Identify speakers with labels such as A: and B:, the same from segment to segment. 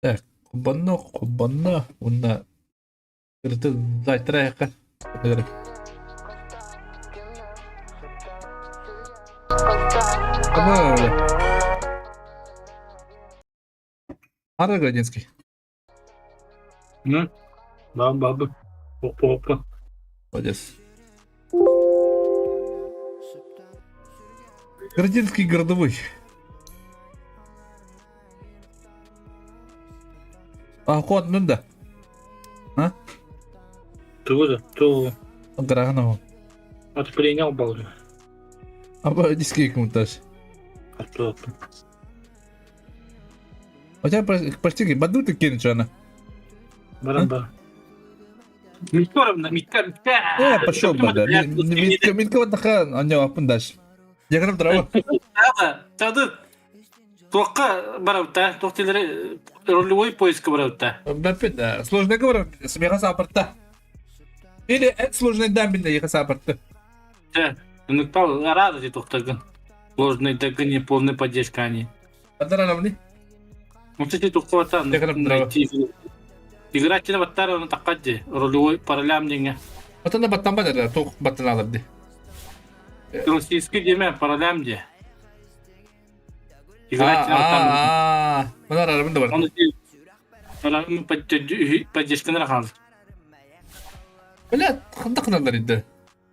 A: Так, кубанна, кубанна, уонна ырыты зайтара айахха. Ара Градинский.
B: Ну, бабы. Опа, опа.
A: Молодец. Городинский городовой. А, кот, ну да. А?
B: Тугу ту.
A: Граганова.
B: От принял баллы.
A: А диски кмуташ. У тебя почти баду ты кинешь, она.
B: Баран бар. Микторовна, Митка, Митка.
A: Э, пошел бы, да. Митка, Митка вот такая, у апын дальше. Я говорю, здорово.
B: Да, да, Туохха барабыта, туох тилери ролевой поиска барабыта.
A: Бәппит, сложный говорю, смеха сапырта. Или это сложный дамбин, еха сапырта.
B: Чэ, нуктал рада ти тухтагын. Сложный дагын не полная поддержка они.
A: Адараламни.
B: Ну, кстати, тухтавата найти. Играть на баттар оны таккади, ролевой паралям деңе.
A: Отана баттан бар, тух баттан алырды.
B: Российский деме паралям де. Играть
A: на Мына арабын да бар.
B: Оны паралям поддержканы хал.
A: Бля, ханда кыналар инде.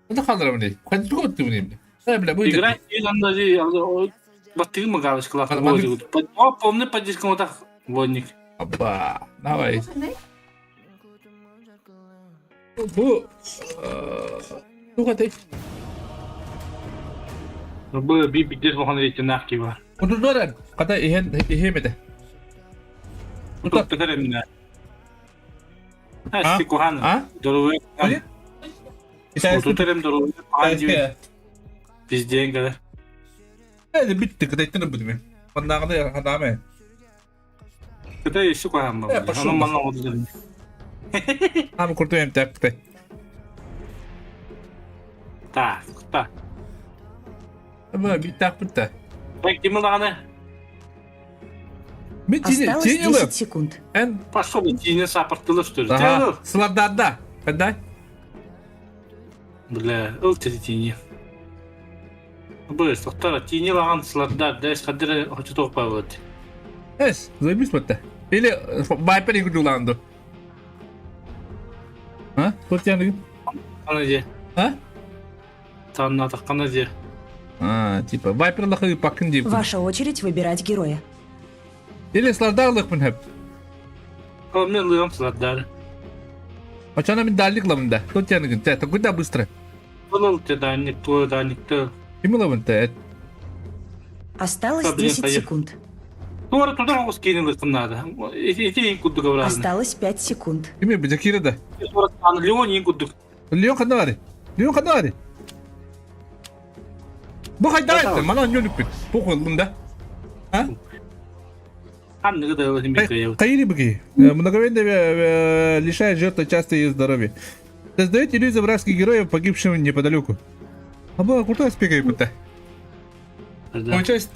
A: Ханда калдыра мени. Ханда тугы бу Бля, бу
B: Играть анда баттыгы мыгалышкалар. О, полный поддержка вот так водник.
A: Опа, давай. Бу туга ты.
B: Бу би бидес бохан рейтинг бар.
A: Удудоран, ката иһен иһемеде.
B: Тута эмне. А, Сикухан.
A: А?
B: Дорогой. Тутарем дорогой. Пизден калар.
A: Эли битти кытайтын будуме. Маннагы хадаме.
B: Кытай сикухан ба. Аны манна олду.
A: Ам куртуем так кытай.
B: Та, та.
A: Ба бит так битта.
B: Так ким лаганы?
A: Мен
C: Осталось 10 секунд.
A: Эн
B: пошел тине сапыртылы что ли?
A: Ага. Сладада. Когда?
B: Бля, ыл тине. Быс, тоқтар, тине лаган сладда, дәс хадыр хочу тоқпай болады.
A: Эс, заебись бітті. Или байпер екі жуланды. А? Тут я
B: Қана де.
A: А?
B: Танна таққана де.
A: А, типа, вайпер лахы пакын деп.
C: Ваша очередь выбирать героя.
A: Или сладарлық мін хеп.
B: Ол мен лыгам сладдар.
A: Ачана мен дальник лавында. Тут я ныгын. Та, куда быстро?
B: Ол те дальник, твой дальник, ты.
A: Ким лавында?
C: Осталось 10 секунд.
B: Тура туда оғыз кейінін лықынады. Эти ең күддік образно.
C: Осталось 5 секунд.
A: Ким бі Закира да.
B: Леон ең күддік.
A: Леон қанда бар? Леон қанда бар? Бу хайда айтты, мана нөлүк бит. Бу қылдым да. А? Таили быки. Многовенно лишает жертвы часто ее здоровья. Создает иллюзию вражеских героев, погибшим неподалеку. А была крутая спека и пыта. Получается...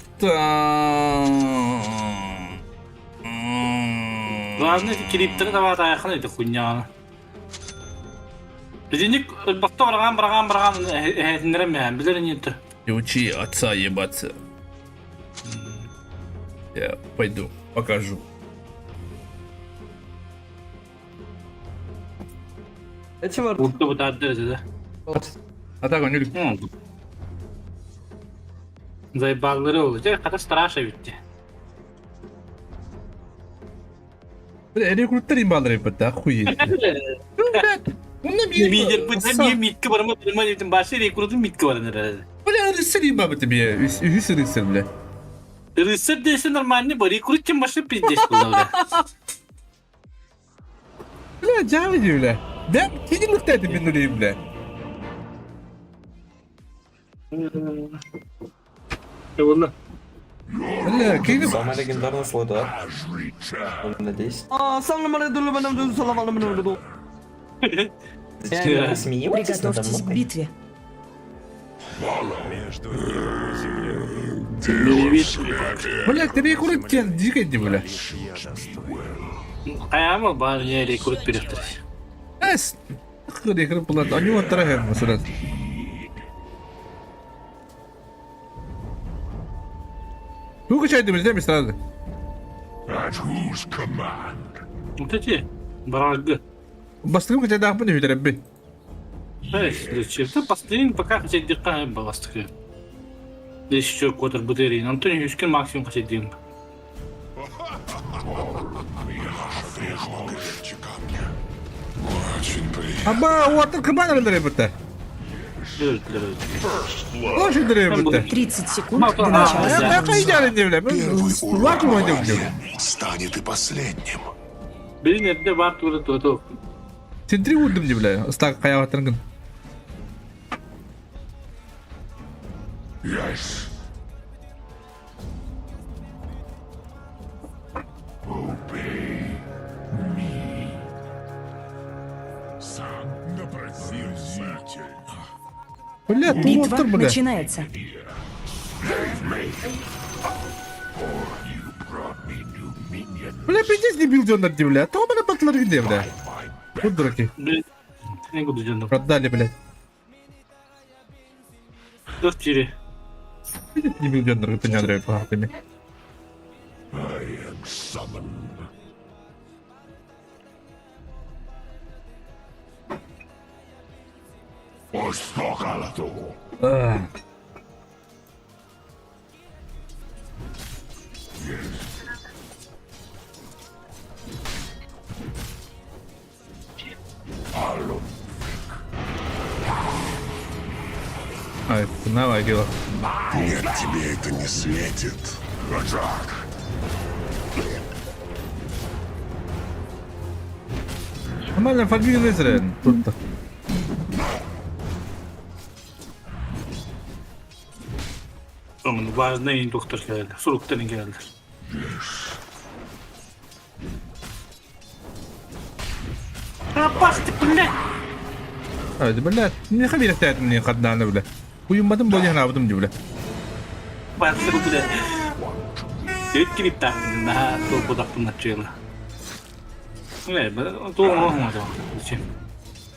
B: Главное, кириптері дават аяқын еді хуйня. Бізденик бақта барған барған барған әтіндірем білер не
A: Не учи отца ебаться. Я пойду, покажу.
B: Да?
A: А так он не
B: Заебалары oldu. Ката страша битти.
A: Бля, рекрутер имбалары бит, охуеть. Блядь,
B: Мидер бит, митки барма, барма, башы рекрутun митки бар herhalde.
A: Бля, рыцарь имба бит тебе, үһүс рыцарь, бля.
B: Рыцарь десе нормальный бар, рекрут чем башы пиздец был, бля.
A: Бля, жабы бля. Да, кидин лыктайды мен өлейм, бля.
B: Eyvallah.
A: Бля, кидин...
D: Самый легендарный слайдар. Он на 10. Зачем вы смеетесь надо
C: Приготовьтесь к
D: мной?
C: битве.
E: Между небом и землей.
A: Бля, ты рекрут тен дикой, бля.
E: Лишь я достоин.
B: Хайаама баар не рекрут берехтер.
A: Эс. Рекрут булат. Они вот тарахем сразу. Ну качай ты без сразу.
E: At whose command?
B: Вот эти барагы.
A: Бастыгым качайдаахпын үһүтэрэбби.
B: Зачем? Последний пока хотя дикка бастыгы. Здесь еще котор бутырин. Антон Юшкин максимум хотя дим.
E: Очень приятно.
A: Аба, уотар кыбан эрэлэр Очень древно.
C: 30 секунд до начала сражения.
E: Первый урон станет и последним.
B: Блин, эрдэ бар тура туоту.
A: Сентри урдум не бля. Стак каяваттыргын.
E: Yes. Obey me. Сам напросился.
A: Бля,
C: Битва
A: туоттар бля.
C: начинается.
E: Me. Or you brought me new minions.
A: Бля, пиздец не билденер ди, бля. То мене батлар где, бля. Вот дураки.
B: Блин, не буду делать.
A: Продали, блядь.
B: Достири.
A: Пиздец не билденер, это не Андрей пахтами.
E: I am summoned. Ostokalato.
A: Ай, давай, дело.
E: Нет, тебе это не светит. Attack!
A: Нормально фармили зря. Тут-то.
B: Onun важный доктор geldi. Suruktan geldi. Апасты, блядь!
A: Ай, бля, не хабир тәт мне каднаны, бля. Уюммадым бо яна абдым бля.
B: Басы, блядь. Дөт кирип тағын, на то будақ начало. Не, то оңы Зачем?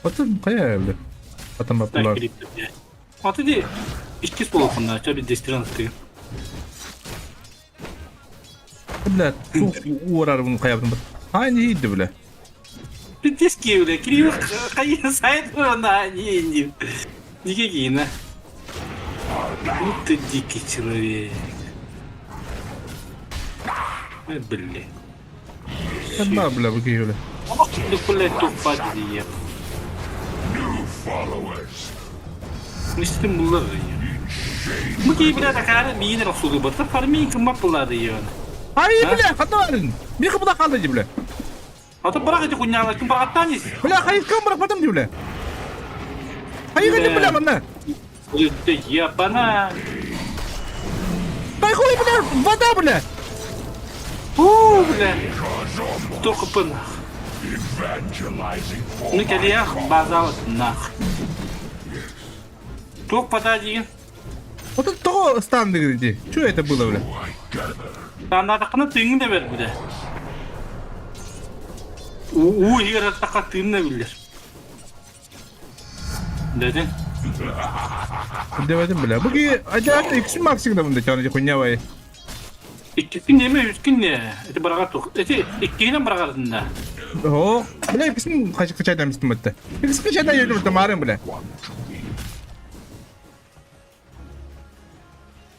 A: Потом кая, бля. Потом
B: Так
A: баптылар.
B: кирип, блядь. А ты икки болуқында, чаби дестран ты.
A: Бля, уорар bunu кая абдым. Ай, не иди, бля.
B: Пиздец бля, кирип кайын сайт на не не. Никакие, на. Ну ты дикий человек. Ай, блин.
A: Одна, бля, выкинули, бля.
B: Ох, ты, блядь, тупа дие.
E: New followers.
B: Мистер Муллар ya. Bu ki bile de миин расулы батыр фармин кым бапылады ya.
A: Ай, бля, хатарын. Михы буда қалды, бля.
B: Ата бірақ эти хуйнялар ким бараттанис.
A: Бля, хайы кым бірақ батым, бля. Хайы кым, бля, манна.
B: Ебана.
A: Байхуй, бля, вода, бля.
B: У, бля. Только пынах.
E: Evangelizing for
B: Ну кэлиэх базал нах. Туох пода деген.
A: Вот это того стан где. Что это было, бля?
E: I gather.
B: Танадақына тыыңын да бер бля. У егер аттаққа тыыңын да білдер. Дедin.
A: Деведим, бля. Буги, ажар икс максимум да бunda чаны хуйня вай.
B: Икки күн неме, үч күн не? Эти бараға тух. Эти иккинен бараға да.
A: О, бля, иксин качы качайдан мистим битте. Икс качайдан йөрдүм битте марым, бля.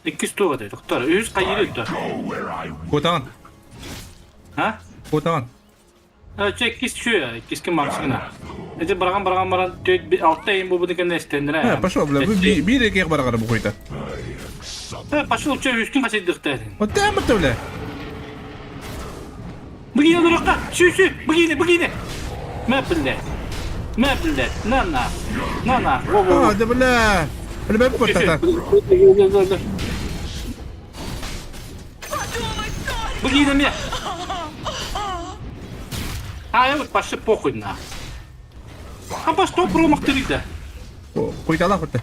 B: Икки сто бадай, доктор. Үз кайыр өттө.
E: Go where I will.
A: Котан,
B: Ha?
A: котан.
B: Чек икки şu ya, икки максимум. Эти бараган бараган баран төт алты эйин бу буду нестендер.
A: Э, пошел, бля, бир эки барагар бу койта.
B: Пошел, чё, үч күн качайдык дедин.
A: Вот там битте, бля.
B: Бүгіне дұрыққа, шү, шү, бүгіне, бүгіне. Мә, блядь. Мә, блядь, на, на. На, на. Во, во,
A: А, да, бля. Бля, бля,
B: во.
A: бля,
B: Бүгіне ме. А, я вот пошли похуй на. А по что промах ты да?
A: Койта битте.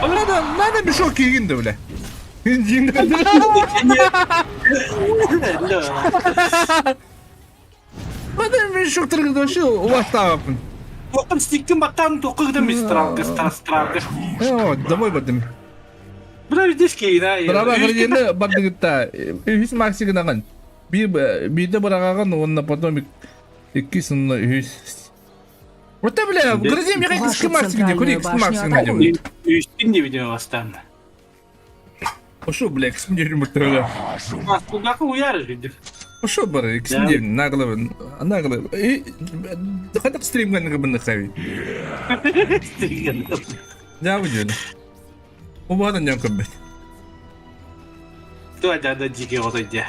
A: Надо, надо мешок кигинди, бля. Мадам мен шоктыргы вообще убастаабаппын.
B: Туохтан стиктин баттаан туохха гытан мистралга стралга.
A: О, домой бардым.
B: Бля, видишь, кейна.
A: Браво, градиенты бардыгытта. Үһүс максигынаҕын. Биир биирдэ быраҕаҕын уонна потом иккис уонна үһүс. Вот бля, градиент миэхэ
C: Вашу
A: икки максик диye,
C: центральную
A: икки
C: башню
A: максик диye.
C: атакуют.
B: Үстүн диye видео бастаан.
A: Ошо, бля, иккисин диye муртыры.
B: Кулгаахы уяр видео.
A: Ошо бар, иккисин диye наглы, наглы. Хатак стримган гыбын хави. Я выделю. Убадан ням көббет.
B: Туа да дикий вот иди.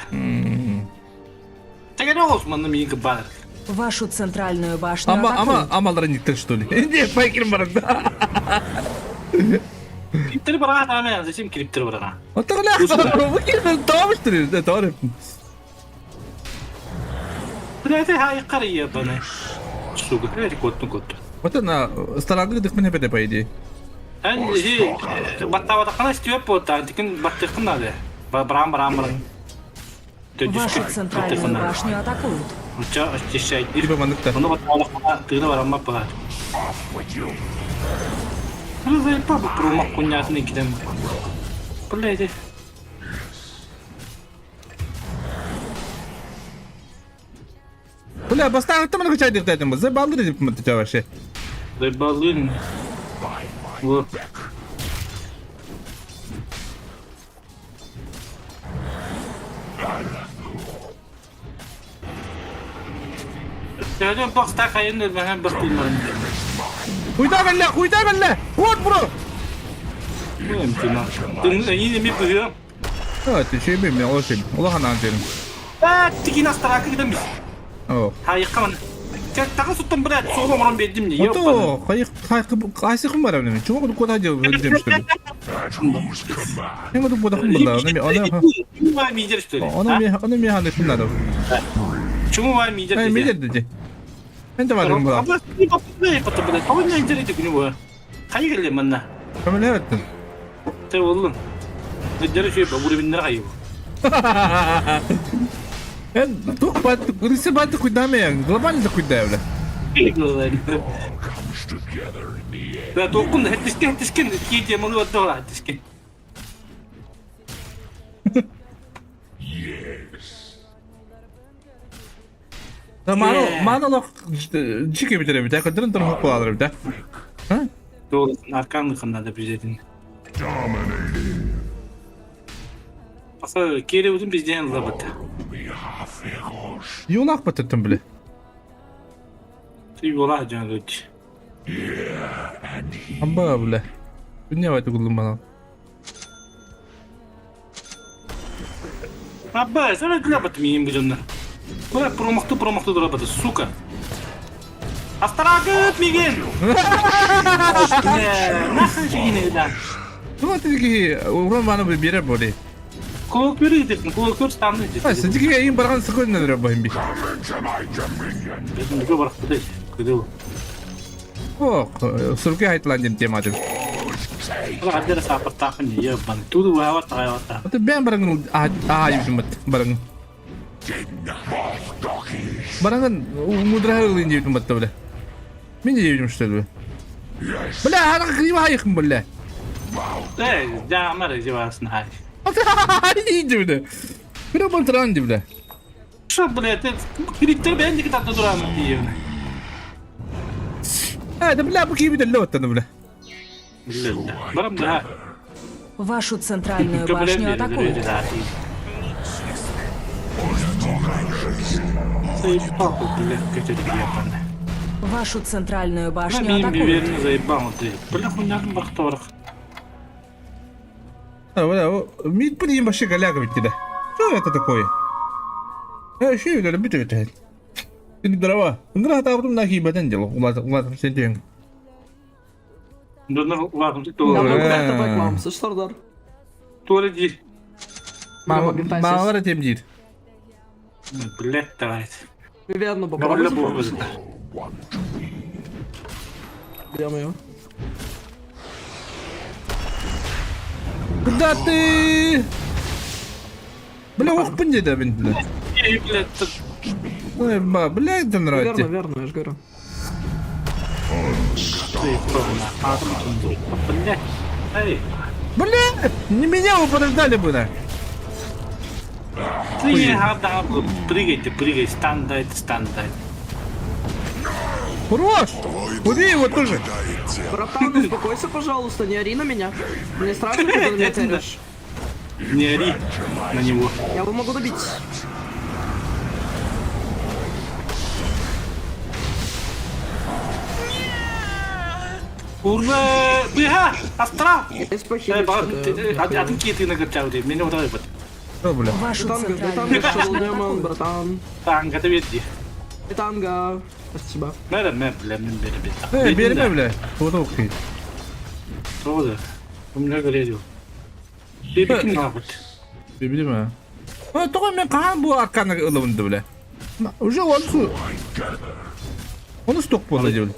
B: Так это голос манна миин кыбаар.
C: Вашу центральную башню
A: Ама ама
C: атакуют.
A: амаларын иттер что ли? Не, пайкер бар.
B: Криптер бараға тағамай, зачем криптер бараға?
A: Отогла, bu kelime tamam что ли? Tamam.
B: Блядь, хай қария бана. Сука, это кот, кот.
A: Вот она, старанды дыхмene беде по идее.
B: Эн баттабатақана істеп бота, тикен баттықын надо. Барам барам барам.
C: Вашу центральную башню атакуют.
B: Уча очищай.
A: Типа маныкта.
B: Оны баттабатақана тыгына барамма бар. Ну заебал бы промах кунятный кидем. Блядь.
A: Бля, бастан там на чай дыхтайтын бу. Забалды деп мытты вообще.
B: Заебалын. Вот. Söylüyorum bak tak hayın ben hem bak bilmiyorum.
A: Хуйда бля, хуйда бля. Вот бро.
B: Yine mi buyuyor?
A: Evet, şey bilmiyorum, o şey. Allah anan derim.
B: А, тики нас таракы гидем biz.
A: О.
B: Хайыкка Тагы суттан блядь, соолом орон бердим не.
A: Ото, хайык хайык кайсы кым бар эми? Чума куда дел дем что ли? Эми куда кым бар? Аны аны
B: Чуму мидер что ли?
A: аны ми аны ми ханы кым надо.
B: Чуму мидер.
A: Ай мидер деди. Мен де бар кым бар.
B: Абла не потом блядь. Того не интернете күнү бу. Кайы келе манна.
A: Кым эле
B: Те болдун. Недер şey bu биннер кайы.
A: Эн тук бат, рысы бат куйдаме, глобально куйда бля.
B: Да токун хеттишкен хеттишкен кейте муну отдала хеттишкен.
A: Да мано мано лох чике битере бит, кадырын тур хок балалар бит. Ха?
B: Doğru, arkan kınladı bizden. Аса кере удun bizden лабыт.
A: Юлак баттым бля.
B: Ты yola can göç.
A: Амба бля. Дүние байды кулдум бана.
B: Аба, сен лабыт миим bu canına. Бля, промахты промахты дурабыты, сука. Астарагыт миген. Нахрен жигине да.
A: Ну тиги урон маны бере боли.
B: Кулак бери дедим, кулак көр станды дедим.
A: Ай, сен им барган сыкын нәдер бахим би.
B: Неге барып кудай? Кудай.
A: О, сурки хайтлан дем тема деп.
B: Бля, адера сапыр тақын ебан. Туду вава тайвата.
A: Это бән барган а а южмат барган. Барган мудра хылын деп мат бля. Мен де южм что ли? Бля, ана криво хайхым бля.
B: Эй, жамар жибасын хай.
A: Иди бля. Бля, бантыран бля.
B: Что, блядь, криптер бән дике татты дурамын деймін.
A: А, да бля, бу киби дәлле оттаны бля.
B: Барам да.
C: Вашу центральную башню атакуют. Вашу центральную башню
B: Мен
C: атакуют.
B: биверini заебал ты. Бля, хуйняның бақты барақ.
A: А, бля, мид блин вообще голяга ведь да. Что это такое? Э, еще и люблю это. Ты дрова. Дрова там на хибатен дело. Улад, улад, сен ден.
B: Донор улардым
A: Э.
D: Сардар.
B: Тура ди.
A: Мамалар тем дейт.
B: Блядь, давай.
D: Верно,
B: Бля, бу
D: Где моё?
A: Куда ты? Бля, ох, деді мин, бля.
B: Блядь,
A: Ой, ба, бля, это нравится.
F: Верно, верно, я же говорю.
B: Блядь. Эй.
A: Бля, не меня вы подождали бы, да.
B: Ты прыгайте, прыгай, стан дайте, стан дайте.
A: Хорош!
E: Твой дух
A: Убей его тоже!
E: покидает тело.
F: Братан, успокойся, пожалуйста, не ори на меня. Мне страшно, когда на меня ты орешь.
B: Не ори на него.
F: Я его могу добить.
B: Ура! Быга! Астрал!
F: Если похилить, что-то.
B: Атын киты на гачауре, меня удавит.
A: Что, бля?
C: Вашу
F: Танго,
C: центральную
F: танго,
C: башню
F: Shadow Demon,
C: атакуют.
F: братан.
B: Танго, ты веди.
F: Танго. Спасибо.
B: Мэр, мэр, бля, мен бери,
A: Э, берме, бля. Вот ох ты.
B: Правда? У меня горел. Бебекин нахуй.
A: Билим, а. Тоҕо мен хаһан бу арканы ылабын бля. Уже он су. Он сток буолла дии.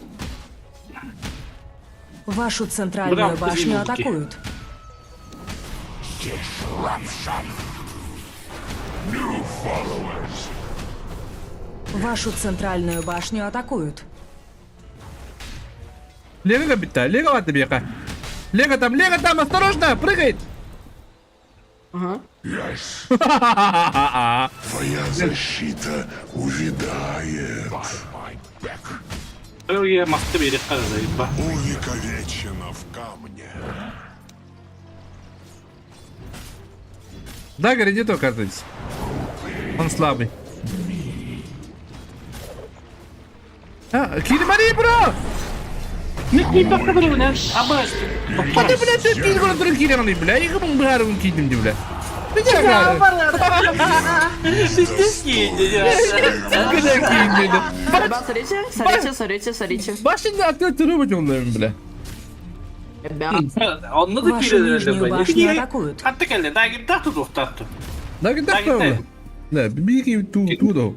C: Вашу центральную
B: Бра,
C: башню
B: блин,
C: атакуют. Вашу центральную башню атакуют.
A: Лего битта, Лего ватты бияка. Лего там, Лего там, осторожно, прыгает.
F: Ага.
E: Yes. Твоя защита увядает.
B: Я масты бери, каразайба.
E: Увековечена в камне.
A: Да, говорит, оказывается. Он слабый. А, Кири бро!
B: Не бакыры, абаш.
A: А ты, блядь, ты кири көрө кири аны, бля, их мын баарын кийдим ди, бля. Ты
F: Ребят, смотрите, смотрите, смотрите, смотрите.
A: Башында аты түрү бит бля.
F: Ребят,
B: Онны да
C: Вашу нижнюю башню атакуют.
B: Атты келди, да ким такты токтатты.
A: Да, да, да. Да, бики ту ту до.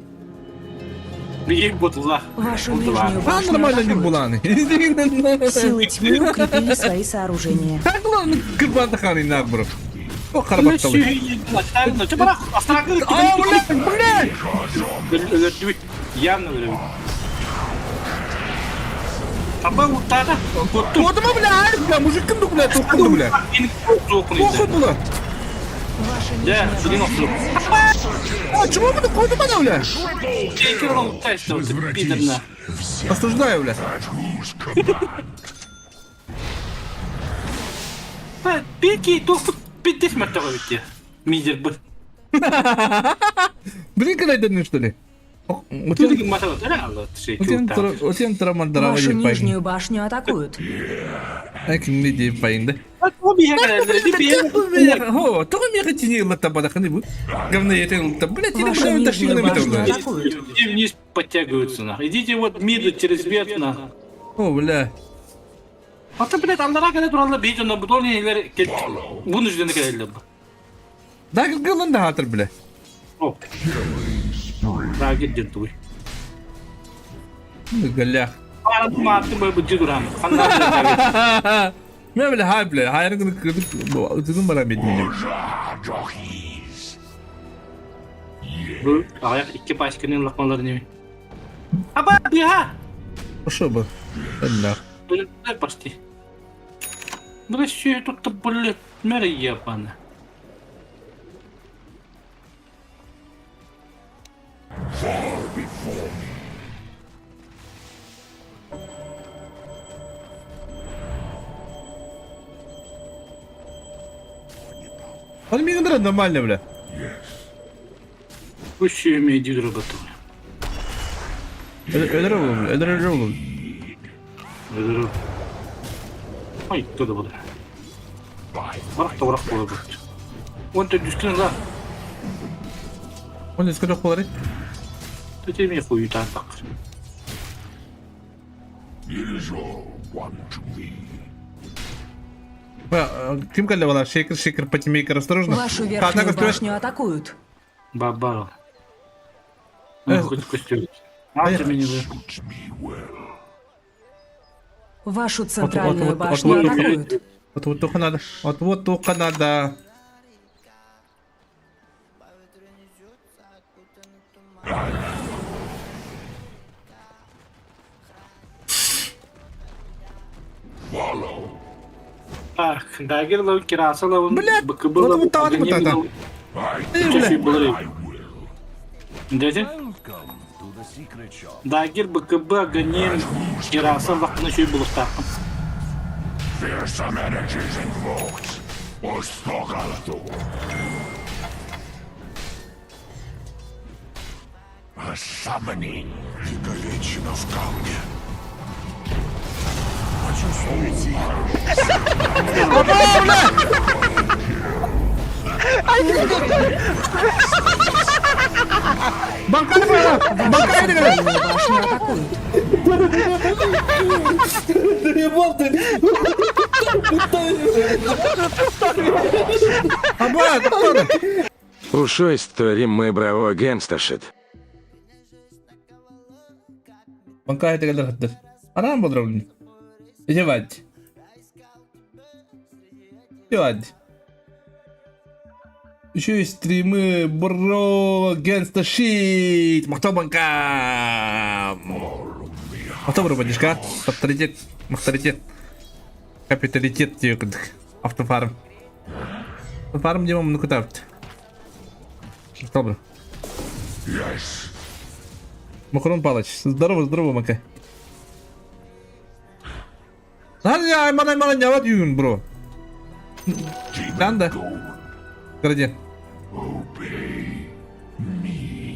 B: Бигин бутула.
C: Вашу нижнюю
A: А
C: башню
A: нормально не
C: атакуют.
A: буланы.
C: Силы тьмы укрепили свои сооружения.
A: Так ладно, кырбанды ханы нагбро. О, карбатталы. А, блядь, блядь!
B: Явно өлөбүт. Аба уттада.
A: Кодума, бля, бля, мужик ким бля, тохкунду, бля. Похуй була.
C: Ваша
B: Да,
C: нижняя
B: блин,
C: башня
A: А, чего вы кодума, бля?
E: Возвратись в
A: Осуждаю, бля.
B: Пеки, тохту питтес мертвого битти. Мидер бы.
A: Блин, когда что ли?
C: Вашу нижнюю башню атакуют. Вашу нижнюю башню атакуют.
B: Иди вниз подтягиваются нахуй. Идите вот миду через верх нахуй.
A: О, бля.
B: Ата блядь, андара кэлэ туралла бейт онно бутон илер кел. Бун үжден кэлэллэр.
A: Да, гылын да хатыр, бля.
B: О. Да, кел туй.
A: Галях.
B: Аттым бой бу жигурам. Ханна.
A: Мен бля, хай, бля, хайрын кырдык, бара бедин.
B: Бу аяк икки пачканын лакмалары неме. Аба, бия.
A: Ошо бу. Бля.
B: Бля, почти. Бля, все тут блядь, мэр ебана.
A: Он мне нормально, бля.
B: Пусть имеет работу.
A: Өлөр бля, өлөр бля.
B: Ай, кто да буду. Барак та барак буду. Он ты дүскін ла.
A: Он искрек болар.
B: Ты тебе хуй так.
E: It is all one to me.
A: Ким кэллэ бала, шейкер, шейкер, патимейкер, осторожно.
C: Вашу
A: Однако
C: верхнюю
A: успеваешь?
C: башню атакуют.
B: Бабаров. Ну, хоть костер. А, ты меня вы.
E: Suits me well.
C: Вашу центральную
A: вот,
C: башню
A: вот, вот.
C: атакуют.
A: Вот вот только надо. Вот вот только надо.
B: Так, дагер лов, кираса ловун,
A: Блядь,
B: БКБ
A: вот
B: ловун,
A: вот так вот это. Эй,
B: Дядя? Дагер, БКБ, Аганим, Кираса, лахна еще и булуктаахпын.
E: Fearsome energies invoked. Ostogalatu. A summoning. Вековечно в камне. Почувствуйте их.
A: Банканы бара! Банканы бара!
C: Центральную башню атакуют.
A: Аба, тоқтады.
G: Ушой мы браво генсташит.
A: Банканы тегелер хаттыр. Арам болдыр олын. Ижевать. Ижевать. Еще и стримы, бро, генста щит, Махтал банка. Махтал бро, бандишка. Авторитет, авторитет. Капиталитет диэкдик. Автофарм. Автофарм дима ну кутавт. Махтал бро.
E: Yes.
A: Махрон Палыч. Здорово, здорово, Мака. Надо мана мана няват юн, бро. Танда. Градин.
E: Obey me.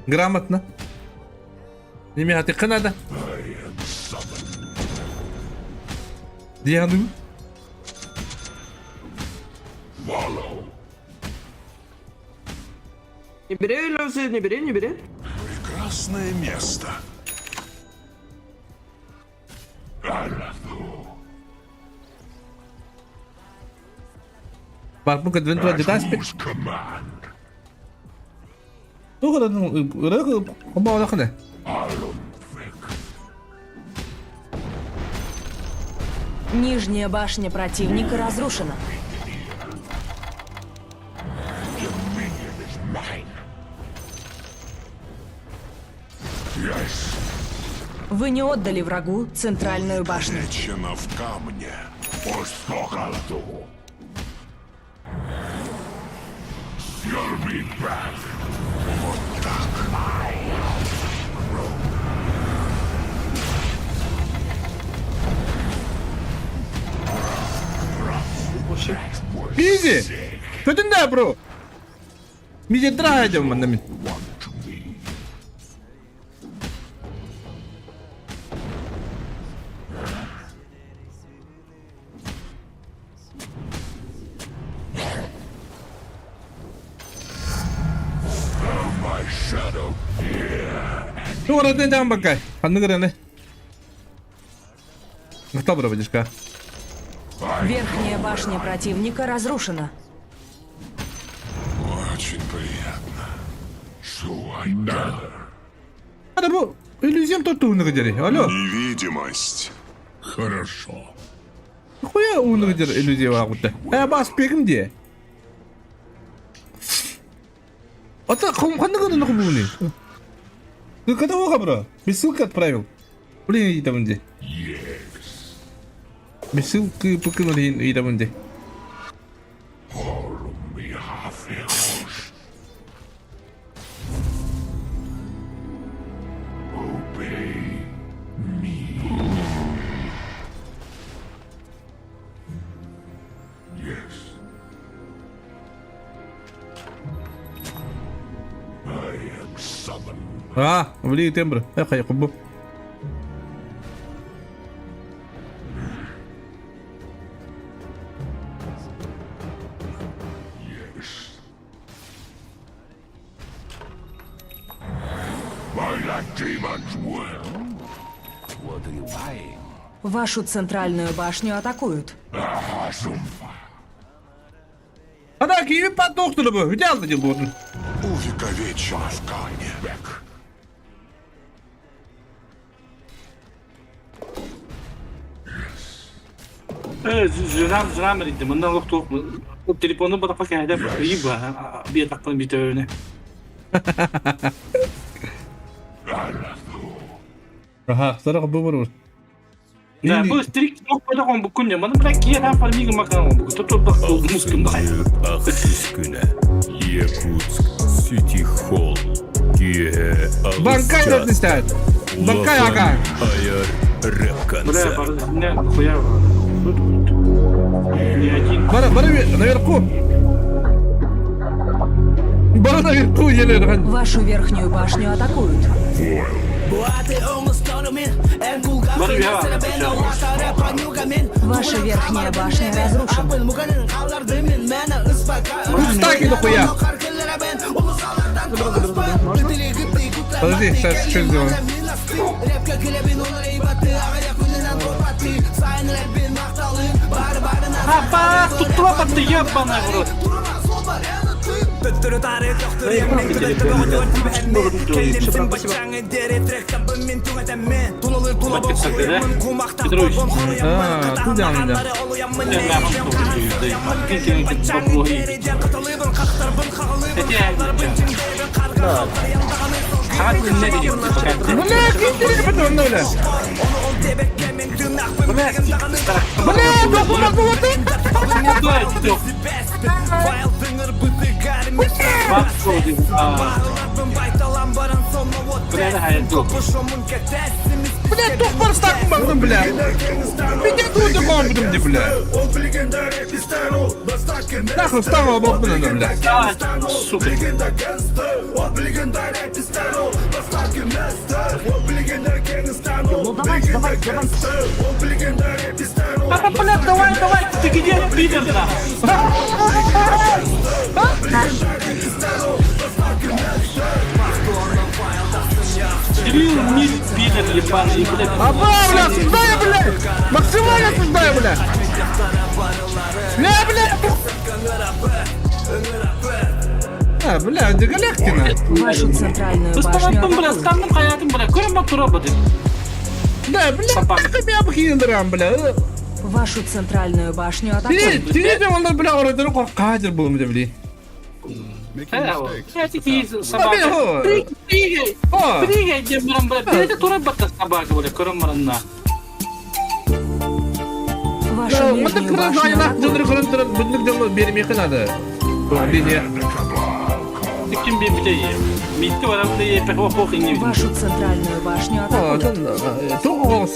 A: Грамотно. Неме хатыкка надо. Диану.
E: Follow.
F: Не бери иллюзию, не бери, не бери.
E: Прекрасное место. Аллату.
A: Барбука 22 детаспи.
E: Whose command?
A: Тугы
E: Алумфик.
C: Нижняя башня противника разрушена.
E: Dominion is mine. Yes.
C: Вы не отдали врагу центральную башню.
E: Вечено в камне. Ostogalatu. You'll be back. Вот так.
A: Изи! Көтүндэ бро! Миже драйдем манна мин.
E: One to me. My shadow
A: Тугы там бакай. Ханны гыраны. Кто бро бадишка?
C: Верхняя башня противника разрушена.
E: Очень приятно. So I gather.
A: Ада бу иллюзиям тоту гдери. Алло.
E: Невидимость. Хорошо.
A: Хуя уны гдер иллюзия вагутта. Э бас пегим де. Ата хам ханны гыраны хубуни. Ты когда его бро? Без ссылки отправил. Блин, иди там где. Без ссылки покинули и там где.
E: Obey me. Yes. I am summoned.
A: А, влии тембр. Эх, я кубу.
E: Yes. By that demon's will.
C: Вашу центральную башню атакуют.
A: Ада киви под доктору бы. Взял на дело.
E: Увековечено в камне.
B: Жирам, жирам эрийдим. Мында олох туох телефону батапа кээдэ ыйба биэтахпын бүтөөнө.
A: Аха, сарах бу бар.
B: Да, бу стрик туох бөлөх онбуккун дьэ. Маны бля киэһэ фармига макан онбукку. Тут бах мускун да.
H: Ахсыс күнэ Якутск Сити Холл киэһэ аҕыс
A: Банкай
H: чаас
A: дэтнистээт. Банкай
H: улахан
A: ака.
H: айар рэп
B: Бля,
H: концерт.
B: бары не хуя. Не один.
A: Бара, бара наверху. Бара наверху еле.
C: Вашу верхнюю башню атакуют.
B: Бары я.
C: Ваша верхняя башня разрушена.
A: Тут стаки дохуя. Подожди, сейчас что сделаем?
B: Апа, тут лапа ты ебаная в рот. Петрович.
A: А, тут я да. Бля, ким потом, ну, бля. Бля, дохуя Бля, тух бар стак бардым, бля. Меня тут дохуя будем, бля. Нахуй встал, обалденно, бля.
B: Сука.
F: Ну давайте, давайте, давайте.
B: А, бля, давай, давай, ты где, пидор, да? Кирилл, мир, пидор, ебаный, блядь.
A: Аба, бля, осуждаю, бля! Максимально осуждаю, бля! Бля, бля! А, бля, Дегаляхтина.
C: Вашу центральную башню
B: Ыстанаттым, бля,
C: атакуют.
B: ыстанным хаятым, бля, көрім бак тура бу деп.
A: Да, бля,
B: Собака.
A: нахуй меня обхиндрам, бля.
C: Вашу центральную башню атакуют.
A: Тире, он, бля, ордер кадр был, бля, бля.
B: Собака. Прыгай,
A: О,
B: прыгай, деп барам, бля, бля, тура бакта собака, бля, көрім баранна.
C: Вашу
A: мында
C: нижнюю
A: кырыз
C: башню
A: айнақ
C: атакуют.
A: жоныр кырын тұрып, бүндік жоңы бермей қынады. Линия.
B: Ким бен бите е. Митке барам, бля, епек оқ ине.
C: Вашу центральную башню
A: О,
C: атакуют.
A: тоғыз,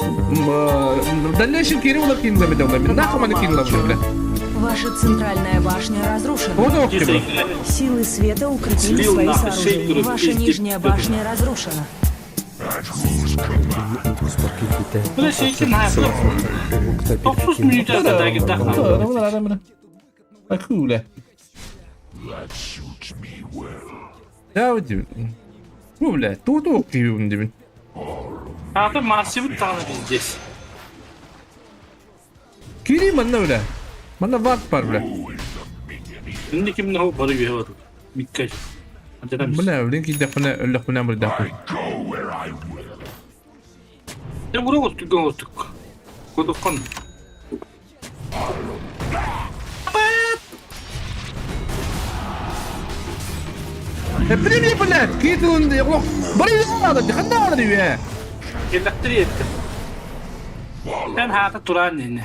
A: в дальнейшем Кирилла кинула бля, нахуй она кинула, бля.
C: Ваша центральная башня разрушена.
A: Вот он, бля.
C: Силы света укрепили
B: Слил
C: свои
B: нахуй
C: сооружения.
B: шейкеру,
C: Ваша
B: пиздец.
C: нижняя башня разрушена.
B: Бля, шейки на, бля. Тоқсыз минут дагы дахна.
A: Акуля. Да, вот Ну, бля, тут ок дебин.
B: Аты массив таны пиздец.
A: Кири манна, бля. Манна ват бар, бля.
B: Şimdi ким не бары үйе бар. Миккай.
A: Бля, блин, киде хуна, өллөх хуна бир даху.
B: Я бура оттук оттук. Кодокон.
A: Привет, блядь, киди он, бары надо, ханда бар дибе.
B: Келлектир етті. Sen хата туран не.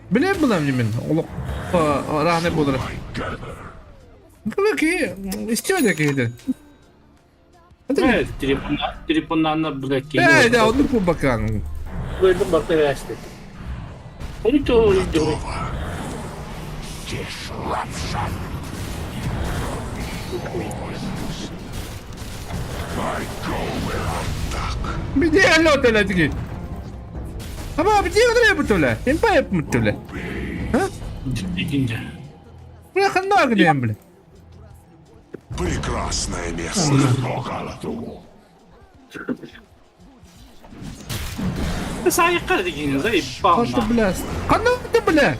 A: Биле булам мен. Олох рахне болар. Ки, истиоде киди.
B: Evet, телефон телефоннан бля
A: Эй, да, он по бакан.
B: Böyle bakta verdi. Onu to
A: Где алло, таки? Аба, где он бутуля? Импай мутуля.
B: İkinci.
A: Бля, ханда где, бля.
E: Прекрасное место.
B: Сайыққа деген заебал.
A: Что, бля? Ханда ты, бля?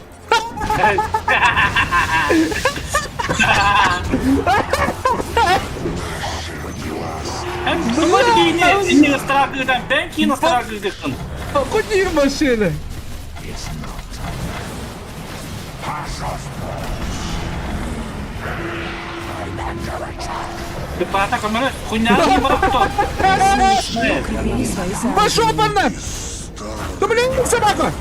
B: Hem bunlar giyine, inni ıstırak gıdan, ben kiyin ıstırak gıdıkın.
A: Куди машина?
B: Пата көмөлө хуйняны барахто.
C: Укрепили свои сооружения.
A: Пошел банна! Да блин, собака!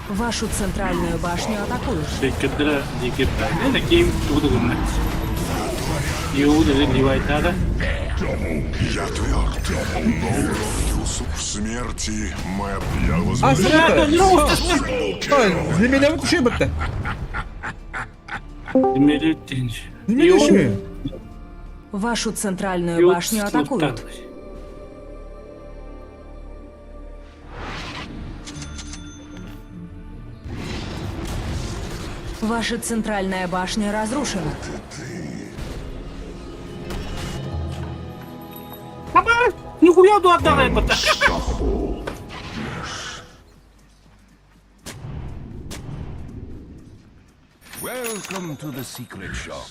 C: Вашу центральную башню атакуют.
B: Кедра дикий Это кем тугу гумна. Его даже ливать надо.
E: Я тверд, но в смерти моя... Я
A: А,
E: возвращаюсь.
A: сука! Ой, для меня вот еще бытта.
B: Для
A: Для меня еще.
C: Вашу центральную башню атакуют. Ваша центральная башня разрушена.
B: Нихуя дуадалай бата.
H: Welcome to the secret shop.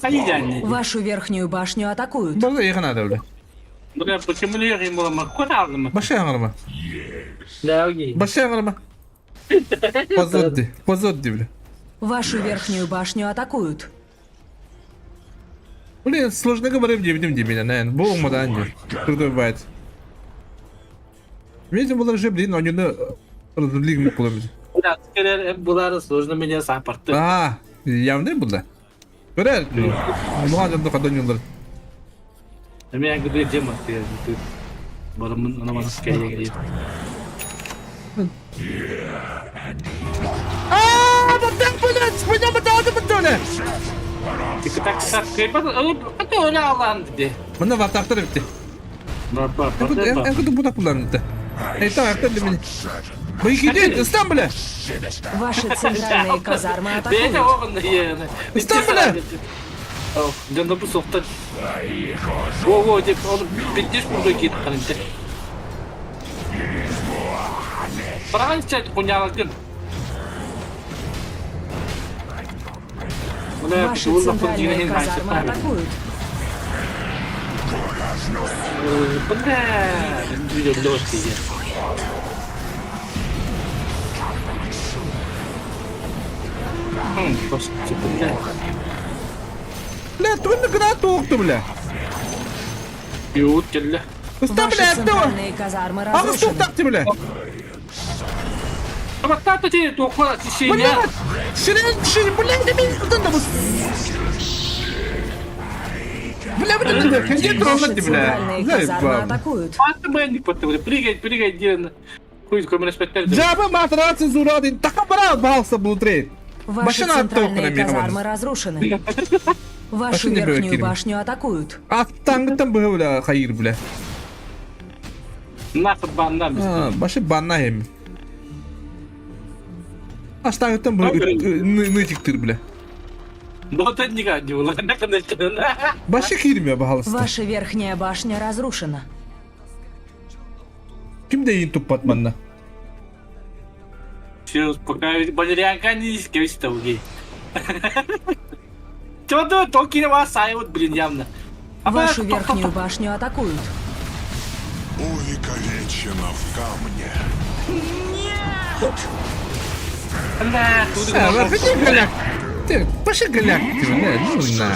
B: Идеально.
C: Вашу верхнюю башню атакуют.
A: База их надо, бля.
B: Бля, почему ли я ему ломаю?
A: Башай аңырма.
B: Да, окей.
A: Башай аңырма. Позорди, позорди, бля.
C: Вашу верхнюю башню атакуют.
A: Блин, сложно говорим, дебдим меня, наверное. Бу умадан ди. Крутой бывает. Видим, было же, блин, они на разлигм кулабыз.
B: Да, скорее, было сложно меня саппорт.
A: А, явно было. Көрөр. Муга жамды кадон юлдар.
B: Меня говорит, где ты? Ты барымын ана мана скорее.
A: А, вот так, блядь, меня вот так, блядь.
B: Ты так сак, это öyle Allah'ın dedi.
A: Мына ватактар битти.
B: Баба,
A: Эн куту бутак булар битти. Эй, так, актар бини. Быйкиди, ыстан бля.
C: Ваши центральные казармы
B: Бeni
C: атакуют.
B: oğlum yani.
A: Ыстан бля.
B: Canım bu sokta. Go go dip oğlum bitmiş burada git kanıntı. Bırakın çay kunyalgın.
C: Ваши центральные казармы атакуют.
B: Бля, лёгкие. Бля.
A: Бля, туйны гына тоқты, бля.
B: Ют келді.
A: Ыстан
C: Ваши
A: бля, аттыва.
C: центральные казармы
A: Ағыз
C: разрушены.
A: тоқтақты, бля.
B: Тамақтарды те тоқла тишене.
A: Бля, ширин, ширин, бля, не мен кутан да бу. Бля, бля, бля, кенде
C: Ваши
A: тронна, бля.
C: центральные казармы
A: Заебал.
C: атакуют.
B: Атты мен потты. Прыгай, прыгай, ден. Хуй көмірес беттер.
A: Жабы матра цензура дин така бара балса бултрей.
C: Ваши
A: Машина
C: центральные
A: оттолкана мехаман.
C: казармы разрушены. Вашу
A: Машина
C: верхнюю
A: бөкирим.
C: башню атакуют.
A: Аттаңгыттан быһы бля хайыр бля.
B: Нахы баннар біз.
A: А, башы банна эми. Аштаңгыттан быһы нытиктыр бля.
B: Дота нига не була.
A: Башы кирме бахалыста.
C: Ваша верхняя башня разрушена.
A: Ким дейин туппат манна?
B: Все, пока валерьянка не искевись-то угей. Чего ты толки вас вот, блин, явно.
C: Вашу верхнюю башню атакуют.
E: Увековечено в камне.
B: Бля, тут
A: А, выходи, голяк. Ты, пошли голяк, ты, бля, ну на.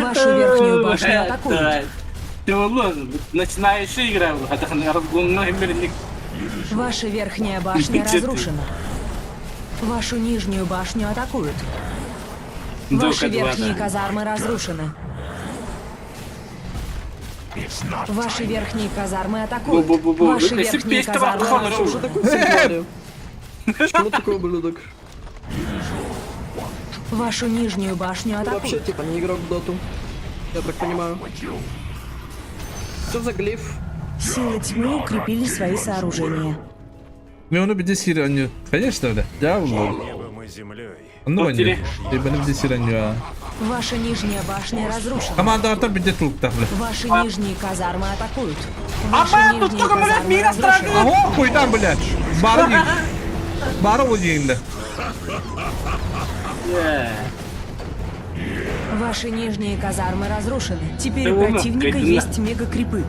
C: Вашу верхнюю башню атакуют.
B: Ты начинаешь игра,
C: Ваша верхняя башня разрушена. Вашу нижнюю башню атакуют. Ваши верхние казармы разрушены. Ваши верхние казармы атакуют.
B: Бу-бу-бу-бу.
C: Ваши
B: Если
C: верхние
B: песнь
C: казармы
B: твоя,
C: разрушены.
F: Что такое централе? Почему такой ублюдок?
C: Вашу нижнюю башню
F: Вообще,
C: атакуют.
F: типа, не игрок в доту. Я так понимаю. Что за глиф?
C: Силы тьмы укрепили свои сооружения.
A: Мен оны биде сиранью. Конечно, бля. Я был.
G: Небом и землей.
A: Ну, они. Ты бы биде сиранью.
C: Ваша нижняя башня разрушена.
A: Команда там биде тулктах, бля.
C: Ваши нижние казармы атакуют. Ваши
B: А тут
C: нижние
B: только, блядь,
C: казармы
B: мина
C: разрушены.
A: Ого, хуй там, бля. Бары не. Бары ол жеңді.
C: Ваши нижние казармы разрушены. Теперь у
B: Да,
C: противника
B: Кайдена.
C: есть мегакрипы.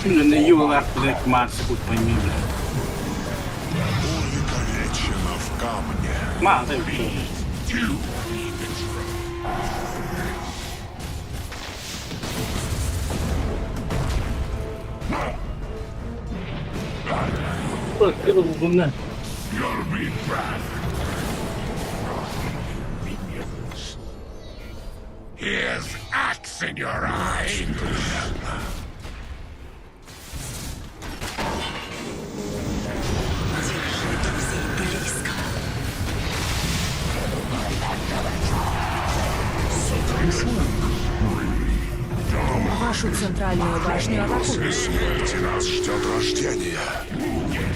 B: Именно Юла, блядь, Марс, хуй пойми, блядь.
E: Увековечено в камне.
B: Ма, дай всё. Ой, ты умна.
E: Here's axe in your eye.
C: Вашу центральную башню атакуют.
E: После смерти нас ждет рождение.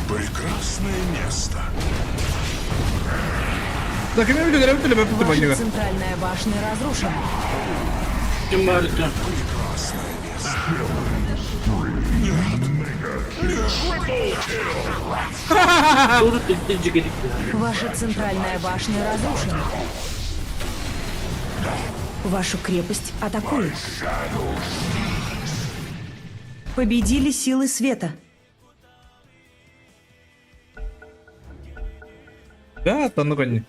E: Прекрасное место.
A: Так, мен биле бит бит
C: Ваша
A: баньга.
C: центральная башня разрушена.
B: Ким бар это?
E: Прекрасное место.
B: Тоже ты джигерик.
C: Ваша центральная башня разрушена. Вашу крепость атакуют. Победили силы света.
A: Да, танны конни.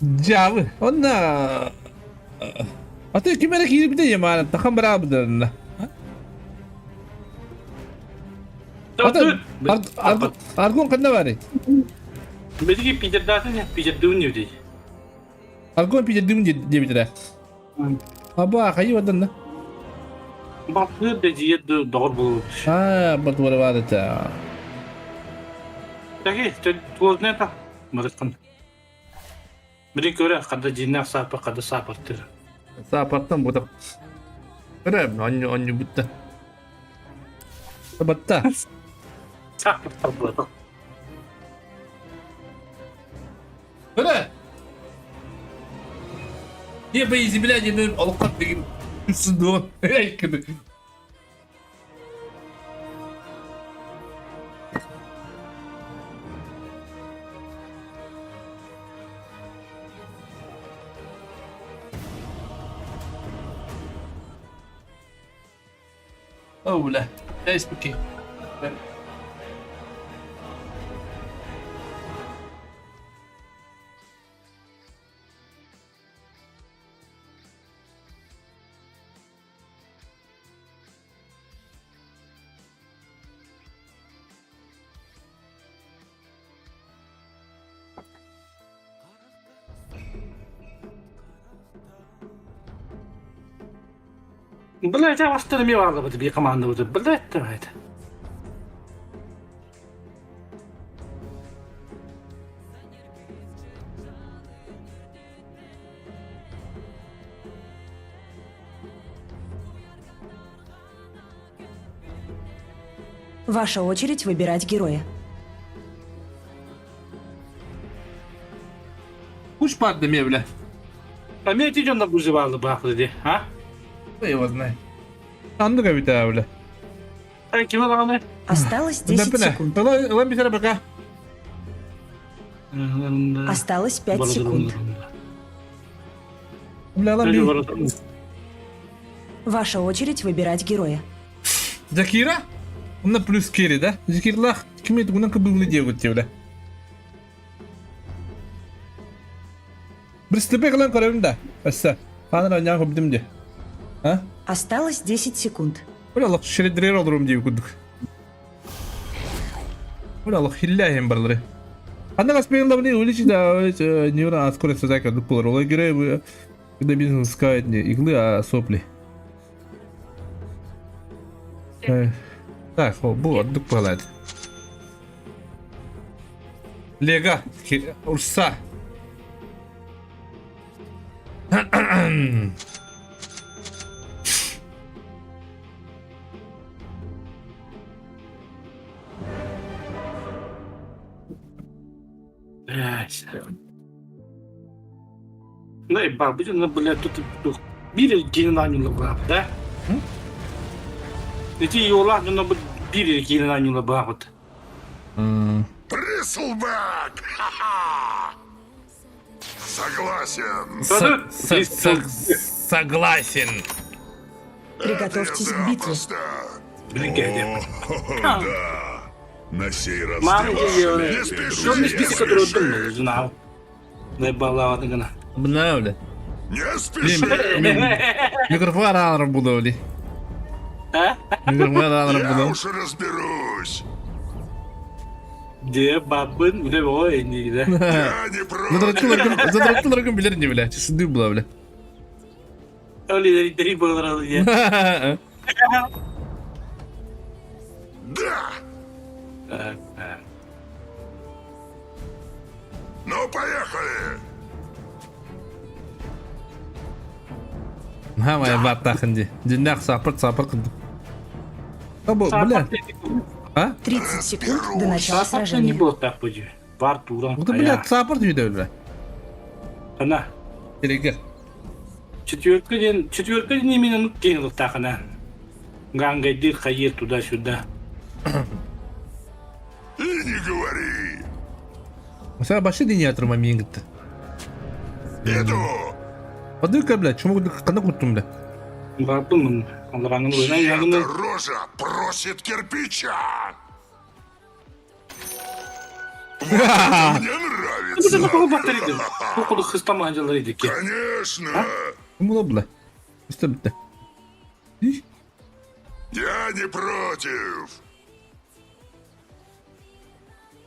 A: Дьявы, онна... Аты ким эрэ киирбитэ ямаана, тахан бараабыдырынна. Аты, Аргун ханна баарый?
B: Бедиги Питердаатын, Питердуун диэбитий.
A: Аргун Питердуун диэбитэрэ. Аба, хайы барданна?
B: Балтыыр да дьиэ доҕор буолбут.
A: Аа, батуара баар этэ.
B: Таки, туолдуна та, мырыккын. Били көрө, хада дьиҥнээх саапа, хада саапартыыр.
A: Саапартан бутах. Көрө, онньу онньу бутта. Батта.
B: Саапартар буолбатах.
A: Көрө. Небо и земля не олоххот деген сундуон. Оо, бля. Фейсбуке.
B: Блять, я вас терминала вот тебе команду вот, блять, давай.
C: Ваша очередь выбирать героя.
A: Куш парды мебля.
B: А мне идем на бужевалы бахлы, а?
A: Кто его знает. Анды кабита, бля.
B: А ким даҕаны?
C: Осталось 10 секунд.
A: Ылан битера пока.
C: Осталось 5 секунд.
A: Бля, ылан би.
C: Ваша очередь выбирать героя.
A: Закира? Онна плюс керри, да? Закирлах ким это гунан кыбылны девут бля. Бір степе қылан көрөбүн да. Өссө. Ханыр анян көбдүм де. А?
C: Осталось 10 секунд.
A: Бля, Аллах шреддерер олорум диэбит курдук. Бля, Аллах хиллээһин барылары. Ханна каспиын увеличить, да, невра скорость атаки дуппулар. Ол герой, когда бизнес выпускает не иглы, а сопли. Так, бу ордук буолаат. Лега, Урса.
B: Блять. Ну и бабы, ну, блядь, тут биир генеральный да? Ити юлаах дьоно бу биир киинэн оонньуулар баахпыт.
E: Прислбэк! Согласен.
A: Согласен.
C: Приготовьтесь к битве.
B: Билин
E: Да. На сей раз
B: Маны
E: дело
B: дьиэ
E: Не спеши,
B: Дьон
E: не
B: список который
E: спеши.
B: отдым, знал. Найбалааватын гына.
A: Бына бля.
E: Не спеши.
A: Микрофон аранар буду бли. Микрофон аранар
E: Я
A: буду.
E: уж разберусь.
B: Дьэ бабын үлэ бөҕө иннигидэ.
E: Я не против.
A: Задротыларгын билер не бля. Часы была бля.
B: Ол идэри буолар диye.
E: Да. Ну, поехали.
A: Хамай баттахын ди. Диннах сапыр сапыр кынды. Або, бля. А?
C: 30 секунд до начала
B: Не
C: сражения.
B: было так будет. Бар туран.
A: Вот, бля, сапыр дүйді бля.
B: Ана.
A: Терегер.
B: Четверка день, четверка день именно ну кинул так она. Гангайдыр хайер туда-сюда.
E: И не говори.
A: Mesela башы дени атырма мен гітті.
E: Иду.
A: Подуй-ка, бля, чому қана құрттым, бля.
B: Бардым алраңын ойна
E: Чья-то
B: ягыны.
E: рожа просит кирпича. Вот это мне нравится.
B: Батарейді. Оқылы хыстама анжалар еді ке.
E: Конечно.
A: Кім бола, бля? Үсті бітті. Ih,
E: Я не против.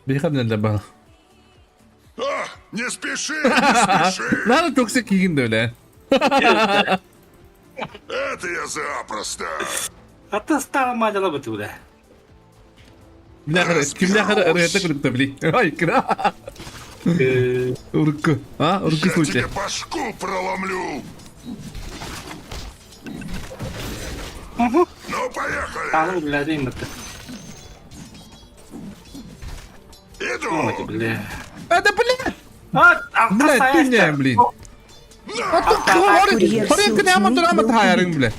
A: бейхам нәлді бала.
E: А, не спеши, не спеши.
A: Нары токсик киген бля.
E: Это я запросто.
B: Аты стала мажала быты бля.
A: Бля, кімді қара ырғата күлікті, бля. Ай, кіра. Урукку. А, урукку
E: Я
A: случай.
E: тебе башку проломлю. Ну, поехали.
B: Тағы бля дейм быты.
E: Иду.
B: Бля.
A: Это, бля!
B: А,
A: Бля, ты не, блин.
C: Курьер
A: Хорин
C: сил
A: кіне аман
C: тьмы
A: тұрамы
C: был
A: тайырың,
C: убит.
A: бля.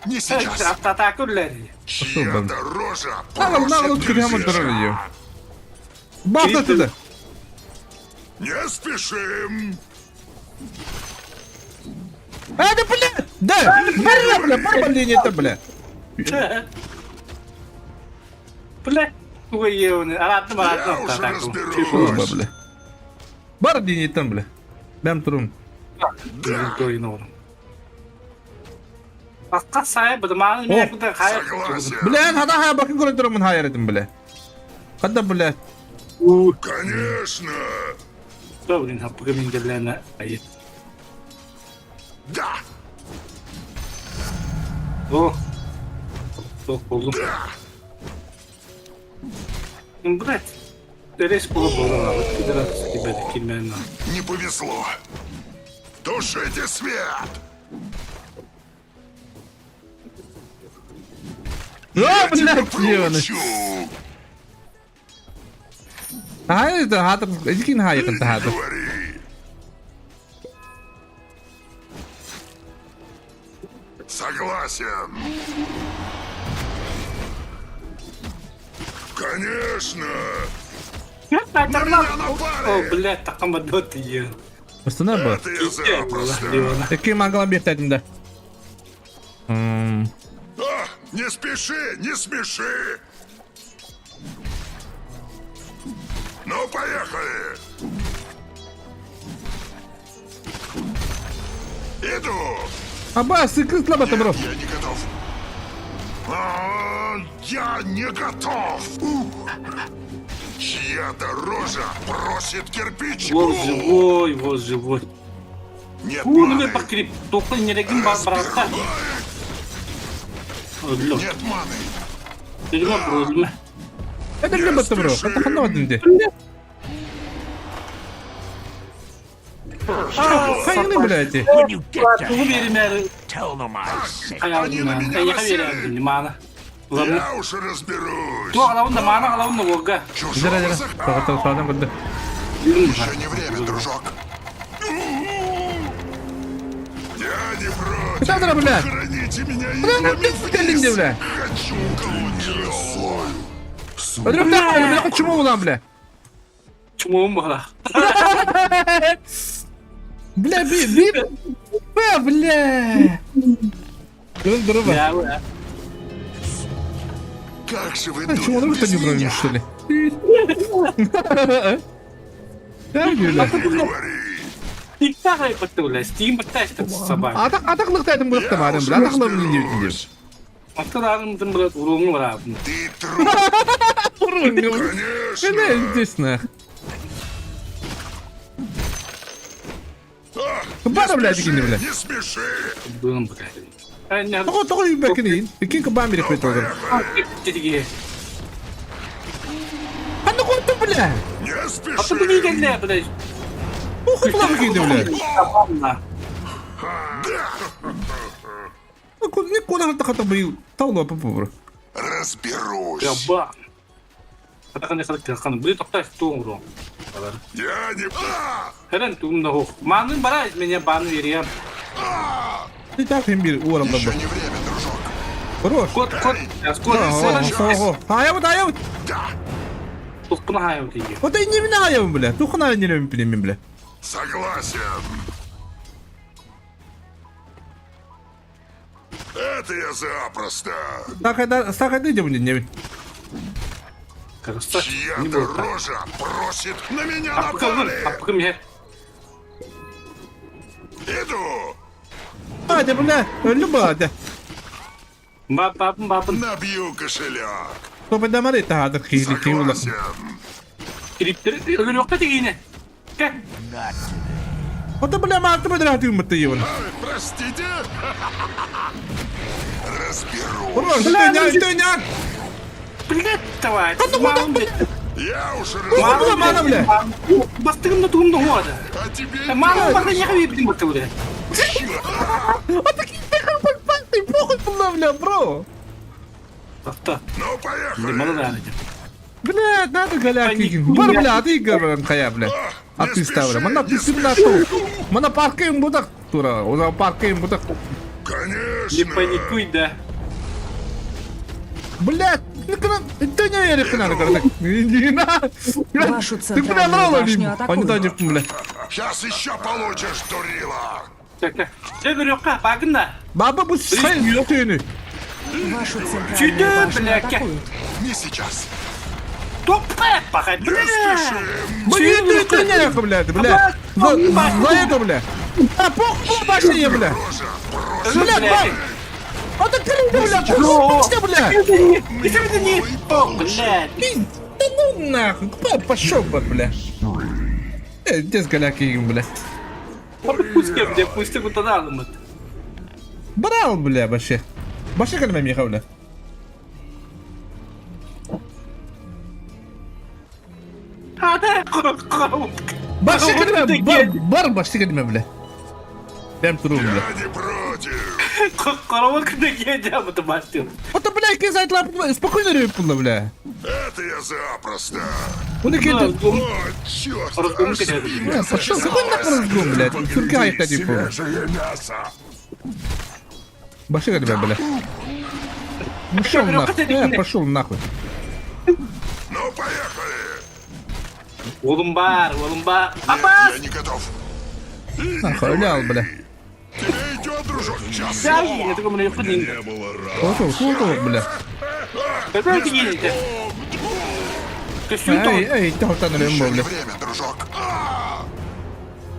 E: Не сейчас.
B: Атаку бля.
E: Чья-то рожа
A: Нағыл, нағыл
E: просит
A: кіне аман
E: кирпича.
A: тұрар Баста туда.
E: Не спешим.
A: Это, бля! Да! Бля, бля, бар это, бля.
B: Бля. Ой, ебаный. Аратым,
E: Я
B: аратым.
E: уже
B: Атаку.
E: разберусь.
A: Бля. Бар денеттен, бля. Бәм тұрым.
B: Басқа сайып, бұды маған мен бұды қайыр.
E: Согласен.
A: Бля, хада хая бакын көріп тұрмын хайыр едім, бля. Қада, бля.
E: Конечно.
B: Блин, аппыга мингерлерine ayı.
E: Да.
B: Oh. Çok buldum. Блять. Терес була була, пидорас тебе кимена.
E: Не повезло. Тушите свет.
A: А, блядь, ебаный.
E: Проучу.
A: Хайыр, хатыр, икин хайыр,
E: Не
A: хатыр.
E: говори. Согласен. Конечно.
B: О, блять, такама доты е.
A: Астана ба.
E: Это я запросто.
A: Эки мангала бертәдім да.
E: А, не спеши, не смеши. Ну, поехали. Иду.
A: Аба, сыкрыт лабата, бро.
E: Я не готов. А, я не готов. Ух. Чья-то рожа просит кирпич.
B: Воз живой, воз живой.
E: Нет
B: У, ну
E: маны.
B: бакри, тоқы нерегин бар баратта. Öldüm.
E: Нет маны.
B: Dedim öldüm.
A: Это лабата, бро. Қата қанда бадым де. Хайны, блядь.
H: When you get
B: Тугу
H: to
B: берим
H: tell them I said.
E: Они на меня насели.
B: Мана.
E: Я уж разберусь.
B: Ту алауын да мана алауын да олга.
E: Чужого
A: Жара, жара.
E: зах-
A: Тоғытыл, садан күрді.
E: Еще не время, дружок. Я не против.
A: Куда, бля?
E: Храните Колите меня иглами
A: Кэлин
E: вниз.
A: бля.
E: Хочу уколоть росою.
A: Өлүктэх, бля, почему улам, бля?
B: Чумуğum бала.
A: Бля, би, би, бля, бля. Здорово.
B: Я, бля.
E: Как же вы
A: Почему
E: дует
A: он
E: без
A: не броню,
E: меня?
A: что ли? Да, бля.
E: Говори.
B: Тиктак айтты, бля. Стим батташты собак.
A: Атак, атак лыктайтын булакта барым, бля, атак лым не дейт.
B: Аттарарымдын, бля, уруңу бар.
E: Ты труп. Конечно.
A: Бля, здесь нах.
E: А,
A: Бара, бля,
E: не
A: дигин, бля.
E: Не смеши.
B: Дунум, бля. Ай,
A: Того, того юбекин, кин кабам бери хуй тогда.
B: не.
A: А ну куда бля?
E: Не
B: Аты
E: спеши.
B: билгенде, бля.
A: Уху плавки, бля. Ну куда, никуда хата бил. Тауло попу.
E: Разберусь.
B: Яба. Атакан хат кан бли токтай туң ру.
E: Я не... А!
B: Херен туң да хох. Маны бара меня бан верия.
A: Ты так им бир уором
E: Еще
A: да.
E: не время, дружок.
A: Хорош.
B: Кот кот. Кот.
A: Ого. А я вот, а я вот.
E: Да.
B: Туккуна хайым тиги.
A: Вот и не вина бля. Тухна не любим племя, бля.
E: Согласен. Это я запросто.
A: Так это, так это идем, не.
B: Красавчик. Не
E: Чья-то
B: было так.
E: рожа просит на меня
B: Апкы
E: напали.
B: апкы мне.
E: Иду.
A: А, да, бля, люба, да.
B: Бап бап бап.
E: Набью кошелек.
A: Топ да мари та да хили киула.
E: Согласен.
B: Криптер өлөр тигине. Ке.
A: Вот бля, ма ты бля, ты мты его.
E: Ой, Простите. Разберусь.
A: Хорош, ты не, ты не.
B: Блядь, давай.
A: А ну куда, бля?
E: Я уж
A: Мама, мама, бля.
B: Бастыгым да тугум да хода.
E: А тебе
B: Мама бара не хабиб дим бля.
A: Вот такие ты похуй была, бля, бро.
B: Авто.
E: Ну, поехали.
B: Мало да.
A: Бля, надо голяки. Бар, бля, ты говорим, хая, бля. А ты ставля. Мана ты симнату. Мана паркаем будак тура. Оза паркаем будак.
E: Конечно.
B: Не паникуй, да.
A: Бля, ты не веришь, надо, Не на.
C: Вашу
A: Ты, бля,
C: центральную
A: нрала,
C: башню
A: Они
C: атакуют.
A: бля.
E: Сейчас еще получишь, дурила.
B: Так, так. Я говорю, ка, багна.
A: Баба bu sen tüyünü.
C: Вашу центральную
B: Чудо,
C: башню
B: бля,
C: атакуют.
E: Не сейчас.
B: Топе, пахать, бля.
A: Bu ne tüyünü ne бля, бля. За, за это, бля. А похуй башня, бля. Бля, баб. А ты крыша, бля, похуй, бля.
B: Не, О, блядь.
A: Да ну нахуй, куда пошел бы, бля. Здесь голяки, бля.
B: Пусть, бля, пусть куда надо.
A: Брал, бля, вообще. Вообще кальме меха, бля.
B: А, да,
A: Баши кальме, бар, бар баши кальме, бля. Прям тру, бля.
E: Я не против.
B: Караван куда едем, это башню.
A: Вот, бля, кизайт лап, спокойно репнула, бля.
E: Это я запросто.
A: Он и кидает.
E: О, черт.
B: Разгон
E: аж
B: кидает.
E: спинка
A: Пошел, какой нахуй разгон, блядь? Сурка их типа.
E: Свежее мясо.
A: Баши кальме, бля. Пошел нахуй. Пошел нахуй.
E: Ну, поехали.
B: Oğlum бар, oğlum бар.
E: Нет,
B: Апас!
E: я не готов.
A: Нахуй, лял, бля.
E: Тебе идет, дружок. Сейчас.
B: Я такой, бля, хуй
E: Не было рад.
A: Ото, ото, бля.
B: Какой ты едете? Ты что
A: Эй, эй, ты там
E: Еще не
A: бля.
E: время, дружок. А,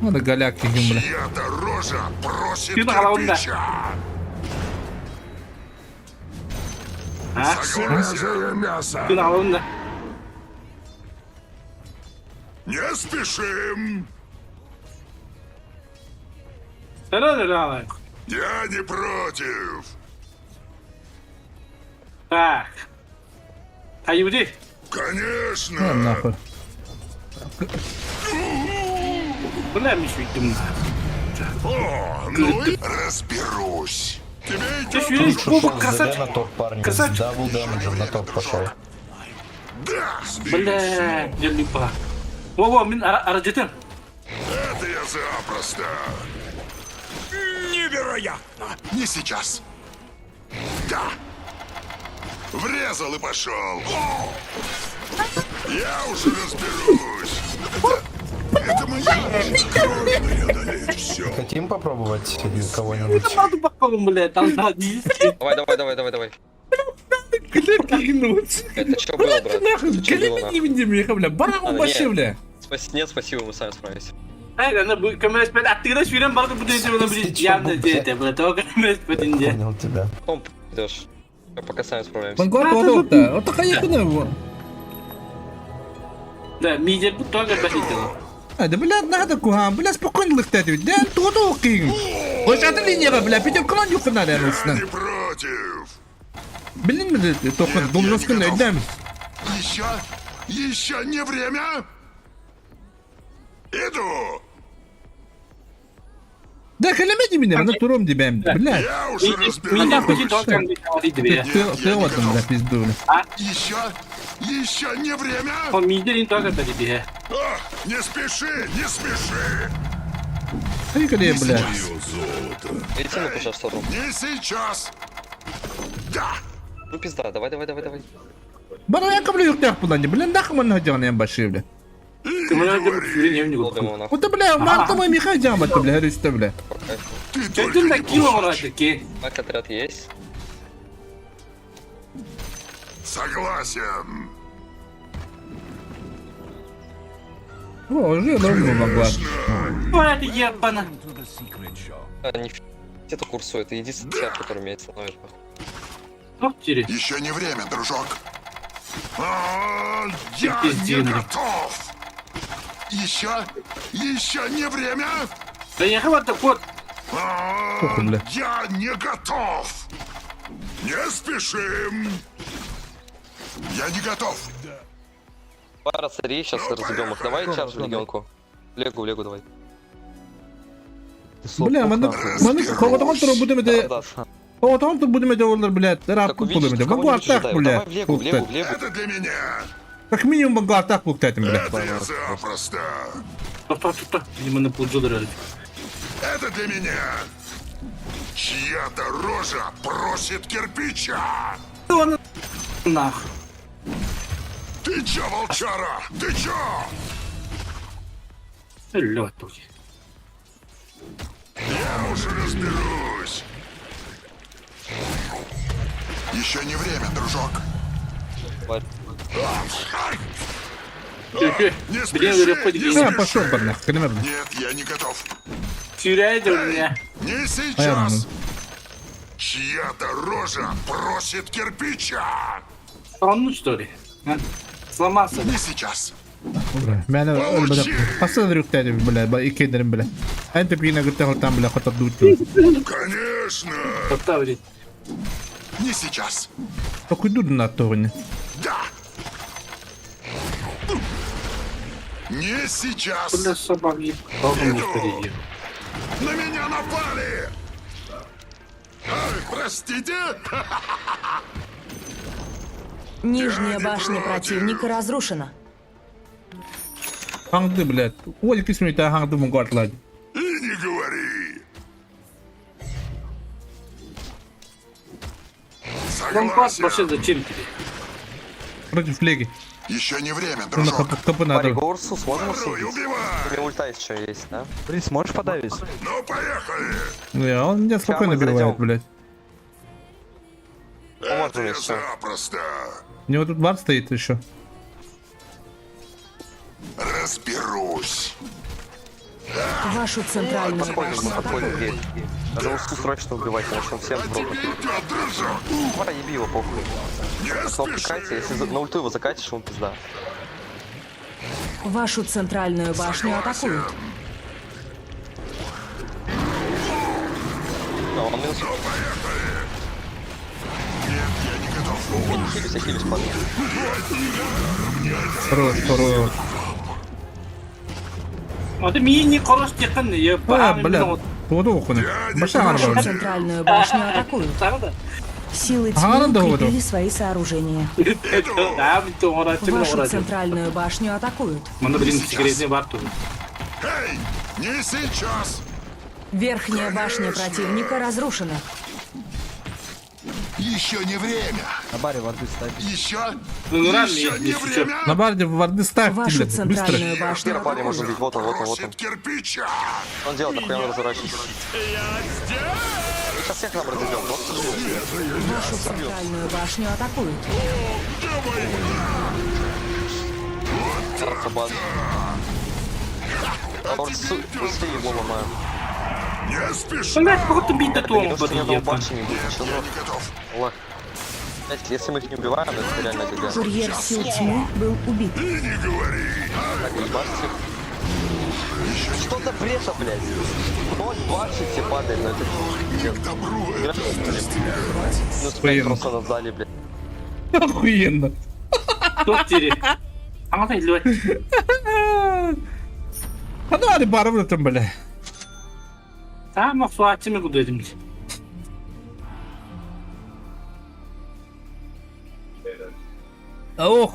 A: Надо голяки, бля.
E: Чья-то рожа просит
B: Ты на голову, да.
E: кирпича.
B: А?
E: Свежее мясо.
B: Ты на голову, да.
E: Не спешим.
B: Да-да-да.
E: Я не против.
B: Так. А иуди?
E: Конечно.
A: На, нахуй.
B: Бля, мне еще идем.
E: О, ну и разберусь. Тебе
B: Ты
E: идет,
B: еще есть
D: Пошел
B: кубок,
D: с ДД
B: красавчик.
D: на топ, парни. С
B: Красавчик.
D: double damage ем на топ пошел.
E: Да.
B: Бля, я липа. Во-во, мин араджетен.
E: Это я запросто.
H: Невероятно!
E: Не сейчас. Да! Врезал и пошел. О! Я уже разберусь. Это, это моя кровь преодолеет все.
I: Хотим попробовать кого-нибудь?
B: Надо баком, блядь, там да, диски.
D: Давай, давай, давай, давай, давай. Это что было, брат?
A: Нахуй,
D: Это чё было, нахуй?
A: бля, баран
D: А,
A: баши,
D: не.
A: бля.
D: Нет, спасибо, мы сами справимся.
B: Hayır, ana bu kamera ben attığına şuran balık bu dönüşü bana bir yandı diye buna toka kamera ben diye.
I: Понял тебя.
D: Потом идешь. Пока сами справляемся.
A: Вангард вот вот такая хуйня.
B: Да, мидер bu toka ben diye.
A: А, да, бля, надо кугам, бля, спокойно лыхтать, да, то кинг. Ось это линия, бля, пидем клан юхна, да,
E: Я не против.
A: Блин, бля, только должен дам.
E: Еще, еще не время. Иду.
A: Да, халямеди меня, на туром дебем, бля.
E: Я уже
B: Мидер
E: разберусь.
B: bu toka ben diye.
A: Ты, ты вот там, бля, пизду, бля.
E: Еще, еще не время.
B: O miderin toka ben diye.
E: А, не спеши, не спеши.
A: Поехали, бля.
E: Мое золото.
D: Иди на пожалуйста, сторону.
E: Не сейчас. Да.
D: Ну пизда, давай, давай, давай, давай.
A: Бара я каблю юхтях пулани, бля, нахуй ман хаджан я баши, бля.
E: И не
B: Kamera
E: говори.
B: ben
D: Лобим его нахуй.
A: Вот, бля, мантовый миха джамба, ты, бля, рыста, бля.
D: По кайфу.
E: Ты
B: Çöktün
E: только
B: de
E: не
B: kilo
E: плачь.
B: olarak ki.
D: Так, отряд есть.
E: Согласен.
A: О, уже давно могла.
B: Bana diye bana.
D: А, не это курсу, это единственный чар, который меня становит. нахуй.
B: Çok çiri.
E: Еще не время, дружок. А, я не
B: Пиздин.
E: готов. Еще, еще не время.
B: Ben yakamadım kod.
E: А,
A: Похуй, бля.
E: Я не готов. Не спешим. Я не готов.
D: Пара царей, сейчас разобьем их. Давай чарж в легионку. Легу, в легу давай.
A: Бля, мене, мене холодом туру будемо де...
D: Да,
A: Холодом туру будемо де олдер, бля,
D: Так
A: рапку
D: увидишь,
A: будемо де.
D: кого
A: Вангард
D: нибудь
A: так,
D: ожидай.
A: бля.
D: Давай в легу, в легу, в легу.
E: Это для меня.
A: Как минимум вангард так луктать, бля.
E: Это я запросто.
B: Tok tok tok tok. Bizim bunu pulcudur öyle.
E: Это для меня. Чья-то рожа просит кирпича.
B: Nah.
E: Ты чё, волчара? Ты чё?
B: Öyle bak.
E: Я уже разберусь. Еще не время, дружок.
D: Тварь.
E: Ай!
B: Çünkü
E: Не
B: biliyorum öyle
E: спеши,
B: kodu
E: не
B: giyin.
A: А, пошел, бля, хрена, бля.
E: Нет, я не готов.
B: Süreye ya.
E: Не
A: А я
E: сейчас. Чья-то рожа просит кирпича.
B: Sonlu story. Ha? Slamazsa.
E: Не сейчас.
A: Бля, мене, бля, паса дрюктать, бля, ба, икенерим, бля. Энте пина гурта там, бля, хотя дуть.
E: Конечно.
B: Hatta öyle.
E: Не сейчас.
A: Только дуд на тоне.
E: Да. Не сейчас.
B: Burada sabah yiyip kaldım müşteriyi.
E: На меня напали! Ай, простите?
C: Нижняя
E: не
C: башня
E: против.
C: противника разрушена.
A: Хангды, блядь. Оль кисмей та хангды мугард ладь.
E: И не говори.
B: Lan bas
E: Согласен.
B: başa da çimkili.
A: Против леги.
E: Еще не время,
A: На
E: дружок.
A: хп хп надо.
D: Парень, Горсу сможем
E: Воруй,
D: усудить?
E: убивай!
D: У меня ульта еще есть, да?
I: Блин, сможешь подавить?
E: Ну, поехали!
A: Не, он меня спокойно
D: мы зайдем.
A: убивает, блядь.
E: Это
D: Поможем
E: я
D: еще.
E: запросто.
A: У него тут вар стоит еще.
E: Разберусь.
C: Вашу центральную
D: Подходим, мы
C: башню
D: подходим
C: атакуют.
D: к двери. Надо Урсу срочно убивать, иначе он всем
E: А
D: в рот
E: тебе
D: накидает.
E: идет, дружок.
D: Давай, еби его, похуй.
E: Не
D: Кнопку
E: спеши.
D: катя, если на ульту его закатишь, он пизда.
C: Вашу центральную башню атакуют.
D: Да, он минус.
E: Ну, Нет, я не готов.
D: Хилюсь, я хилюсь, парни.
A: Хорош, хорош.
B: Hadi mini koros yakın ya.
A: А, бля, воду охуны. Баша
C: Вашу
A: арба.
C: центральную башню атакуют.
B: Sana da.
C: Силы
A: Ага,
C: тьмы
A: да, вот.
C: укрепили свои сооружения.
B: Daha bitti orası mı
C: Вашу
B: orası?
C: центральную башню атакуют.
B: Bana birin sigaretini var turun.
E: Эй, не сейчас.
C: Верхняя башня противника разрушена.
E: Еще не время.
I: На баре воды ставь.
E: Еще,
B: Ыҥыран
E: еще не
B: если чё.
E: время.
A: На барде варды ставь,
C: Вашу
A: блядь, быстро.
C: центральную башню
D: Первый парня можно
C: атакуют.
D: убить. Вот он, вот он, вот он.
E: Просит кирпича.
D: Что он делает? Нахуя он разворачивается? Мы сейчас всех нам разъебем. Просто
C: Вашу центральную башню атакуют.
D: Кажется, баз. Быстрее его ломаем.
E: Не спеши.
B: Блядь, походу бить до
D: Это не
B: того
D: то, что ни одного
B: подъехал.
D: башни не будет. Ничего.
E: Не готов.
D: Лах. Блядь, если мы их не убиваем, это реально ГГ.
C: Курьер сил тьмы был убит.
E: И не говори.
D: Так, ебашьте. Что за бред, блядь? 0,20 тебе падает, ну это
E: Не к добру это.
D: Ну,
A: Блин.
D: просто на зале, блядь.
A: Охуенно.
B: Топ тире. Аңа илбэт.
A: А ну, али бары там, бля.
B: Там охсуаччы куду этим.
A: Ох,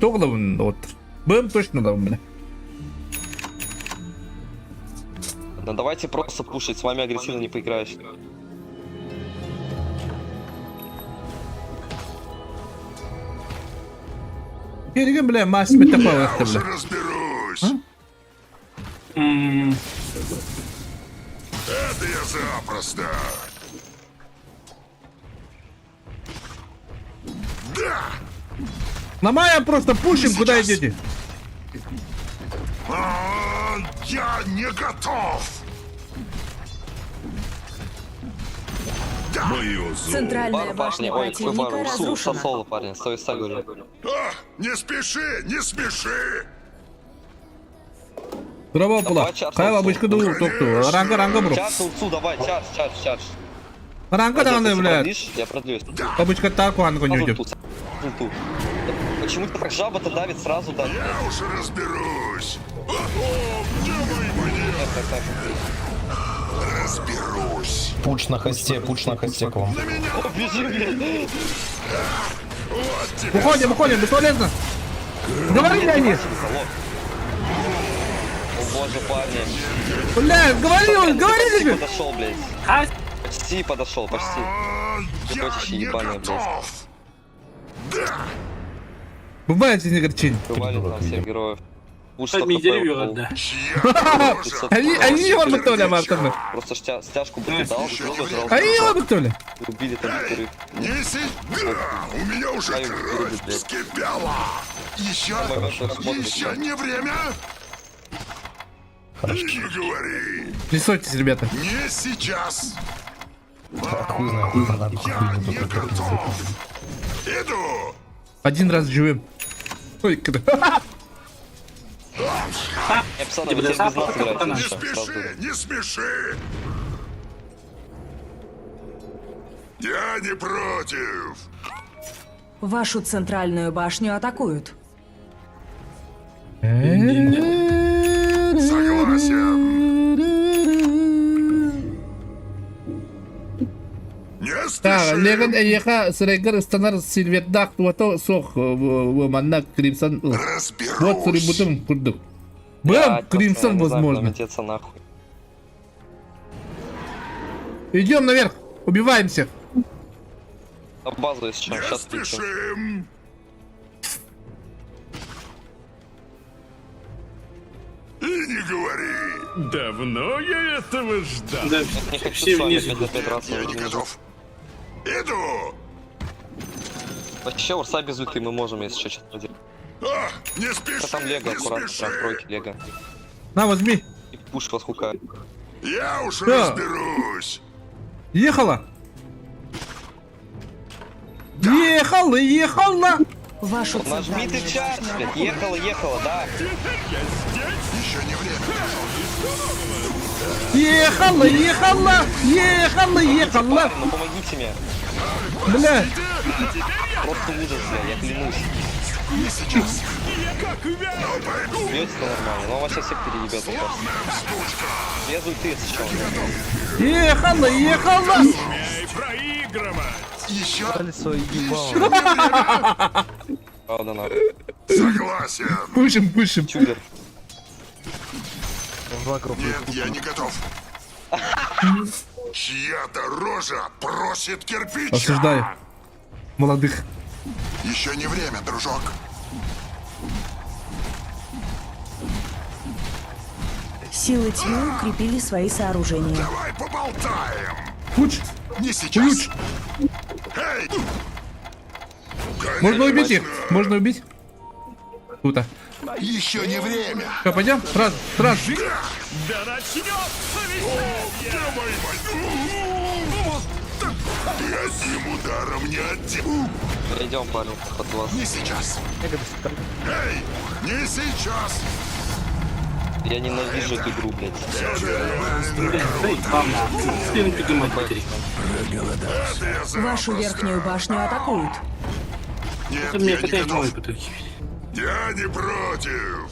A: тоғлабын вот. Бэм точно дам, бля.
D: Да давайте просто пушить, с вами агрессивно не поиграешь.
A: Переген, бля, мас бля.
E: Уже разберусь.
B: М,
E: Это я запросто. Да!
A: Ломаем просто, пушим, куда идете?
E: А, я не готов.
H: Мое зло.
C: Центральная
D: Пару
C: башня
D: парня, ой, какой
C: противника
D: пару, Урсу,
C: разрушена.
D: соло, парня, стой, стой, говорю.
E: А, не спеши, не спеши.
A: Дроба була.
D: Давай чарс,
A: Кайла
D: Урсу.
A: бышка ду токту. Ранга ранга бро.
D: Чарс, Урсу, давай, чарс, чарс, чарс.
A: Ранга
D: Молодец,
A: даганы,
D: если
A: бля.
D: продлишь, Я продлюсь.
A: Бабочка тарку анга не
D: Сразу
A: уйдет.
D: ульту, сразу ульту. Почему ты так жаба-то давит сразу давит?
E: Я уже разберусь. О, где мои
D: Так, так, так.
E: Разберусь.
I: Пуч на хосте, пуч на хосте к вам.
D: О, бежи, блядь.
E: Вот тебе.
A: Уходим, уходим, бесполезно. Говорили они.
D: Залог. О боже, парни.
A: Бля, говорил, говорили
D: Почти
A: же.
D: подошел, блядь.
B: Хай,
D: Почти подошел, почти.
E: А, я
D: Котище
E: не
D: ебаное, блядь.
E: готов. Да.
A: Бывает здесь не горчинь.
D: Убивали там всех героев. Уж
B: Ми
D: что
B: деревья, да.
E: Чья рожа?
A: Они, они его бутоля, Мартын.
D: Просто стяжку бы ты дал, друга жрал.
A: Они его бутоля.
D: Убили там пятерых.
E: Не си... Да, у меня уже
D: Ай,
E: кровь
D: блядь.
E: вскипела. Еще,
D: Момент работы,
E: еще не время. И не говори.
A: Не ссорьтесь, ребята.
E: Не сейчас.
I: Так, хуй знает, надо
E: Я
I: хуйню
E: не
I: только
E: готов. Иду.
A: Один раз живем. Ой, когда.
D: Я пацаны, вы
B: Бля,
D: теперь без нас
B: запах
D: играете.
B: пацана.
E: Не
D: всё, сразу
E: спеши,
D: говорю.
E: не спеши. Я не против.
C: Вашу центральную башню атакуют.
E: Согласен. Не
A: Так,
E: спеши.
A: Леган Эйха Срегер Станар Сильветдах Туато Сох Манна Кримсон. Вот
E: Разберусь.
A: Сурибутым Курдук. Бэм,
D: Блядь, пацаны,
A: Кримсон,
D: не знаю, куда
A: возможно.
D: мететься нахуй.
A: Идем наверх, убиваем всех.
D: На базу, если что,
E: Не
D: сейчас включим.
E: спешим. И не говори.
H: Давно я этого ждал.
B: Да,
D: Не хочу
B: все
D: с вами
B: вниз.
D: опять на 5 раз.
E: Я не готов. Иду.
D: Вообще, Урса без ульты мы можем, если что, что-то поделать.
E: А, не спеши,
D: Да там Лего,
E: не
D: аккуратно,
E: спеши.
D: прям тройки Лего.
A: На, возьми.
D: И пуш вас хукает.
E: Я уж
A: Да.
E: разберусь.
A: Ехала. Ехала, ехала.
C: Вашу
D: Нажми ты
C: центральную
D: чарж,
C: башню
D: блядь.
C: атакуют.
D: Ехала, ехала, да.
E: Еще не время.
A: Ехала, ехала, ехала, ехала.
D: Парни, ну помогите мне.
A: Бля,
D: Просто ужас, бля, я клянусь.
E: Не сейчас.
D: Бьете нормально, но он вообще всех переебет, мне кажется. Без ульты, если что.
A: ехала, ехала.
H: Умей проигрывать.
E: Еще
D: Правда, нахуй.
E: согласен.
A: Пушим, пушим.
D: Чудер.
E: Нет, я не готов. Чья-то рожа просит кирпича.
A: Осуждаю. Молодых.
E: Еще не время, дружок.
C: Силы тьмы укрепили свои сооружения.
E: Давай поболтаем.
A: Пуч!
E: Не сейчас. Эй!
A: Можно убить их? Можно убить? Круто.
E: Еще не время.
A: Что, пойдем? Сразу, сразу.
H: Да начнется веселье!
E: Давай, Ты одним ударом не отдел.
D: Идем, парень, под вас.
E: Не сейчас. Эй, не сейчас.
D: Я ненавижу эту игру, блядь.
B: Эй, бам. Спину поднимать батарейку.
C: Вашу верхнюю башню атакуют.
E: Нет,
B: Это мне
E: я не
B: опять
E: готов.
B: новые батарейки.
E: Я не против.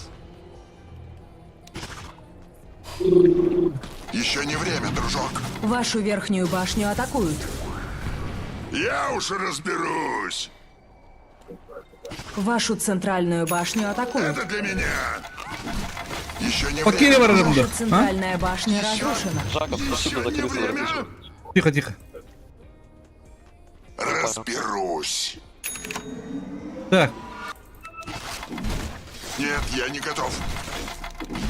E: Еще не время, дружок.
C: Вашу верхнюю башню атакуют.
E: Я уж разберусь.
C: Вашу центральную башню атакуют.
E: Это для меня. Еще не
A: Покинули
E: время.
A: вражду.
C: Ваша центральная башня разрушена.
D: Жаков, спасибо за
E: Еще не
D: крысу,
E: время.
D: братишка.
A: Тихо, тихо.
E: Разберусь.
A: Так,
E: Нет, я не готов.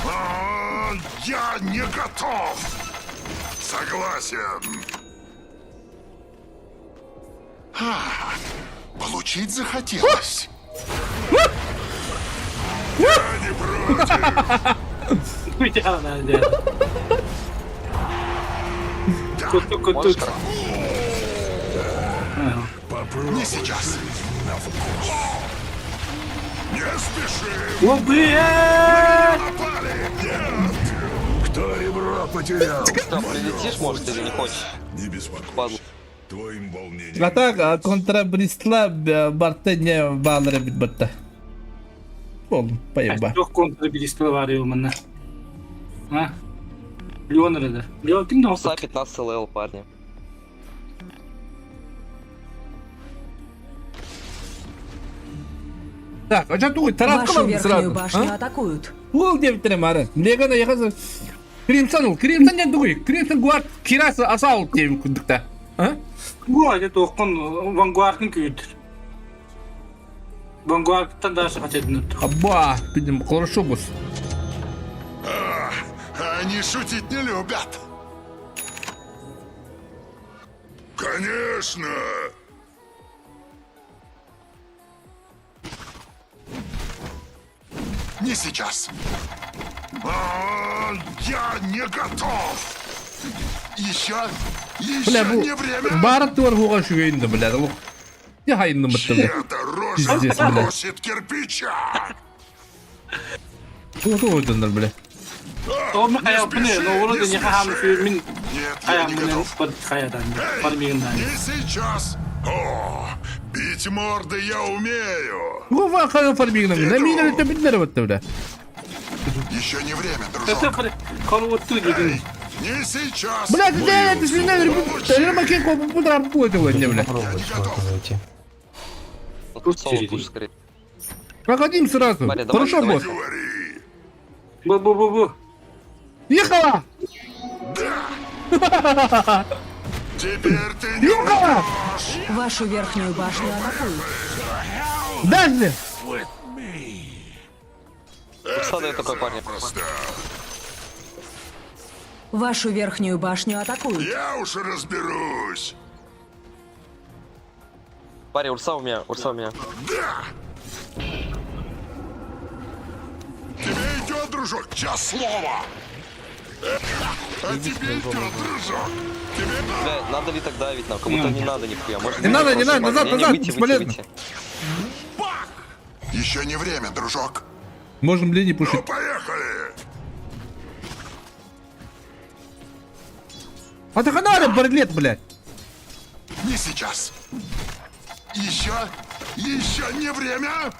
E: А, Я не готов. Согласен. А, Получить захотелось. Я не против.
B: Я, да, да. Тут, тут,
D: Можешь
B: тут.
E: Не сейчас. Не спеши.
B: О, блядь!
E: Напали. Нет. Кто ребро потерял?
D: Там прилетишь, может, или не хочешь?
E: Не беспокойся.
D: Падла.
E: Твоим волнением.
A: а так, а, контрабристла бартене баллары битбатта. Бол, поеба.
B: Жоқ контрабилистler var ya bana. Ha? Leon nerede? Leon kim de
D: Пса 15 ЛЛ, парни.
A: Так, а что тут?
C: Вашу
A: Тараскалам
C: верхнюю
A: сразу.
C: башню
A: А?
C: атакуют.
A: Ол деп мары. Легана яхасы. Кримсон ол, Кримсон ден дугуй. Кримсон гуард кирасы асал деп күндікті. А?
B: Bu adet okun Vanguard'ın köyüdür. Vanguard'dan daha çok edinir.
A: Аба, видим, хорошо босс.
E: Они шутить не любят. Конечно. Не сейчас. А, я не готов. Еще, еще
A: Бля, бу
E: не время.
A: Барат туар хуга шугайынды, бля. Лух. Я хайынды мытты, бля.
E: Это рожа
A: Пиздец, бля.
E: просит кирпича.
A: Туа ойдыңдар, бля.
B: O mu kaya bu ne? Ne olur da ne ham min
E: Нет, я
B: kaya
E: не
B: mı ne?
E: готов.
B: Bak kayadan. Farming'den.
E: Не сейчас. О, бить морды я умею.
A: Гува хайын фармигнам. На меня это битнер бітті, бля.
E: Еще не время, дружок.
B: Sıfır konu dedin.
E: Не сейчас.
A: Бля, ты это свина, Рымакен копы пудрар пуйты, бля.
I: Попробовать куда-то зайти.
D: Ну, тут соло пуш скорее.
A: Проходим сразу.
D: Валя, давай,
A: Хорошо,
D: давай.
A: босс.
E: Говори.
B: Bu bu bu bu.
A: Ехала!
E: Теперь ты не
A: Ехала!
C: Вашу верхнюю башню атакуют.
A: Дальше!
D: Пса дает такой, парни.
E: просто.
C: Вашу верхнюю башню атакуют.
E: Я уж разберусь.
D: Парень, урса у меня, урса у меня.
E: Да. Тебе идет, дружок, час слова. А тебе идет, дружок. Тебе
D: Бля, надо ли так давить нам? Как будто не надо нихуя. Может,
A: Не надо, не
D: просто,
A: надо, назад,
D: парни. Не, не,
A: назад,
D: выйти, выйти,
A: бесполезно.
D: выйти.
E: Еще не время, дружок.
A: Можем линии
E: Ну,
A: пушить.
E: поехали.
A: А ты ханара, барлет, блядь.
E: Не сейчас. Еще, еще не время.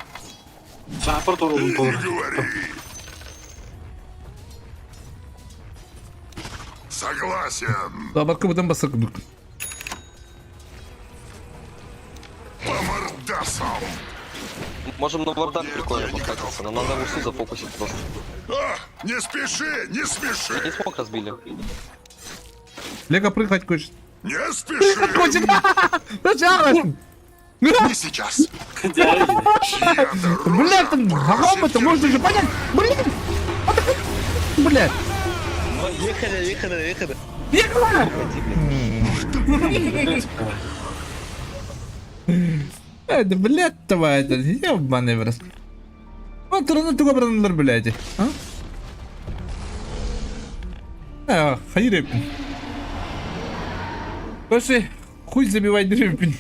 B: Sapır doğru
E: Не
B: doğru.
E: говори. Согласен.
A: Табатка бұдан басыр күдік.
E: По мордасам.
D: Можем на вардах
E: Нет,
D: прикольно
E: я не
D: покатиться, но надо урсу зафокусить просто.
E: А, не спеши, не спеши.
D: Не смог разбили.
A: Лего прыгать хочет.
E: Не спеши!
A: Прыгать хочет! Зачем?
E: Не сейчас!
A: Блядь, там гром это можно же понять! Блин! Блядь!
D: Ехали, ехали, ехали.
A: Ехала! Это, блядь, давай, это, ебаный в рот. Вот тураны туга бараннар, блядь. А? А, хайрепин. Слушай, хуй забивай дрепин.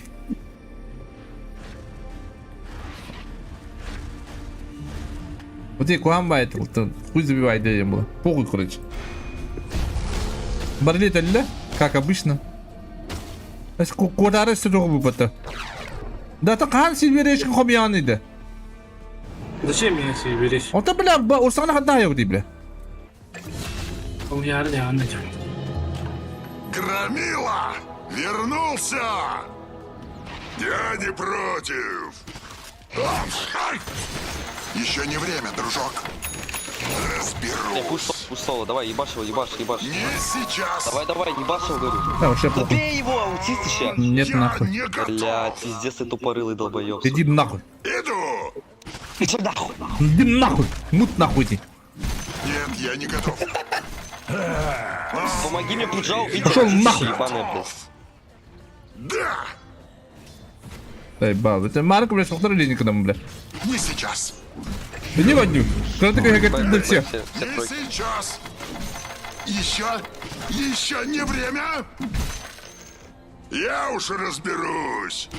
A: Вот я куан байт, хуй забивай дрепин было. Похуй, короче. Барлет әллә, как обычно. Кодары сөтөҕү бупата. Да та хаан силберешкин хомьян иде.
B: Зачем меня себе берешь?
A: Ота бля, урсана хадда yok ди бля.
B: Хомьяры да анна
E: Громила! Вернулся! Я не против! Ай! Еще не время, дружок. Разберусь.
D: Пуш, пуш соло, давай, ебашь его, ебашь, ебашь.
E: Не сейчас!
D: Давай, давай, ебашь его, говорю.
A: Да, вообще похуй.
D: Забей его, аутист еще.
A: Нет
E: Я
A: нахуй.
E: не готов!
D: Блядь, пиздец, ты тупорылый долбоеб.
A: Иди нахуй.
E: Иду!
D: Иди нахуй.
A: Иди нахуй. Мут нахуй иди.
E: Нет, я не готов.
D: Помоги мне, пуджа, убить.
A: Пошел нахуй.
D: Ебаная, блядь.
E: Да!
A: Дай бал. Это Марк, бля, сохтар или никогда, бля.
E: Не сейчас!
A: Да не водню. Когда ты как для всех.
D: Все, все
E: Не
D: тройки.
E: сейчас! Еще! Еще не время! Я уж разберусь!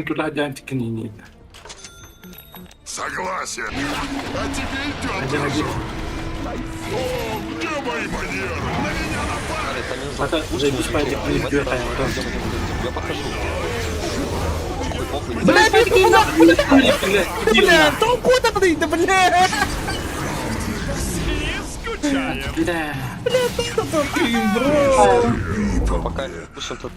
B: Туда не
E: Согласен! А тебе идет, дружок! О, где мои манеры? На меня напали!
D: Там минус
B: Это заебись, пойди,
D: Давайте, давай, идем, идем, идем. Я подхожу. Похуй, похуй.
A: Бля, бля, бля, бля, бля, толку там, да, бля.
H: Не скучаем.
B: Бля.
A: Бро.
D: Пока пушим тут.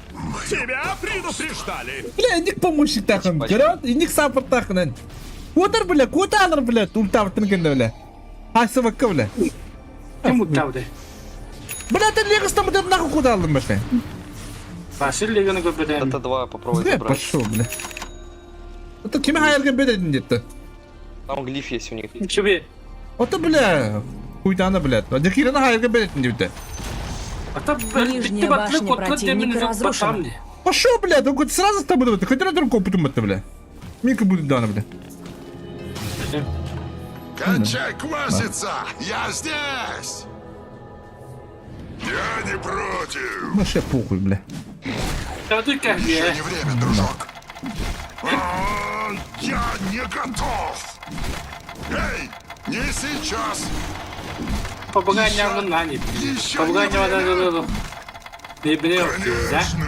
H: Тебя предупреждали.
A: Бля, иник помощник тахын. Көрөт, иник саппорт тахын. Кутар, бля, куталар, бля, ультав тынгенде, бля. Асывакка, бля.
B: Кем уттавды?
A: Бля, ты легостан бля, нахуй куда алдың, бля.
B: Василий Легана көпөдөн.
D: Это два попробуй
A: Бля,
D: забрать.
A: пошел, бля. Это кем хайырган бедедин депті.
D: Там глиф есть у них.
B: Чүбе.
A: Ото, бля, хуйтана, бля. Декирана хайырган бедедин депті.
B: Ата
C: Нижняя башня противника разрушена.
A: Пошел, бля, он говорит, сразу с тобой, хоть раз другого потом это, бля. Мика будет дана, бля.
E: Кончай кваситься! Я здесь! Я не против!
A: Вообще похуй, бля.
E: Еще не время, дружок! А, Я не готов! Эй, не сейчас! Еще не время! Конечно!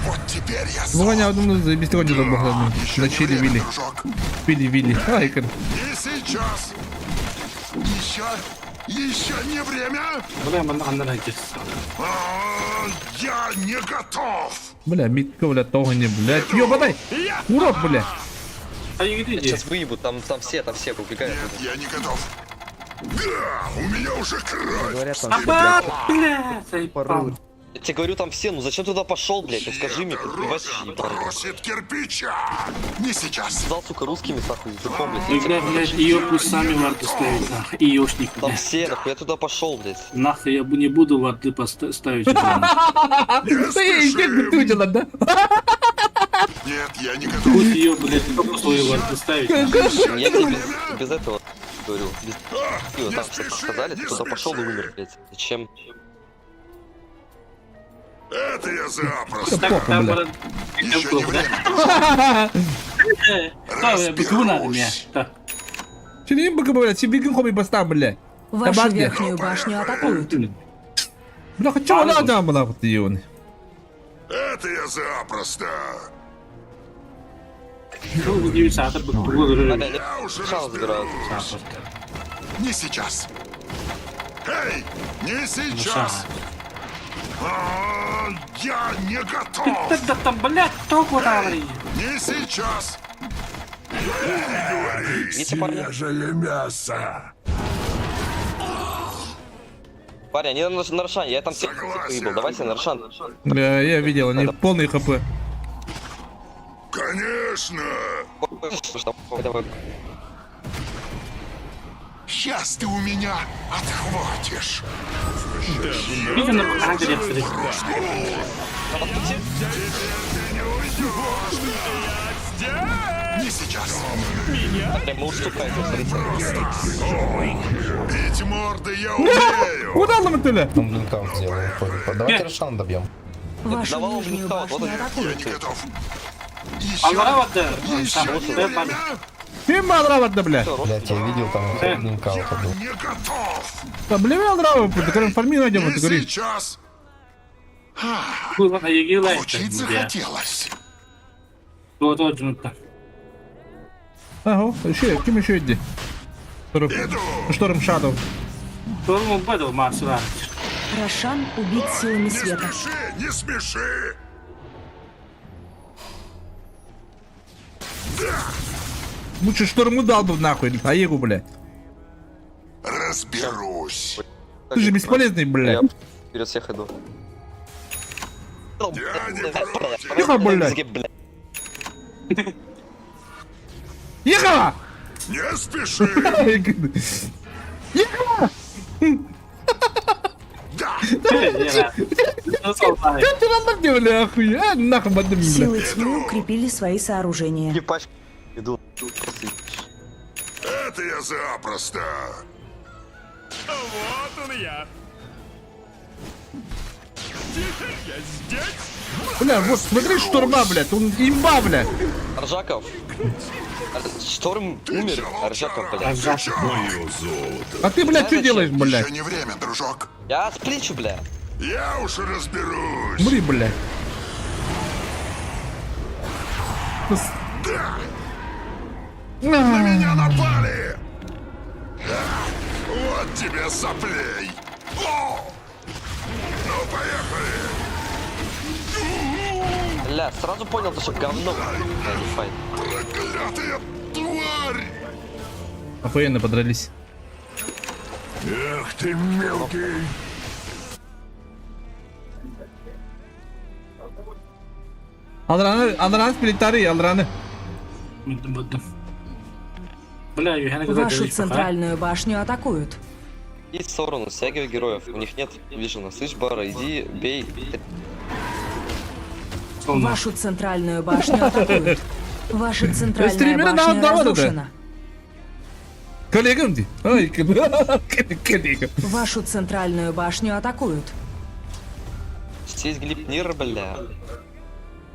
E: Вот теперь я
A: Ну, я думаю, заебись, ты
E: Еще
A: На
E: не
A: чили
E: время,
A: вили.
E: дружок!
A: Пили вили. Ай, кор.
E: Не сейчас! Еще! Еще не время! А, Я не готов!
A: Бля, митка, бля, тогни, блядь. Ёбадай! Урод, бля!
D: Сейчас выебут, там, там все убегают.
E: Нет, я не готов. Да, у меня уже кровь.
I: Говорят, там
D: Я тебе говорю, там все, ну зачем туда пошел, блядь? Ну скажи мне, ты
E: Рожа
D: ебаный.
E: просит кирпича. Не сейчас.
D: Сказал, сука, русскими, нахуй, языком, блядь. Я тебе-
B: Игра, блядь, ее пусть сами варды ставить, нахуй. Иошник,
D: Там
B: блядь.
D: все, нахуй, я туда пошел, блядь.
B: Нахуй я не буду варды ставить. блядь.
E: Не
A: Ты
E: спешим.
A: ты дела, да?
E: Нет, я не готов.
B: Пусть ее, блядь, только свою варды ставить. нахуй.
D: Я тебе без этого говорю. Без
E: А,
D: пива,
E: не
D: там все
E: спеши,
D: сказали, ты
E: не
D: туда пошел и
E: спеши.
D: умер, блядь. Зачем?
E: Это я запросто.
B: Так, там,
A: бля.
B: брат,
E: Еще не время.
B: Да, быку надо мне. Так.
A: Чили быка, блядь, тебе хоми баста, бля.
C: Вашу
A: Табак, бля.
C: верхнюю башню атакуют.
A: Бля, хочу она там, бля, вот её.
E: Это я запросто.
B: Ну, удивиться, а быку.
D: Бля,
E: Я уже
D: Сначала забирают.
E: разберусь. Не сейчас. Эй, не сейчас. А, Я не готов.
B: Да там, блядь, толку там.
E: Не сейчас.
D: Видите, парни?
E: Свежее мясо.
D: Парень, они на Рошане, я там всех выебал. Давайте на Рошан.
A: Бля, я видел, они полный хп.
E: Конечно!
D: Давай, давай.
E: Сейчас ты у меня отхватишь.
B: Видите, на характере смотрите.
E: Не сейчас.
D: Прям мы уступаем, смотрите.
E: Бить морды я умею.
A: Куда нам это, бля?
I: Он блинкаут сделал. понял. Давайте Рошана добьем.
C: Вашу
D: Давал
C: нижнюю
D: блинкаут, вот
C: башню
D: он.
E: Я
C: атакуют.
E: не готов. Еще,
B: Аллара вот,
E: еще не время.
A: Ким алрават, бля?
I: Блять, я видел, там блинкаут был.
E: Не готов.
A: Да, бля, алрават, ты говоришь, фарми найдем,
E: Не
A: ты говоришь.
E: сейчас.
B: Учить
E: Учить захотелось.
B: Вот, вот, вот.
A: Ага, еще, ким еще иди? Шторм,
E: Иду.
A: Шторм Шадоу.
B: Шторм убедил Марсу
C: Рошан убит силами
E: Не
C: света.
E: спеши, не спеши.
A: Лучше шторму дал бы нахуй, а Егу, бля.
E: Разберусь.
A: Ты же бесполезный, бля.
D: Я вперед всех иду.
E: Я не против.
A: Тихо, блядь. Ехала!
E: Не спеши.
A: Ехала!
E: Да.
A: Ты нам где, бля, охуя? А, нахуй, бля.
C: Силы тьмы укрепили свои сооружения.
D: Не пачку иду.
E: Это я запросто.
H: Вот он я. Теперь я здесь.
A: Бля, вот смотри, шторма, блядь, он имба, бля.
D: Аржаков. Шторм умер. Аржаков, блядь.
A: А ты, блядь, что делаешь, блядь?
E: Еще не время, дружок.
D: Я сплечу, бля.
E: Я уж разберусь.
A: Мри, блядь.
E: Да. На меня напали. Да. Вот тебе соплей. О! Ну, поехали.
D: Бля, сразу понял, то, что говно. Бля, не файт.
E: Проклятая тварь!
A: Охуенно подрались.
E: Эх ты мелкий!
A: Алраны, Алран сплитары, Алраны.
B: Бля, я
C: Вашу центральную башню атакуют.
D: Иди в сторону, стягивай героев. У них нет вижена. Слышь, Бара, иди, бей.
C: Вашу центральную башню атакуют. Ваша центральная
A: Стримеры на
C: башня
A: одного надо.
C: разрушена.
A: Коллегам ты. Ой, коллегам.
C: Вашу центральную башню атакуют.
D: Здесь глипнир, бля.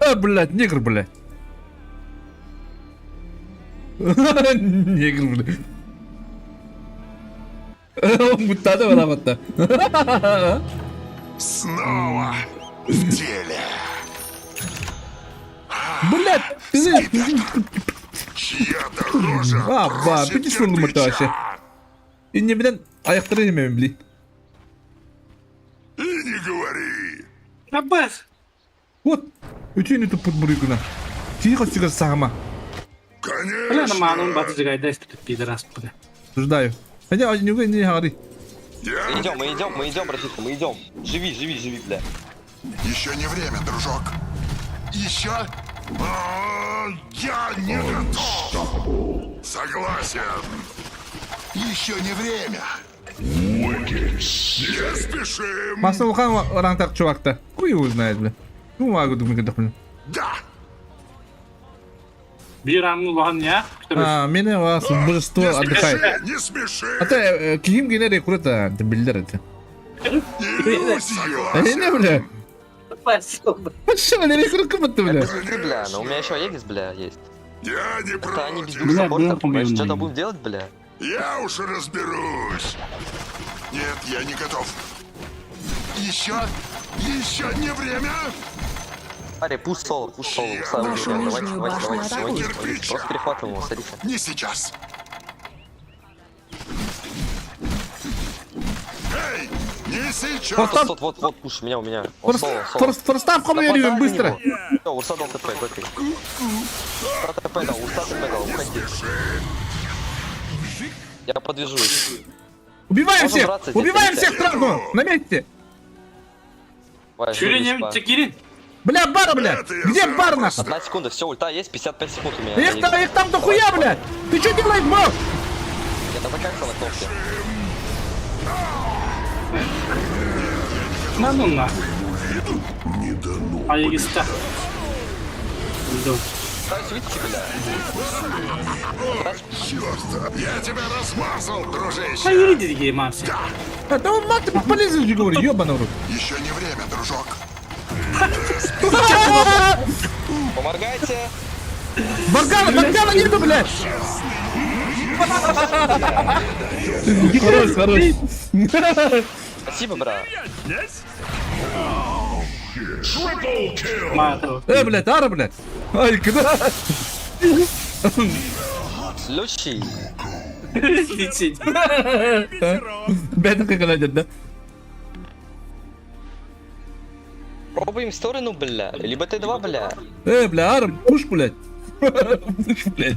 A: А, блядь, негр, блядь. Негр, блядь. Мутада варабатта.
E: Снова в деле.
A: Блядь, ты...
E: Чья-то рожа
A: А, ба,
E: просит
A: пиди свою
E: кирпича.
A: вообще. И не, блин, аяқтары емем, бли.
E: И не говори.
B: Аббас!
A: Вот, өтен өтіп пұт бұрыгына. Тихо сигар сағама.
B: Бля, на
E: Конечно.
B: ману баты дай что пидорас, бля.
A: Осуждаю. Хотя, не не говори.
E: Я
D: Идем, мы идем, мы идем, братишка, мы идем. Живи, живи, живи, бля.
E: Еще не время, дружок. Еще? А, Я не готов. Согласен. Еще не время. Не спешим.
A: Масылхан рантақ чувакта. Хуй его знает, бля. Ну, могу думать, это хуйня.
E: Да.
B: Бирамну лохан я?
A: А, меня вас божество
E: Не
A: отдыхает.
E: смеши, не смеши.
A: А ты ким генерий круто, ты билдер это.
E: Согласен.
A: Не, бля. Что, бля, рекрут как будто, бля.
D: Ты, бля, но у меня еще Егис, бля, есть.
E: Я не
D: Это они без
E: против.
D: двух
B: Бля,
D: саппортов,
B: бля,
D: понимаешь?
B: по-моему,
D: Что-то будем делать, бля?
E: Я уж разберусь. Нет, я не готов. Еще? Еще не время?
D: Парень, пусть соло, пусть соло, Слава,
C: Вашу
D: давайте,
C: нижнюю
D: давайте,
C: башню
D: давайте,
C: атакуют.
D: давайте, просто перехватываем его, смотрите.
E: Не сейчас. Эй, не сейчас.
A: Вот там-
D: Вот, вот, вот, пуш, меня, у меня. Он соло, соло.
A: Форстав
D: Нападай на
A: быстро.
D: него. Всё, Урса дал ТП, бэкай. Урса ТП дал, Урса ТП дал, уходи. Я подвяжу их.
A: Убиваем
D: Можем
A: всех!
D: драться здесь,
A: Убиваем
D: нельзя.
A: всех сразу! На месте!
D: Давай,
B: Чүрүн
D: жди,
B: кирин.
A: Бля, бара, бля!
E: Это я
A: Где
E: запросто.
A: бар нахуй?
D: Одна секунда, все, ульта есть, 55 секунд у меня.
A: Их там, их там дохуя, бля! Ты что делаешь, бро?
D: Я закакался на кнопке.
B: На ну нахуй.
E: Не дано.
B: Айгиста. Да.
D: Пытаюсь выйти, бля.
E: Черт, я тебя размазал, дружище.
B: Айри дигей мамси.
A: А, Да он мат, ты полезешь, говорю, ёбаный в рот.
E: Еще не время, дружок.
D: Помогайте!
A: Баргана, Баргана нету, блядь! Хорош, хорош.
D: Спасибо, брат.
H: Я здесь.
B: Маатау.
A: Э, блядь, ара, блядь. Ай, куда?
D: Лючий.
B: Лететь.
A: Бедный как она да?
D: Пробуем сторону, бля. Либо Т2, бля.
A: Э, бля, ара, пуш, блядь. Пуш, блядь.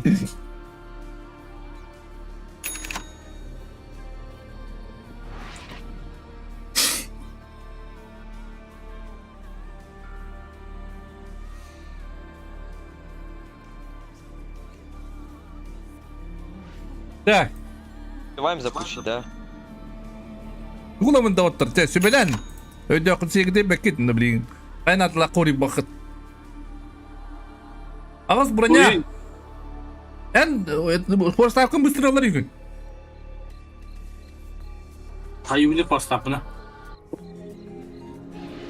A: Так,
D: Успеваем запушить, да?
A: Гуламын да оттар, те, сүбэлэн. Өйдөөххүн сиэгдэй бэккит, ну, блин. Айнатла кори бахыт. Ағыз броня.
B: Ой.
A: Эн, хорставкын быстро алар үйгүн.
B: Таюны поставына.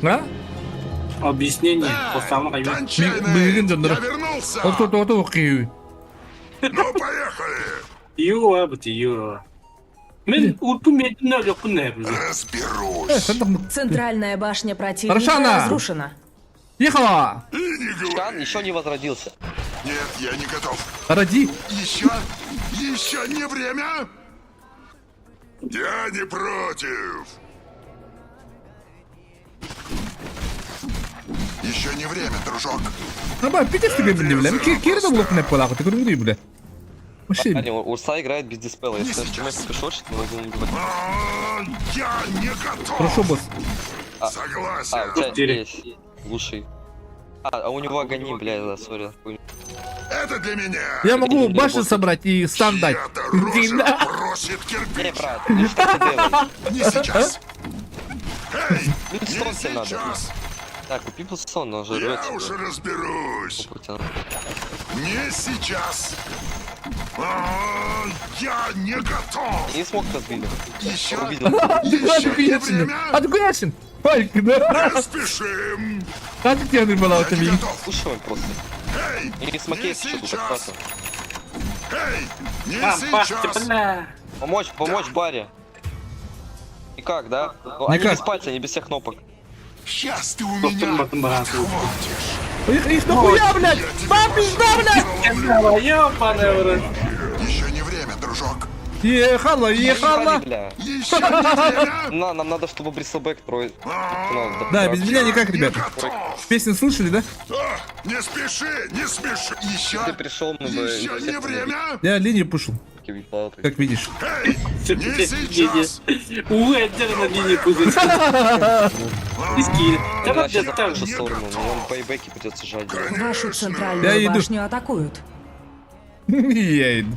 A: А?
B: Объяснение поставына каюны.
E: Кончай на
A: Мигин
E: это.
A: жандыры.
E: Я вернулся.
A: Ото ото оқи.
E: Ну, поехали.
B: Юа бит юа. Мен урпу медин жокпун не билем.
E: Разберусь.
C: Центральная башня противника
A: Рошана!
C: разрушена.
A: Ехала!
E: И не говори.
D: Шан еще не возродился.
E: Нет, я не готов.
A: Ради.
E: Еще, еще не время. Я не против. Еще не время, дружок.
A: Аба, питер тебе бля, бля. Кирда блок не полагу, ты говори, бля. Вообще.
D: Парень, Урса играет без диспела. Если
E: Не
D: наш тиммейт
E: сейчас.
D: пришел, мы будем убивать.
E: А, Я не готов.
A: Хорошо, босс.
D: А,
E: Согласен.
D: у тебя
B: Четыре.
D: есть лучший. А, а у него огонь, бля, да, сори.
E: Это для меня.
A: Я могу башню собрать и стан дать.
E: Чья-то рожа
A: Да.
E: просит
D: Не,
E: кирпич.
D: брат, ну что ты делаешь?
E: Не сейчас. Эй,
D: Ну,
E: не
D: стон тебе надо.
E: сейчас.
D: Так, купи пласон, он же рвет
E: Я уж
D: тебя.
E: разберусь.
D: Опа, тебя.
E: Не сейчас. А, Я не готов.
D: Не смог разбили.
E: Еще,
D: Увидел.
E: еще не время.
A: Адгуяшин. Ай, да.
E: Не спешим.
A: А ты тебе была
E: Я
A: у
E: не
A: тебя.
E: готов.
D: Слушаем просто.
E: Эй,
D: И смоки
E: не
D: еще тут
E: сейчас.
D: аккуратно.
E: Эй, не
B: Там пахте,
E: сейчас.
B: бля.
D: Помочь, помочь Баре. Никак, да? Ну, Они
A: Никак.
D: без пальца, они без всех кнопок.
E: Сейчас ты у
B: Топтун
E: меня
B: батын барасы.
E: хватишь.
A: Их, их нахуя, блядь? Вам пизда, блядь!
B: Ёбаный в рот.
E: Еще не время, дружок.
A: Ехала, ехала.
D: Бля.
E: Еще не время.
D: На, нам надо, чтобы Бристлбэк трое. Ну,
A: Да, без меня никак,
E: Не
A: ребята.
E: готов.
A: Песню слышали, да?
E: А, не спеши, не спеши. Еще,
D: Ты пришел, мы бы...
E: еще не время.
A: Я линию пушил, как видишь.
E: Эй, не сейчас.
B: Уу, отдельно линию пузырь. Иски. Давай,
D: Сейчас
B: блядь, там.
D: нашу сторону, но нам байбеки придется жать.
C: Вашу
A: Я
C: центральную
A: иду.
C: башню атакуют.
A: Я иду.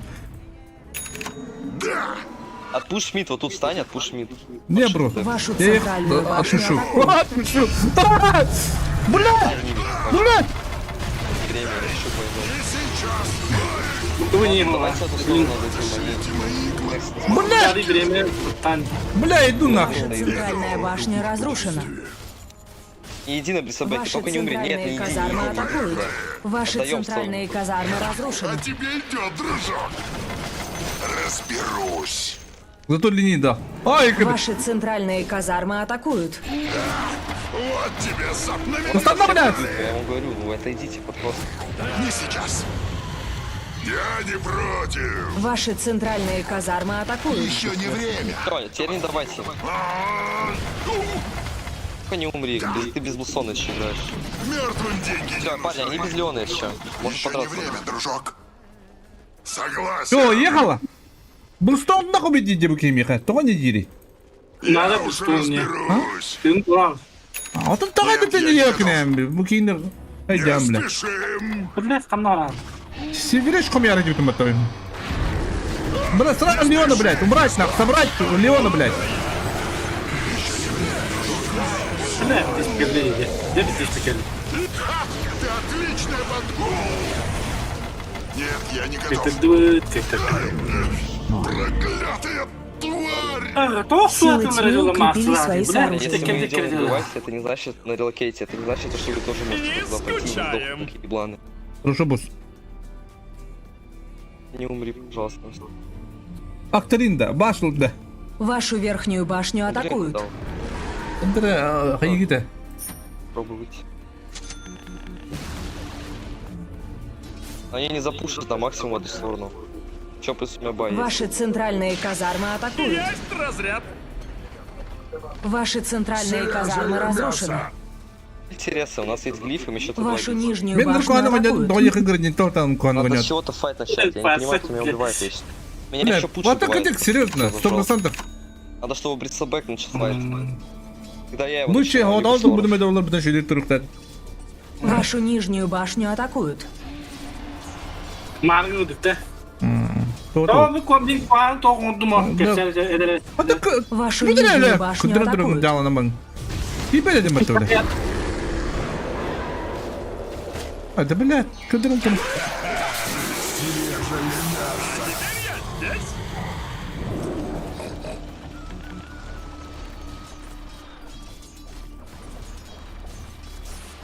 E: Да.
D: Отпуш мид, вот тут встань, отпуш мид.
A: Не, бро.
C: Вашу
A: Я их
C: центральную башню
A: отпушу.
C: атакуют.
A: Отпушу. Бля! Бля!
D: Время, решу войну.
E: Не сейчас.
B: Вы не могла.
D: Давайте эту сторону дадим, они...
A: Бля!
B: Дали время, тан.
A: Бля, иду нахуй.
C: Ваша центральная башня разрушена.
D: Не иди на Бристлбэке,
C: Ваши
D: только не умри. Нет, не
C: центральные
D: иди.
C: казармы
D: не иди.
C: атакуют. Ваши
D: Отдаем
C: центральные казармы разрушены.
E: А тебе идет, дружок. Разберусь.
A: Зато линии дал. Ай, как...
C: Ваши центральные казармы атакуют.
E: Вот тебе зап на меня.
A: Ну, стан, блядь!
D: Я вам говорю, ну отойдите под просто.
E: Не сейчас. Я не против.
C: Ваши центральные казармы атакуют.
E: Еще не время.
D: Всё, теперь не давайте.
E: А, у,
D: Только не умри, ты без Бусона еще играешь.
E: Мертвым деньги не
D: Все, парни,
E: нужны.
D: они без Леона еще. Может
E: Еще не
D: подраться.
E: время, дружок. Согласен.
A: Все, ехала? Блустон нахуй иди бу кимиэхэ, тоҕо не диирий?
B: Надо
E: Я уже
B: пустую мне.
E: разберусь.
B: Ты прав.
A: Отон тоҕо это не кнем, бу киинер
E: Не
A: айдам бля.
E: спешим.
B: Блядь, канара.
A: Северешь хомяра идет мотовым. Бля, сразу Леона, блядь, убрать нахуй, собрать Леона, блядь.
B: Бля, здесь пекали, иди. Где здесь пекали?
E: Ха! Ты отличная подгул. Нет, я не
B: Это
E: готов.
B: дует, это.
E: Проклятая тварь!
B: А, то
C: Силы
B: что ты
C: тьмы
B: нарезала
C: укрепили
B: масло,
C: свои
B: блядь,
C: сооружения.
B: ты
D: Если мы идем
B: кем
D: убивать, это не значит на релокейте, это не значит, что вы тоже можете
H: Не
D: туда пойти и
H: скучаем.
D: сдохнуть, как ебланы.
A: Хорошо, босс.
D: Не умри, пожалуйста.
A: Акторинда, башлда.
C: Вашу верхнюю башню
D: Андрей
C: атакуют.
D: дал.
A: Андре, хайгита.
D: Пробуй выйти. Они не запушат на максимум в эту сторону. Чё, плюс у меня бай есть.
C: Ваши центральные казармы атакуют.
H: Есть разряд.
C: Ваши центральные казармы разрушены.
D: Интересно, у нас есть глиф, им еще тут
C: Вашу
D: ловить.
C: нижнюю
A: Мен
C: башню
A: Нуркуанова
C: атакуют.
A: двоих игр не то там
D: Надо с
A: Куанова.
D: чего-то файт начать, я не понимаю, кто меня убивает вечно. Меня
A: Бля,
D: еще пуш
A: вот так
D: убивает.
A: это серьезно,
D: Всё,
A: сто
D: зажал.
A: процентов.
D: Надо, чтобы Бритсабек начал файт. Когда я его
A: Ну
D: начинаю,
A: че,
D: либо
A: вот он
D: Шоров.
A: будем это потому что туруктар.
C: Вашу нижнюю башню атакуют.
B: Маргы да. То мы комдин пан, то он думал,
C: Вашу нижнюю башню атакуют.
A: А, да блядь, куда там?
H: Здесь.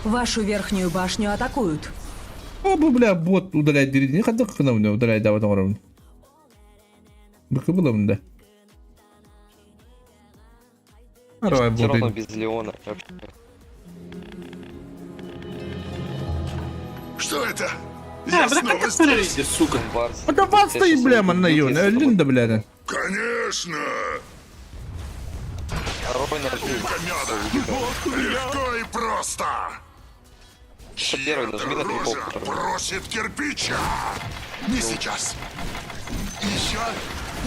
C: Вашу верхнюю башню атакуют.
A: О, бля, бот удалять деревню. Не хотел как она удалять, да, в этом уровне. Быка было да. Давай,
D: Все равно
A: бот.
D: без Леона. Вообще.
E: Что это?
B: А,
E: Я
B: бля,
E: снова
B: как
E: здесь.
B: ты сука.
D: Барс.
A: А да вас
D: Я
A: стоит,
D: щас
A: бля,
D: убью,
A: ман на
D: если
A: юн. Линда, бля.
E: Конечно!
D: Второй нажми.
E: Меда. Легко и просто.
D: Первый нажми на
E: Рожа
D: крипов, который.
E: просит кирпича. Не сейчас. Еще,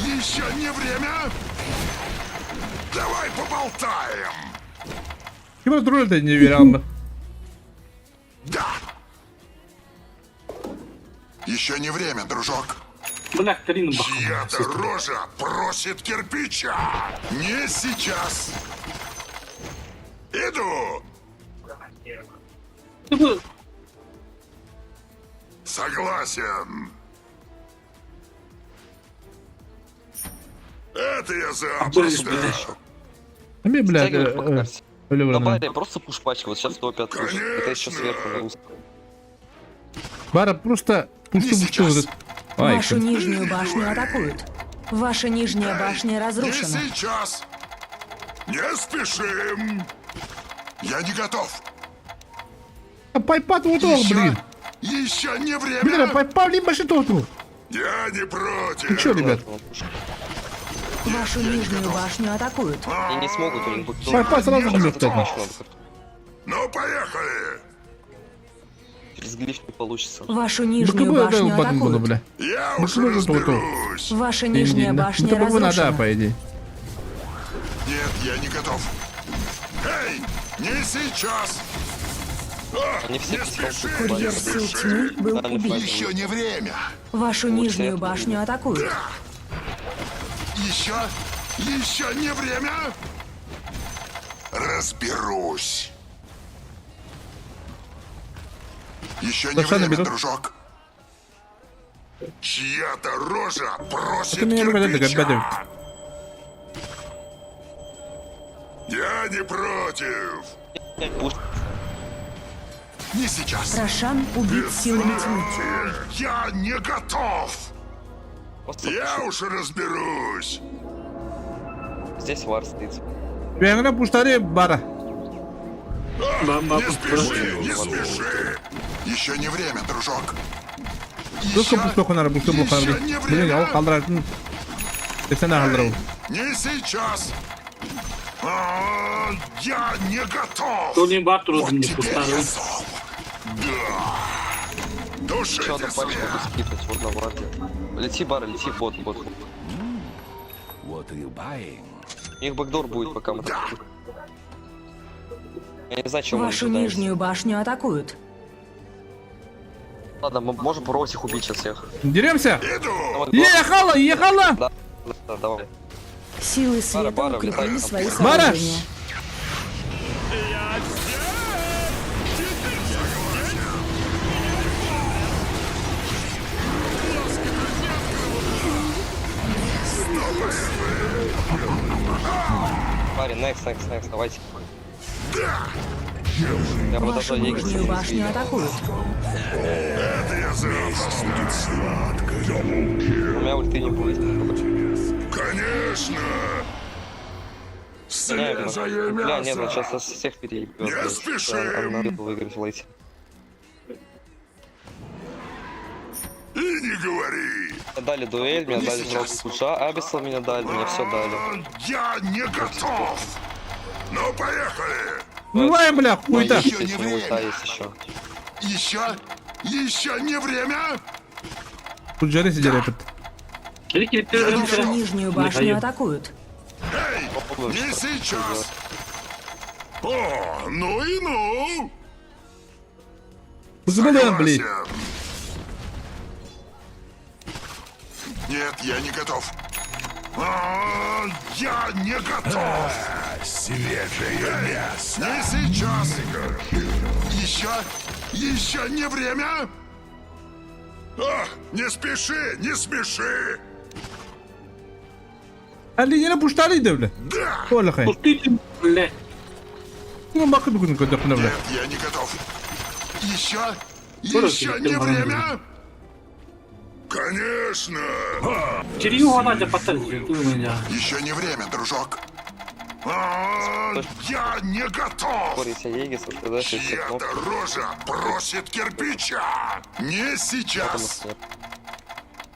E: еще не время. Давай поболтаем.
A: Кем тролль-то не верил.
E: Да. Еще не время, дружок.
B: Бля, Карина бах.
E: Чья-то рожа просит кирпича. Не сейчас. Иду. Согласен. Это я запросто.
A: А мне, бля,
D: Стягивай по карте. На баре просто пуш пачка, вот сейчас 105 пуш. Это еще сверху на русском.
A: Бара просто пушту
E: Не
A: пушту.
E: сейчас.
A: Ай,
C: Вашу нижнюю башню атакуют. Ваша нижняя башня
E: Не
C: разрушена.
E: сейчас. Не спешим. Я не готов.
A: А пайпат вот он, блин.
E: Еще не время.
A: Блин, пайпат либо что тут.
E: Я не против.
A: Ты чё, ребят?
D: Он пуш.
C: Вашу нижнюю башню атакуют.
D: Они не смогут, у них будет...
A: Пайпат сразу
D: Сейчас
A: бьет,
D: эту
A: кстати.
D: пачку надо как-то.
E: Ну, поехали.
D: Через глиф не получится.
C: Вашу нижнюю
A: БКБ
C: башню
A: баттон было,
C: атакуют.
A: бля.
E: Я
A: Ну,
E: уже
A: что же тут?
E: разберусь.
C: Ваша нижняя башня
A: Ну, надо,
C: разрушена.
A: по идее.
E: Нет, я не готов. Эй, не сейчас. А,
D: Они все
E: не
D: пятером
E: спеши,
D: тут
E: не
C: Курьер сил
E: спеши.
C: тьмы был
D: Нормальный
C: убит.
D: файт.
E: Еще не время.
C: Вашу нижнюю башню атакуют.
E: Еще, еще не время. Разберусь. Еще не
A: Лошадь
E: время,
A: берут.
E: дружок. Чья-то рожа просит
A: Это меня выгодит,
E: кирпича.
A: опять.
E: Я не против.
D: Пуш.
E: Не сейчас.
C: Рошан убит силами тьмы.
E: Я не готов.
D: Просто
E: Я
D: пуш.
E: уж разберусь.
D: Здесь вар стоит.
A: Венгра пуштари бара.
B: Бам-бам.
E: Не спеши, не спеши. Еще не время, дружок.
A: Дұрыс
E: Еще,
A: пушту ханара, пушту
E: еще
A: блоханара.
E: не
A: Блин, ал
E: время.
A: қалдыратын. Сен қалдырау.
E: Не сейчас. А, я не готов.
B: То не бар
E: Вот
B: трудно не
E: теперь
B: пустару.
E: я зол. Да.
D: Еще
E: Тушите
D: одну пачку
E: свет.
D: буду скипать, вот на варде. Лети, бар, лети, бот, бот. У них backdoor будет, пока мы там. Я не знаю, чем мы
C: Вашу
D: дожидаемся.
C: нижнюю башню атакуют.
D: Ладно, мы можем попробовать их убить сейчас всех.
A: Деремся!
E: Иду!
A: Ехала, ехала!
D: Да, да, давай.
C: Силы света
D: бара,
C: укрепили
D: влетай.
C: свои
A: Бара!
C: сооружения.
H: Я здесь! Теперь я здесь!
D: Парень, next, next, next, давайте. Я бы
C: Вашу
D: даже егерь
C: нижнюю башню атакуют.
E: Это я запросто.
D: У меня ульты не будет.
E: Конечно!
D: Не,
E: Свежее
D: Бля, нет, он
E: мясо!
D: сейчас всех переебет.
E: Не
D: блядь.
E: спешим!
D: Он надо выиграть в лейте.
E: И не говори!
D: Мне дали дуэль, меня дали
E: сейчас.
D: сразу куша, Абиссал меня дали, мне все дали.
E: А, Я не готов! Ну, поехали!
A: Убиваем, бля, хуйта!
D: Есть,
E: Еще
D: есть,
E: не
D: у него ульта
E: время.
D: есть еще.
E: Еще? Еще не время?
A: Тут жары сидели этот.
C: Вашу нижнюю башню атакуют.
E: Эй,
D: Попробуем,
E: не
D: что
E: сейчас! О, ну и ну!
A: Блин, блин.
E: Согласен. Нет, я не готов. А, я не готов. Свежее мясо. Не сейчас. Еще, еще не время. А, не спеши, не спеши.
A: Ali yine puştarıydı bile.
E: Да.
A: Оля хай.
B: Бля.
A: Ну бакы бүгін көтөкүнө бля.
E: Нет, я не готов. Еще,
B: Скоро
E: еще
B: тебе
E: не
B: банан
E: время. Конечно.
B: Черью она тебя поставить, ты у меня.
E: Еще не время, дружок. А, я не готов.
D: Борис, я Егис, вот тогда все
E: Чья-то
D: кнопки.
E: рожа просит кирпича. Не сейчас.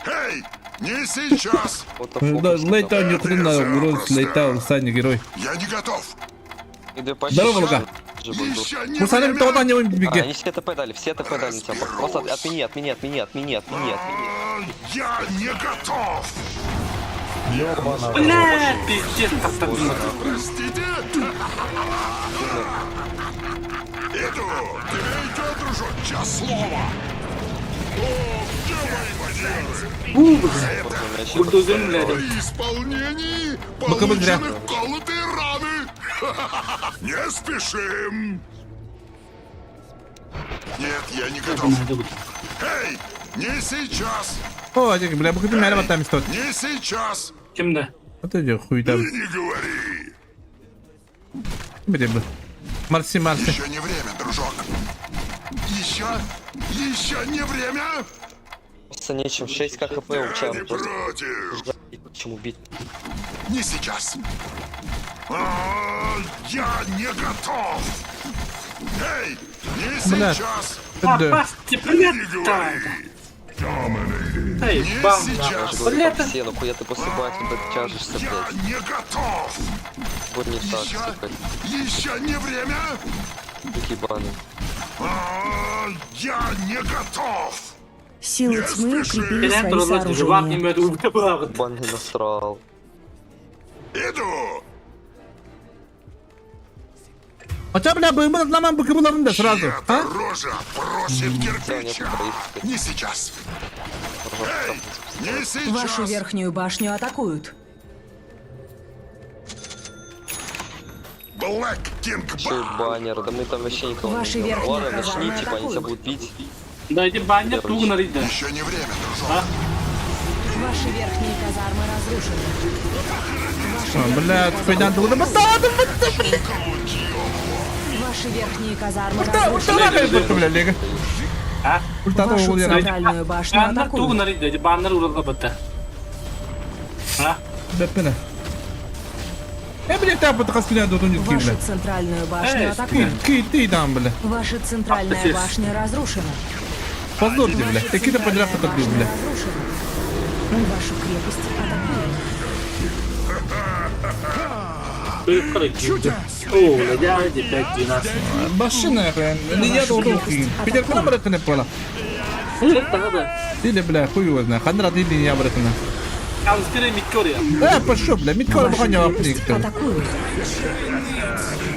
E: Эй, не сейчас.
D: Вот так
A: Да, лейта не хрена, урон лейта, сани герой.
E: Я не готов.
D: И две пачки.
A: Здорово, Лука.
D: Же бэкдор.
E: Еще не
A: Мусалим
E: время.
A: тоғдан не
D: А,
A: беге.
D: они все ТП дали, все ТП дали на тебя. Просто отмени, отмени, отмени, отмени, отмени, отмени.
E: А, Я не готов.
I: Ёбана.
B: Бля, пиздец, поставил.
E: Простите. Иду. Тебе идет, дружок, час слова. О, где мои манеры?
B: Бу, бля.
D: Вообще
B: Бульдозер, бля.
E: При исполнении
A: Ну-ка, быстрее.
E: получены колотые раны. Не спешим. Нет, я не готов. Эй, не сейчас.
A: О, дек, бля, бүгін мәлі баттамыз тот.
E: Не сейчас.
B: Кем да?
A: Вот иди, хуй там.
E: И не говори.
A: Бля, бля. Марси, Марси.
E: Еще не время, дружок. Еще, еще не время.
D: Просто нечем, 6 КХП у
E: Я
D: тебя.
E: не
D: Просто
E: против.
D: чем убить.
E: Не сейчас. А, я не готов. Эй, не
A: Бля.
E: сейчас.
A: Да.
B: Попасти, бля,
E: Не
B: да.
E: говори.
B: Эй,
E: Не
B: бам,
E: сейчас.
D: Говорю,
B: Бля,
D: там
B: ты-
D: все, ну хуя ты после бати тяжешься,
E: Я
D: блядь.
E: не готов.
D: Вот не так,
E: Еще,
D: сука,
E: еще не время.
D: такие баны.
E: А, я не готов.
C: Силы
E: Не
C: тьмы
E: спеши.
C: укрепили свои сооружения.
D: Баны насрал.
E: Иду.
A: Хотя, бля, бы мы нам бы да сразу.
E: Чья-то
A: А?
E: рожа просит
D: Хотя нет,
E: кирпича.
D: троих,
E: Не сейчас.
D: пожалуйста.
E: Эй, не сейчас.
C: Вашу верхнюю башню атакуют.
E: Блэк Кинг
D: Еще и баннер, да мы там вообще никого
C: Ваши
D: не бьем.
C: верхние
D: Ладно, начни,
C: казармы
D: типа, они тебя
C: атакуют.
D: будут бить.
B: Да иди баннер туг нарить, да.
E: Еще не время, дружок.
C: Ваши верхние казармы разрушены. Ваши
A: А,
C: верхние
A: Бля,
C: казармы
A: хуйня,
C: разрушены.
A: да,
C: Ваши верхние казармы
A: Ульта,
C: разрушены.
A: ульта, бля, Лего.
B: А?
A: Ульта,
C: Вашу
A: ол
C: центральную башню
B: Баннер туг
C: атакуют.
B: нарить, да, иди баннер уралга бата. А?
A: Беппене. Э, бля, та вот хаспина до тунит
C: Вашу
A: бля.
C: центральную башню
B: Эй,
C: атакуют.
A: Ки, ты там, бля.
C: Ваша центральная
B: Аппетит.
C: башня разрушена.
A: Позор тебе, бля.
C: Ваша
A: Ты какие-то
C: центральная
A: подряд так
C: башня
A: бля.
C: разрушена. Вашу крепость атакуют.
B: О, бля, иди 5 12.
A: Машина, не я должен Питер, куда брать не поняла?
B: Да, да.
A: Или, бля, хуй его знает. Хандрат или не обратно.
B: Хамстыры микки орыйа.
A: Э, пошел, бля, микки орыйа
C: Атакуют.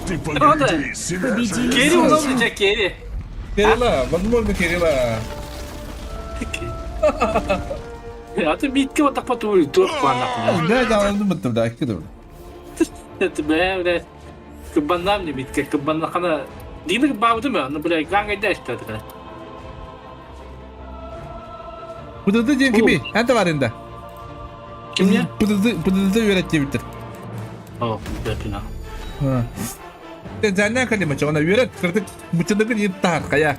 E: Ты погляди, себя же
C: Победили
B: Кери
C: злых.
B: удобно тебя, Кери.
A: Кирилла, возможно, Кирилла.
B: А ты микки вот так потули, тур пана.
A: Да, да, он думает, да, кидывай.
B: Это, бля, бля. Кыбаннам не микки, кыбаннахана. Дина бабды ма, ну, бля, ганга дашь тогда.
A: Пыдыды диэн кими? Эн товарында.
B: Кимне?
A: Пыдыды, пыдыды үөрет диэбиттэр.
B: О, бля, пина.
A: Тэнзанья калимача, она үөрет, кырдык, мучыныгын ин таар, хая.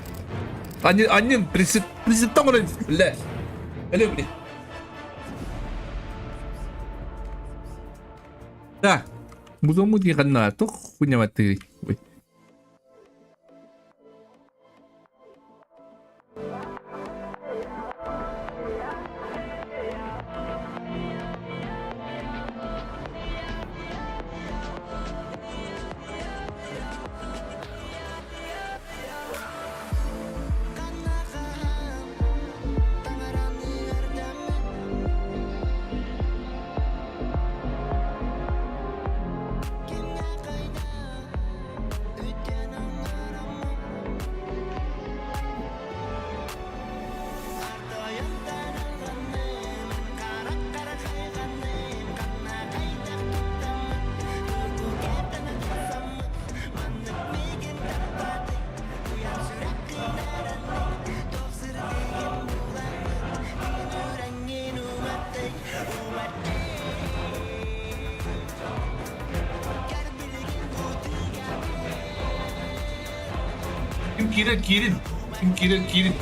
A: Анин, анин, приситтан олен, бля. Эле, бля. Да. Музому диган тух хуйня маттыгри. Ой. Ким киирэн киирин, ким киирэн киирин.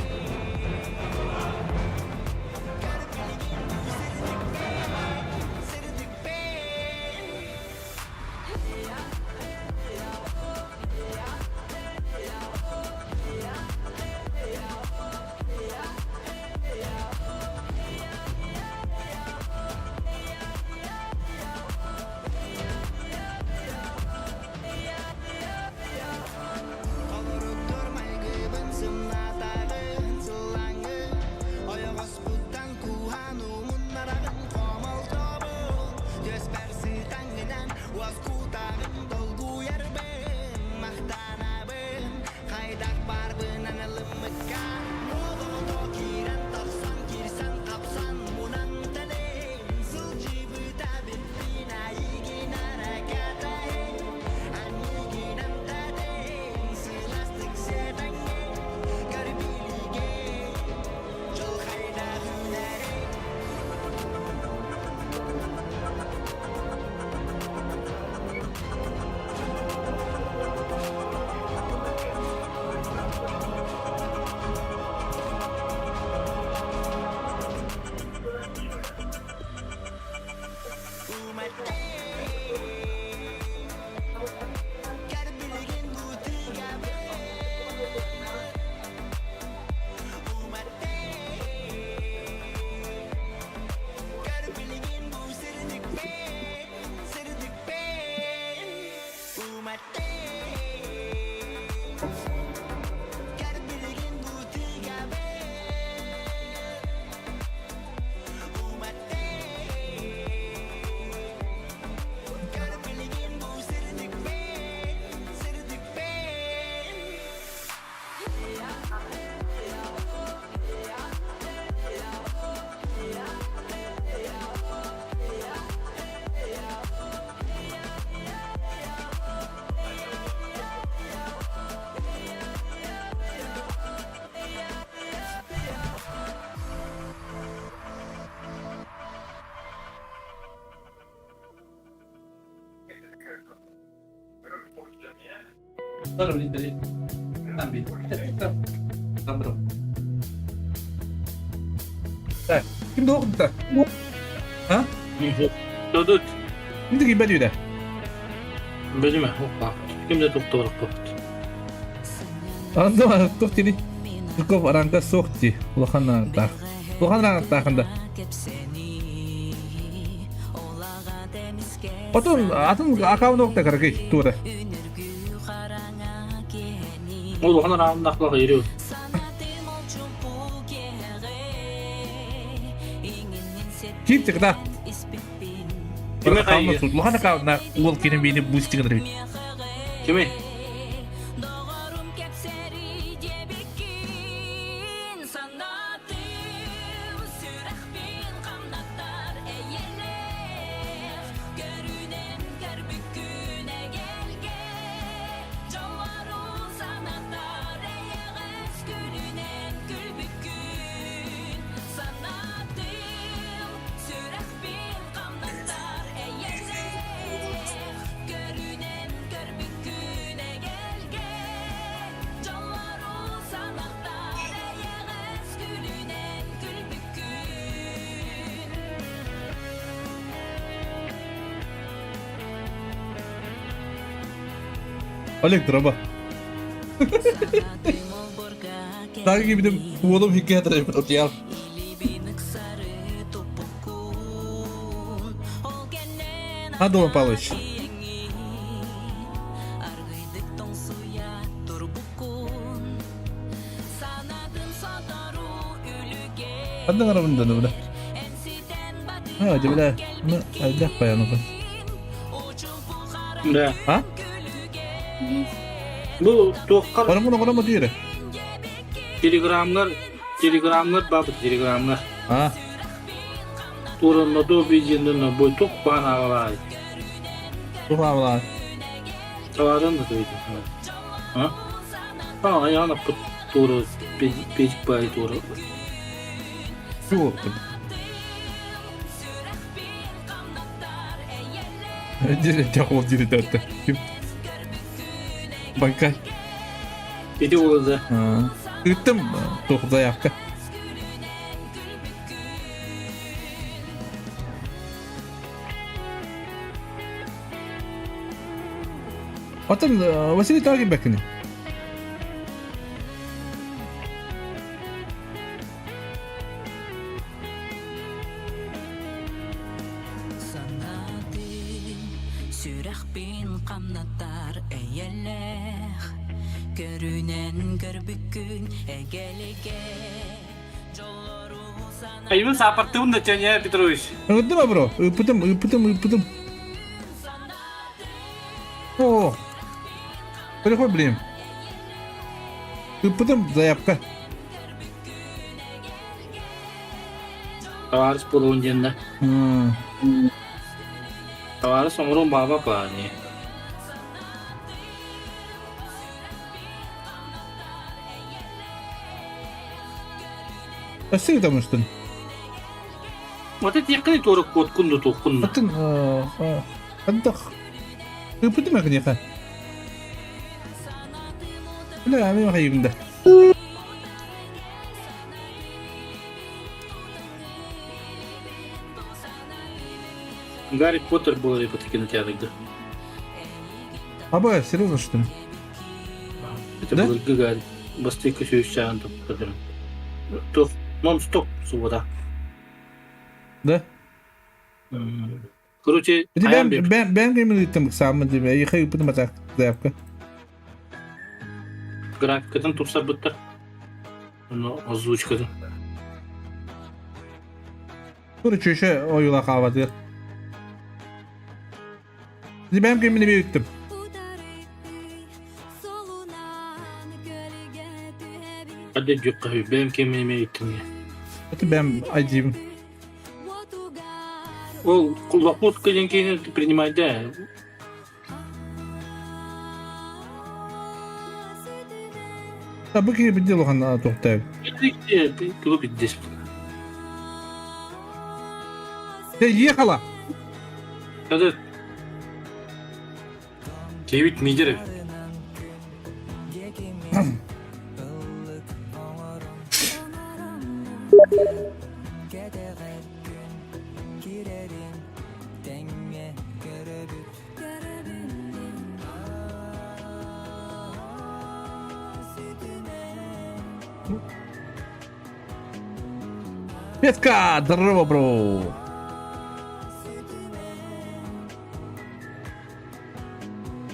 A: Так, ким долгута? А?
B: Додут.
A: Ким ким бәдүйдә?
B: Билме, опа. Кимде туктуурак
A: Анда тух тини. Жуков аранга суох ти. Улахан таах. Улахан аранга Потом атын аккаунт окта каракый тура.
B: Улахан аранга ирүү.
A: Кип тигда.
B: Кими хайы?
A: Улахан аккаунтна уол кини миини бустинг эбит.
B: Кими?
A: Олег дроба. Так гибдим уолум хикке хатырайбыт отуял. Адула Павлович. Ханна гарабын да бля. А, бля. Ну, элбэх баяныбын.
B: Да.
A: А?
B: Бу туоххар
A: Барымын оҕоно диэри.
B: телеграмнар телеграмнар бабыт телеграмнар.
A: А?
B: Туранна до видеоны бой тух баан аҕалаай.
A: Тух аҕалаай.
B: Таварын да туйду. А? А, аяна пут тура печик бай тура.
A: Чуоптум. Дьахол дири Ким? Банкай.
B: Ити буолла.
A: Ыыттым туох заявка. Оттон Василий тоҕо кэлбэккиний?
C: Сүрэхпин хамнатар эйэлээх Көрүнэн көрбүккүн эгэлигэ Дьоллору
B: Айыбын саапартыыбын да Чаня Петрович.
A: Ыҥырдым бро. Ыыппытым, ыыппытым, ыыппытым. О, переход блин. Ыыппытым заявка.
B: Товарищ буолуон диэн да. Товарищ оҥоруон баба плане.
A: Өссө ыытамыштын.
B: Вот это якын туора куоткун да туохкун да.
A: Атын антах ыыппытым экиниэхэ. Бля, мен хайыыбын да.
B: Гарри Поттер был по кинотеатрга.
A: Аба, серьезно что ли?
B: Это
A: Да?
B: был Гарри. Бастыйка сүүсчээн туппатырым. Тух нон-стоп субуда.
A: Да?
B: Короче,
A: Ити
B: айан
A: бэм
B: бip.
A: бэм бэм кемин ыыттым ыксааммын диме. Эйиэхэ ыыппытым атак заявка.
B: Графикатын тупсарбыттар. Ону озвучкатын.
A: Короче, еще ойула хаалбатыгар. Ити бэм кемин эмиэ ыыттым.
B: Хадде дьүккэ бэм кемин эмиэ ыыттым.
A: Это бэм айдиим.
B: Ол лохмутка диэн киһини принимай да.
A: А бу киһи бидде улахан туохтаабыт.
B: Тугу биддес.
A: Ты ехала!
B: Это Кевит мидер.
A: Петка! Здорово, бро!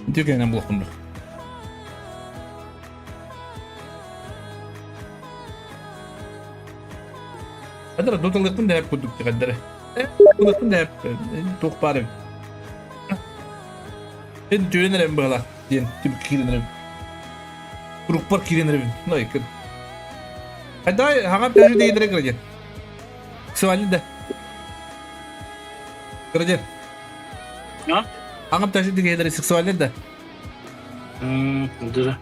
A: Дюкайнан булахпын Хадара доталыппын да курдук тиҕэрдэрэ. Туох баар Эн түүрэн эрэм быһалаах диэн түмүккэ киирэн эрэбин. Курукпар киирэн эрэбин. Ну, иккин. Давай, хаҥан төһө дегенере градиент. Сывали да. Градиент.
B: А?
A: Хаҥан төһө дегенере сексуальный да.
B: Да.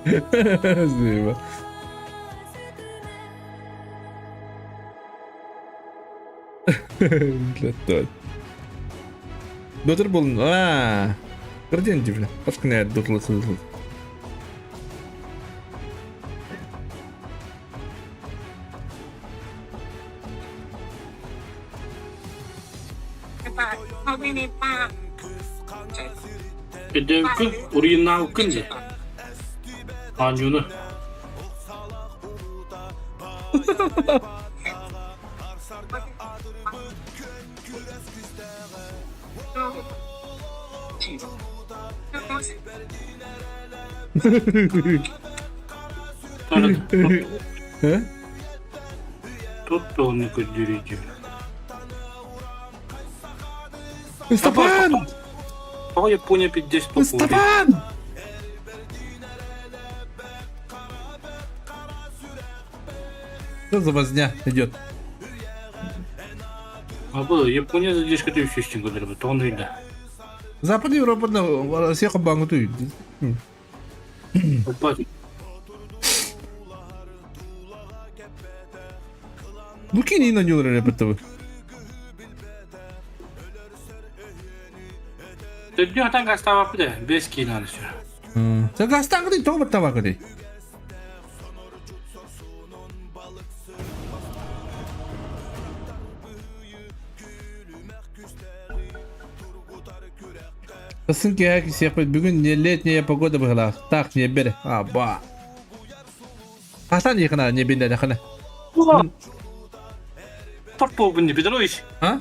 A: Спасибо. Блядь. Дотер был... А, Градиент бля. Пашкина дотла слышал.
B: Өйдөөбүккүн, уруйуннаабыккын дии. Оонньууну. Тут туһуну көрдүүрүй
A: Степан!
B: Тоҕо Япония пиздец
A: Степан! Что за возня идет?
B: А было, Япония задержка түһүстүн көрдөрбүт, тоҕо ыйда.
A: Запад Европада Россия баңгы
B: Опа.
A: Бу кини на нюлар репетовы.
B: Төрдү хатан гастаабаппыт ээ, бес киин аны сүр.
A: Сагастан кыды тоҕо баттаба кыды. Кысын киһэ кисиэхпит бүгүн не летняя погода быһылаах. Так не бер. Аба. Хасан ехана не бинде хана.
B: Саппорт буолбун Петрович.
A: А?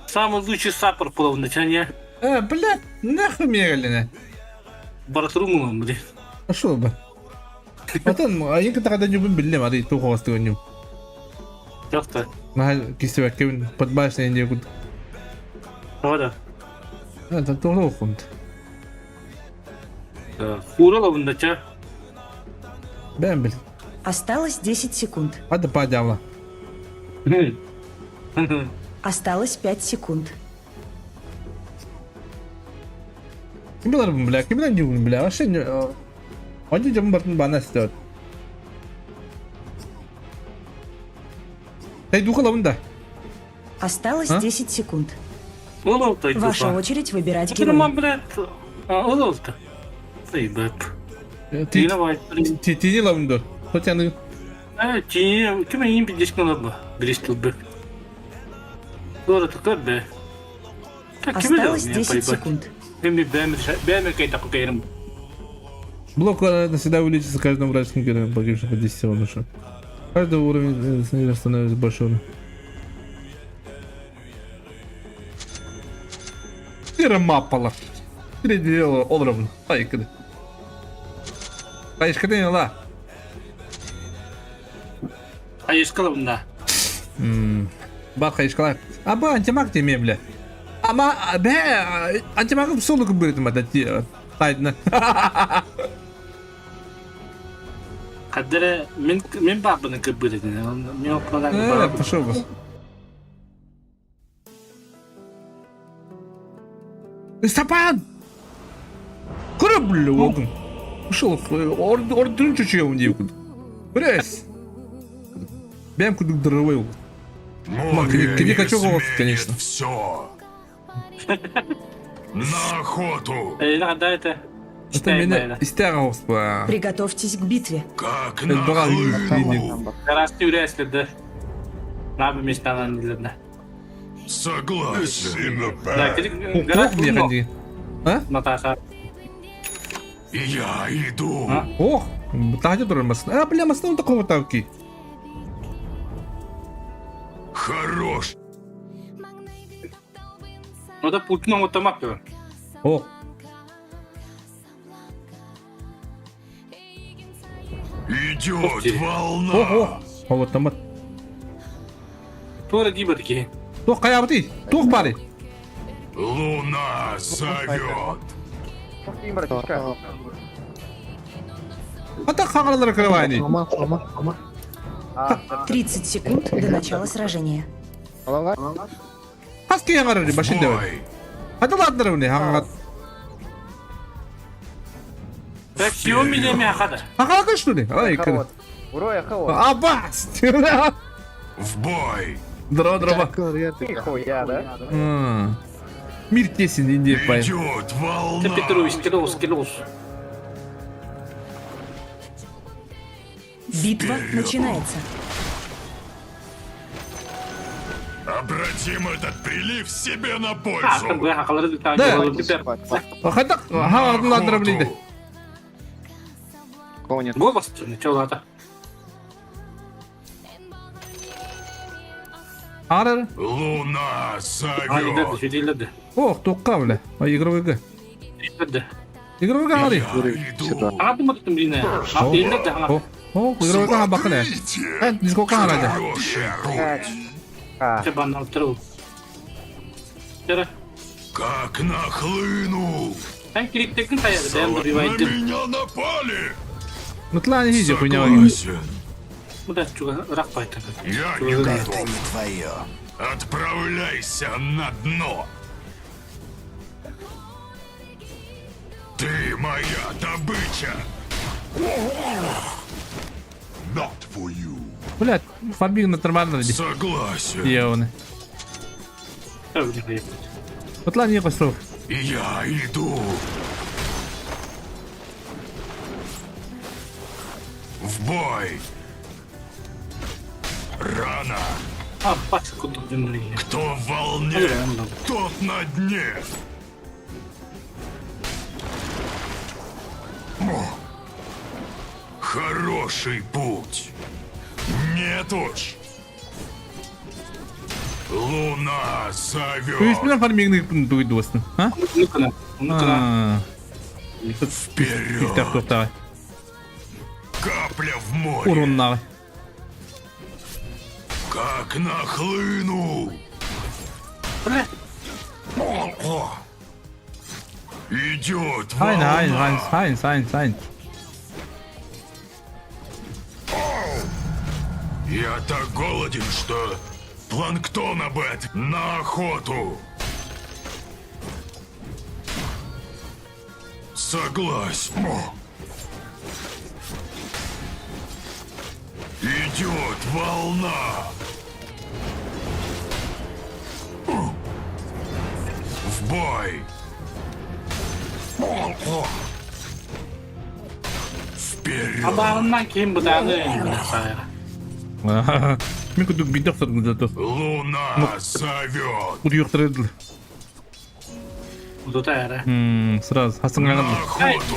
B: Самый лучший саппорт буолабын начальник.
A: Э, блядь, нахуй мне галина.
B: Баратырым блин.
A: Пошел бы. Потом, а я когда не биллем, а ты тухо остыгнем.
B: Жақта.
A: Наһаа кистибэккэбин подбашня диye курдук.
B: Тоҕо да.
A: Это тоҕо хунт.
B: Кууралабын да ча.
A: Бэм бил.
C: Осталось 10 секунд.
A: Ада падяла.
C: Осталось 5 секунд.
A: Ким билэрбин бля, ким билэн дьугун бля, вообще не... Ончу дьон бартын бана стоит. Тайдухалабын да.
C: Осталось
A: А?
C: 10 секунд.
B: Ол
C: Ваша очередь выбирать
B: Героя.
C: героя.
B: блядь. Ол олта. Сайбап.
A: Ты тини лабын да. Хотя ну...
B: Тини, ким эйин пиздечкин лабы. Бристол б. Дора такой б.
C: Осталось 10 секунд.
A: Блок навсегда увеличится каждым вражеским героем, погибшим по 10 секунд. Каждый уровень снизу становится больше. Тире маппала. Тире олоробун. Айкыды. Айышкыды ла.
B: Айышкалабын да.
A: Бак айышкалар. Аба антимаг теме бля. Ама бе антимаг соло кыбырытым ата тайдна.
B: Кадere мен мен бабыны кыбырытын. Мен опадан
A: Э, пошел бы. Степан! Корабль огн. Ушел, орден чучуем дивку. Бресь. Бэм кудук дорогой.
E: Молния
A: кини хочу голос,
E: изменит
A: конечно.
E: все. На охоту!
B: Э, да, это.
A: Это меня истэҕэ оҕуспа.
C: Приготовьтесь к битве.
E: Как
A: Элбэҕэ
E: нахлынул!
B: Гаражты үрээслерде. Набы местанан дилерде.
E: Согласен.
B: Да, гараж
A: Ох, мне ходи. А?
B: Наташа.
E: Я иду.
B: А?
A: Ох, таһдьа турар масын. А, бля, масын такого тавки.
E: Хорош.
B: Ну да пультун оҥоттомак дуо?
A: Ох.
E: Идет волна.
A: Ох, ох. Оҕоттоммот.
B: Туора дии киһи.
A: Туох хайаабытый? Туох баарый?
E: Луна зовет.
A: Ата хаҥаралара кырабайный.
C: 30 секунд до начала сражения.
A: Хас киһи хаҥарар башин дэбэр.
E: Бой.
A: Ата ладнара уни хаҥаҕат.
B: Так, сио милеме хада.
A: Хаҥаҕа что ли? Ай, кыр. Абас!
E: В бой.
A: Здорово, здорово. Мир тесен, Индия пай.
E: Идет волна.
B: Петрович, килоус, килоус.
C: Битва начинается.
E: Обратим этот прилив себе на
B: А,
E: пользу.
A: Да. Хайдах хаҥаҕатын билийде.
B: Голос, чолата.
A: Хаҥарар.
E: Луна зовет.
A: Ох, туохха бля. Ай, игровойга. Игровойга хаҥарый.
E: Иду.
A: О, о, игровойга хаҥабаккын ээ.
E: Смотрите.
A: Эн, дискокка хаҥарады.
E: Хороший путь. Как нахлынул. На меня напали.
A: Мытлаан иһиже хуйня
E: Согласен. Я не готов.
J: Это не твое.
E: Отправляйся на дно. Ты моя добыча. Not for you.
A: Блядь, фарминг нормально ди.
E: Согласен.
A: Явно. Мытлаан не косов.
E: Я иду. В бой. Рано. Кто в волне, тот на дне. О, Хороший путь. Нет уж. Луна зовет.
A: Көспүнэн фармингны дуйдуостun. А? А.
E: Вперед.
A: Күүстээх туохтааҕай.
E: Капля в море.
A: Уруннааҕай.
E: Как нахлынул. О, Идет
A: Сайн,
E: волна.
A: сайн, сайн, сайн, сайн, сайн.
E: Я так голоден, что планктона бы от... на охоту. Согласен. О. Идет волна. О. В бой. О, о. Вперед.
A: Мин кудук бидэх сыргын
E: Луна зовет.
A: Удуйуктырдыл. Сразу хасыңган.
E: На охоту.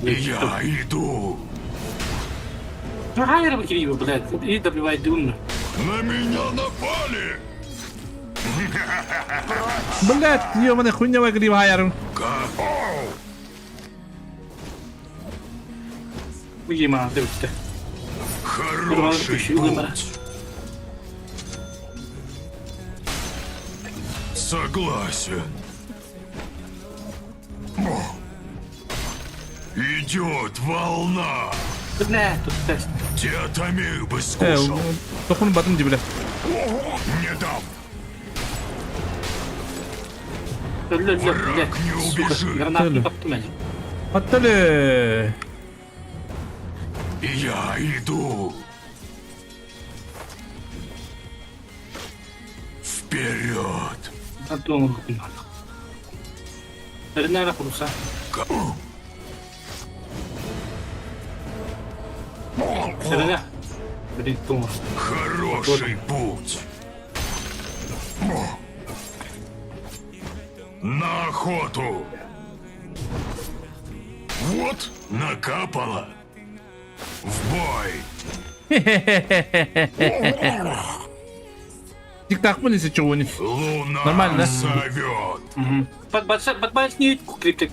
E: Я иду. На меня напали.
A: Блядь, ёбаный хуйня гриб хаярым.
E: Как? Хороший путь. Согласен. О. Идет волна. Дед Амир бы
A: Э,
E: скушал.
A: тохун батын ди бля.
E: Не дам. Враг не убежит.
A: Атталы.
E: Я иду. Вперед.
B: Эрнара куруса. Эрнэ. Блин, тумар.
E: Хороший путь. На охоту. Вот накапало. В бой.
A: Тик-так если чего не.
E: Луна
A: Нормально, да?
E: зовет.
B: Подбачь криптик.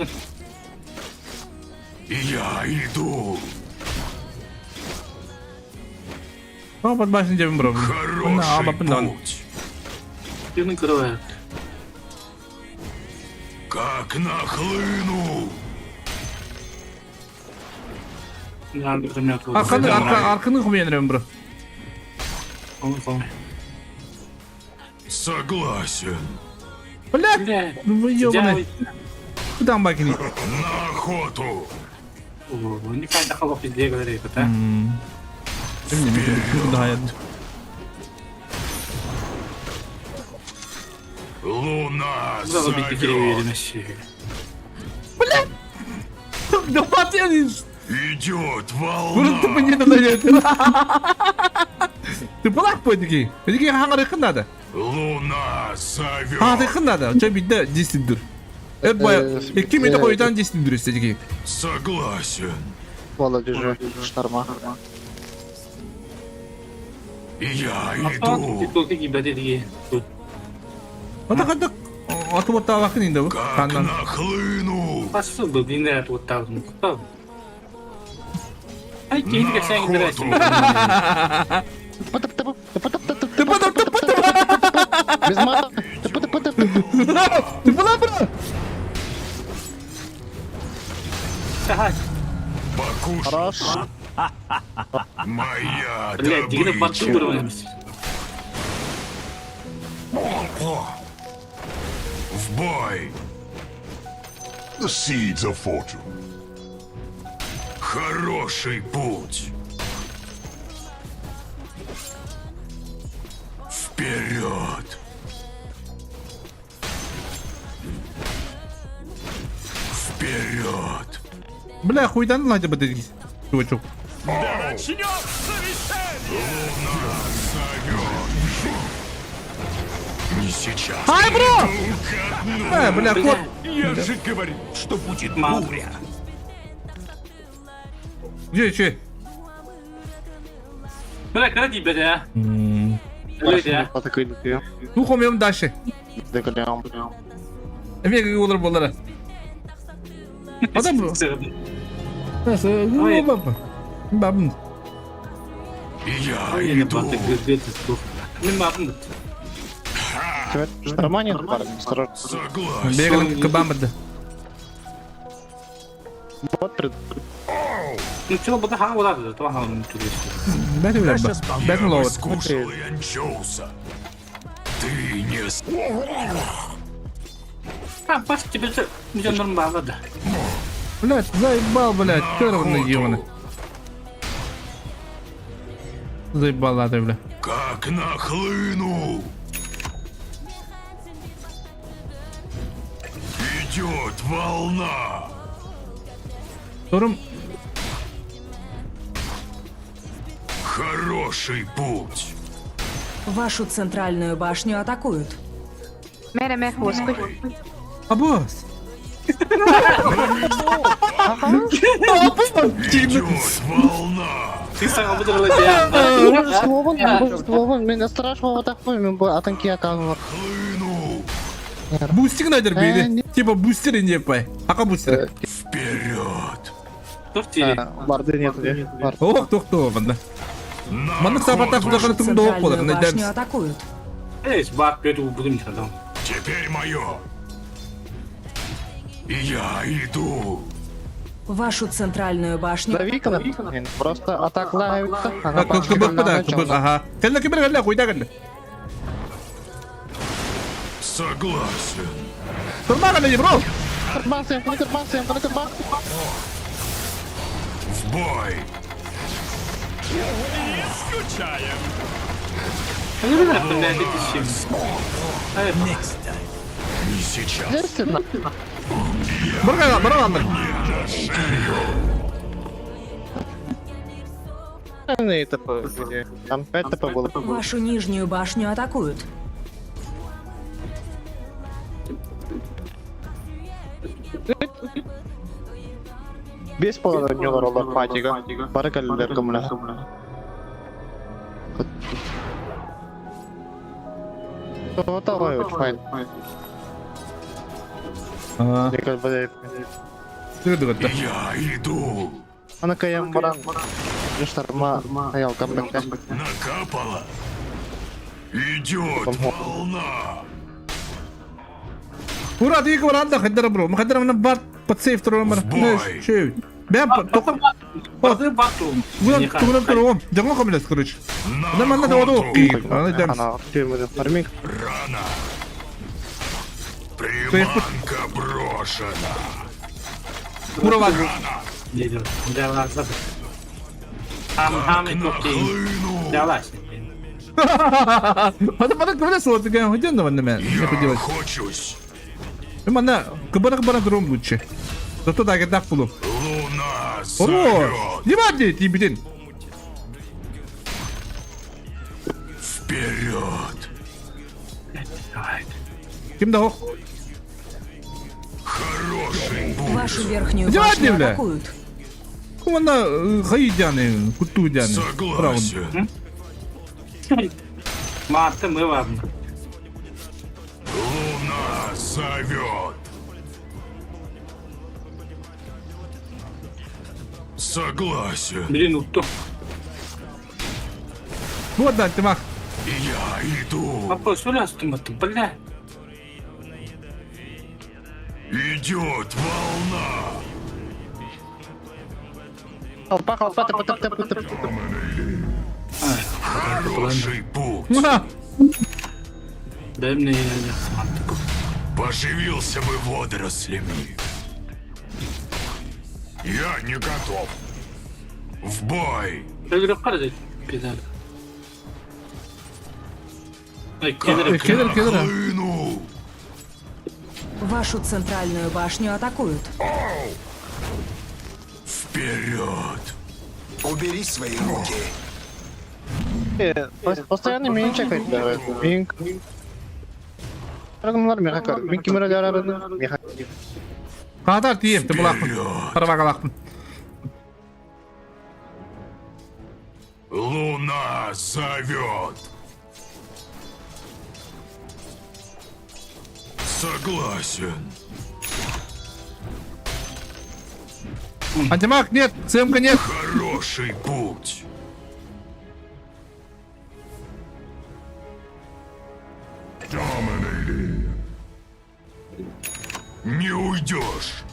E: Я иду.
A: О, под башней девим бро.
E: Хороший путь.
B: Юный крыло.
E: Как нахлыну.
A: Арканы, арка, арканы хуменрем бро.
E: Согласен.
A: Бля,
B: Бля.
A: ну вы ёбаный. Куда бакини?
E: На охоту.
B: Уникальный холоп везде, говорит, да?
E: Луна
B: Залубить
E: зовет.
B: уверенности.
A: Да пацаны,
E: Идет
A: Бурун
E: волна.
A: тупо не надо. Ты была пойдики? Пойдики хаңар надо.
E: Луна зовет.
A: Хаңар надо. Че бидде 10 дүр. Э бая, 2 минут койдан 10 дүр истедики.
E: Согласен.
D: Вала, держи, шторма.
E: Я иду.
A: Ата кадык атып отта бакын инде бу.
E: Как
A: Кандан.
E: нахлыну.
B: Посыл длинный вот там. Ай, кейінгі
E: На
B: сәң
E: охоту.
A: Ты потом, ты потом.
D: Без мата.
A: Ты была бро?
E: Покушай.
D: Хорош.
E: Моя
B: Блядь, дигені
E: добыча.
B: батты бір
E: В бой.
J: The seeds of fortune.
E: Хороший путь. Вперед! Вперед!
A: Бля, хуйдан ладя бы ты. Чувачок.
H: Да начнется веселье!
E: Зовет! Не сейчас.
A: Ай, бро! Э, бля, кот.
H: Я же говорил, что будет
B: Мало.
H: буря!
A: Где, че?
B: Бля, кара дейбеді, а? Өледі, а?
A: Ну, хомем дальше. Эмеге олар болар. Адам бро.
B: Ой.
A: Бабын.
E: Я
B: Ой,
E: иду.
B: батты Мен бабым бітті.
D: Шторма нет, парни, осторожно.
E: Согласен.
A: Бегал кабамды.
D: Вот пред...
B: Ну, чего бы ха олады, то ха оны түгесті.
A: Бәті бля.
E: Я
A: Бәті
E: бы
A: ловит.
E: скушал и анчоуса. Ты не с...
B: А, бас тебе же миллиондарын бағлады.
A: Блядь, заебал, блядь, черный ебаный. Заебала ты, бля.
E: Как нахлыну! Идет волна!
A: Турум.
E: Хороший путь!
C: Вашу центральную башню атакуют.
A: Абос.
E: Идет волна!
B: Ты саған бұдырлы
D: Словом, меня страшного такой, атанки аканур.
E: Хлыну!
A: Бустик найдер
D: Э,
A: бейdi.
D: не-
A: Типа бустер не пай. Ака бустер.
E: Вперед!
D: Барды нет, Барды.
A: Ох, тох то банда.
E: На
A: Маннык сапата
E: охоту!
A: кудаганы тум доок болар.
C: Центральную башню
A: Найдемс.
C: атакуют.
B: Эй, бар беру будем адам.
E: Теперь мое! Я иду!
C: Вашу центральную башню
D: Дави-ка на Просто атак лаются. Она
A: Кыбык бада, кыбык, ага. Кэлле кибер кэлле куйда кэлле.
E: Согласен!
A: Турма кэлле бро.
E: В бой!
H: Не скучаем!
E: Не сейчас!
A: Бара бара аллар.
I: Там 5 ТП было.
C: Вашу нижнюю башню атакуют.
I: Без половины ролла патига. Баракаллер кымла. Файн.
A: Аа.
E: Я иду.
I: Ана каям баран. Штарма аял камбэк.
E: Накапало. Идет волна.
A: Ура, ты баран хаддара бро. Махаддара мана бар под сейф турар.
E: В бой.
A: Шөй. Бәм тоқым.
B: Базы батум.
A: Будан тугунан турум. Жаңа комилес, короче.
E: На
A: Ана манна да
E: охоту.
A: Ана дам.
I: Ана тюрьмы фармик.
E: Рано. Приманка брошена.
A: Ура бар.
B: Хам хам и копти.
E: Нахлыну.
B: Далась.
A: Ата бара кымына суот ген хотен да ванна мен. Не
E: Я
A: поделать.
E: охочусь.
A: Манна кыбара кыбара турум лучше. Зато да так булу.
E: Луна
A: Оро.
E: зовет.
A: Димади тибитин.
E: Вперед.
A: Ким да ох.
E: Хороший путь.
C: Вашу верхнюю
A: Димади,
C: башню
A: бля.
C: атакуют.
A: Кумана хайдяны, кутудяны.
E: Согласен.
B: Маты мы ладно.
E: Луна зовет. Согласен.
B: Блин, утто.
A: Вот да, Тимах.
E: Я иду.
B: Папа, что ты, бля.
E: Идет волна.
I: Алпа, алпа, ТП, ТП, ТП, ТП.
E: Хороший путь.
A: Ха.
B: Дай мне я смантику.
E: Поживился бы водорослями. Я не готов. В бой.
B: Педаль. Ай, кедр.
A: Кедр, кедр.
E: Хлыну.
C: Вашу центральную башню атакуют.
E: Вперед.
J: Убери свои руки.
I: Постоянно меня чекать. Мин. Рагнар меха. Мин кимера меха.
A: Хатар тием, ты булакпын.
E: Вперед.
A: Карабагалакпын.
E: Луна зовет. Согласен.
A: Антимаг, нет, ЦМК нет.
E: Хороший путь. Не уйдешь.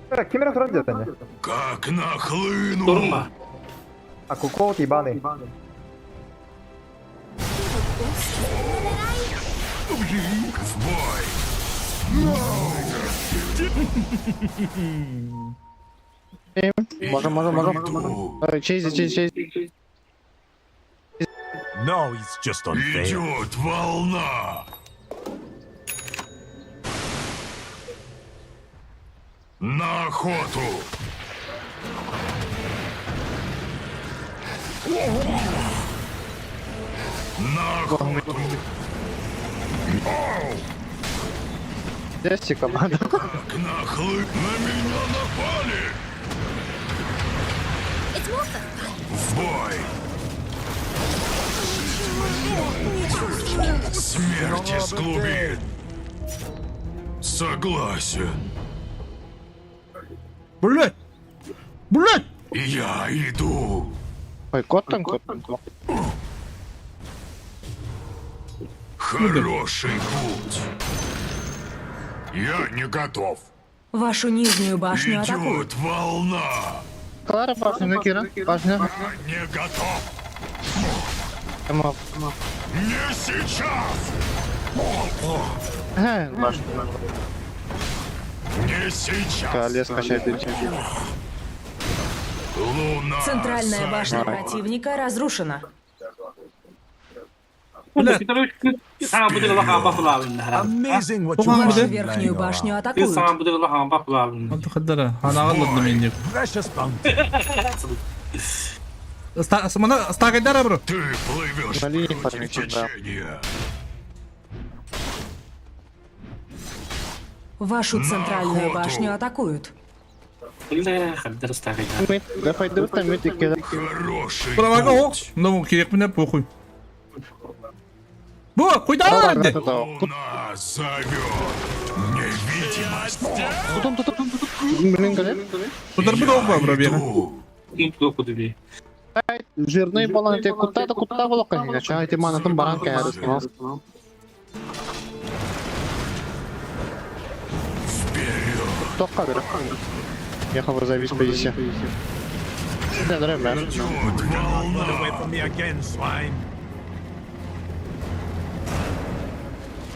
E: Как нахлыну.
B: Турма.
E: В бой.
I: Можем, можем, можем.
E: Иду.
I: Чейзи, чейзи, чейзи.
H: No, it's just unfair.
E: Идет волна. На охоту. На охоту.
I: Здесь команда.
E: Как нахлы... На меня напали! В бой! Смерть из глубин! Согласен.
A: Блять! Блять!
E: Я иду.
I: Ой, кот там, кот там.
E: Хороший путь. Я не готов.
C: Вашу нижнюю башню атакуют.
E: Идет волна.
I: Клара башня, ну Кира, башня.
E: Не готов.
I: Ема.
E: Не сейчас.
I: Башня.
E: Не сейчас.
I: Лес качает.
E: Луна.
C: Центральная башня
E: зовет.
C: противника разрушена.
A: Бля.
C: Вашу верхнюю башню атакуют.
A: Хаддара, ханаҕа олордум инник. Мана стакайдара бро.
E: Ты плывешь
I: На линии
E: против
I: фармить, да.
E: течения.
C: Вашу центральную
E: охоту.
C: башню атакуют.
I: Да пойду там мид икки.
E: Хороший
A: Правага ох.
E: путь.
A: Ну, кирекмине похуй. Бу, куйда инде.
E: Луна зовет. Невидимость.
I: Блин, кэлэн.
A: Тутарбыт ох ба, бро, бега.
E: Иду.
I: Жирный балан те кутта да кутта болоққа. Чай те манатын баран кәріс.
E: Вперед.
I: Тоққа бер. Я хабар завис позиция. Да, да, да.
E: Идет волна.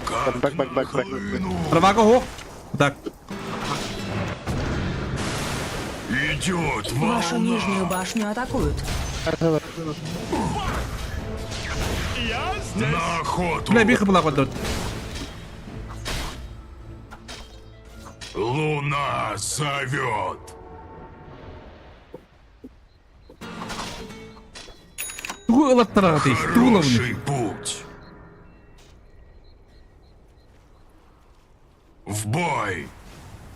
E: Как
I: Бэк, бэк, бэк, бэк.
E: нахлыну.
A: Правага ох. Так.
E: Идет
C: Вашу
E: волна.
C: нижнюю башню атакуют.
E: На охоту.
A: Бля, биха была подот.
E: Луна зовет.
A: Тугу ылаттара ты. Тугу ловны.
E: Хороший путь. В бой.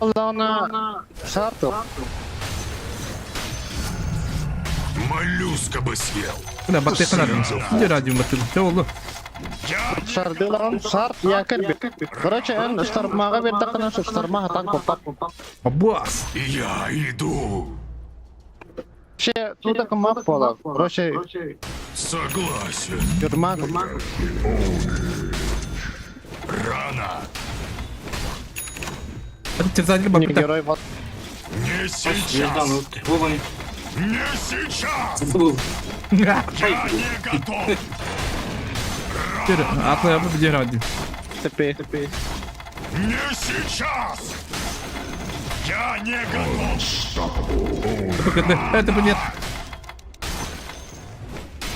I: Лана Шартов.
E: Моллюска бы съел.
A: Бля, баттыхана. Не радио баттын. Все oldu.
E: Я не
I: Шардыларым шарт якір. Короче, эн штармаға бер тақына штармаға танк попап.
A: Абас.
E: Я иду.
I: Ше, туда мап пола. Короче,
E: Согласен.
I: юрмак.
E: Рано.
A: Это терзатель
I: Не
A: баттыта.
I: герой вот.
E: Не сейчас. Не сейчас. Я не готов.
A: Атлы абы бир радио.
I: ТП.
E: Не сейчас. Я не готов.
A: Это нет.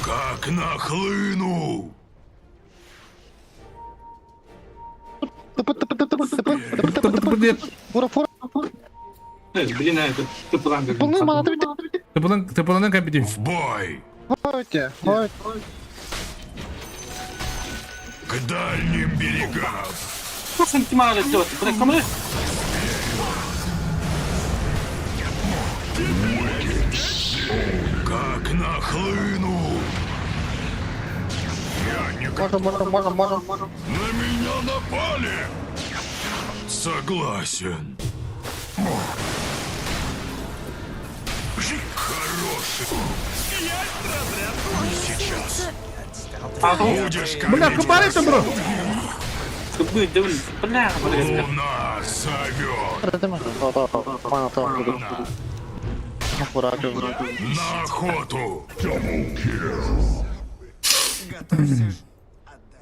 E: Как нахлыну.
I: ТП, ТП, ТП, ТП, ТП, ТП,
A: Это
I: ТП.
A: нет.
I: Фура, фура. Полны мана ты
A: Ты планын капити.
E: В бой.
I: Ходите, ходите.
E: К дальним берегам. Как нахлыну. Я не готов.
I: Можем, можем, можем, можем.
E: На меня напали! Согласен. Хороший. Сейчас. Будешь
A: Бля,
E: кормить
A: купарится, бро.
E: Луна зовет.
I: Фура,
E: На охоту.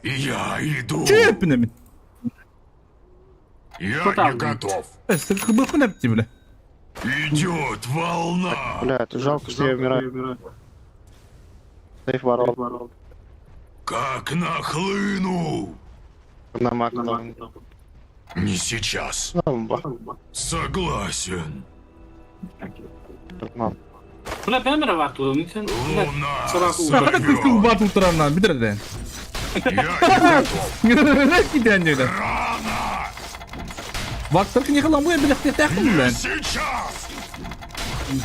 E: Я иду.
A: Чепнем.
E: Я не готов.
A: Бля. бля.
E: Идет волна.
I: Бля, это жалко, что я умираю. Сейф ворот.
E: Как нахлыну.
I: На маг там.
E: Не сейчас.
I: Бомба.
E: Согласен.
I: Ну,
E: Луна
A: Бля, как ты
E: зовет.
A: батл турана, бидер
E: Я не готов.
A: Кидән
E: Рано.
A: Вактыр не кыламы, бля, тәхин, бля.
E: Сейчас.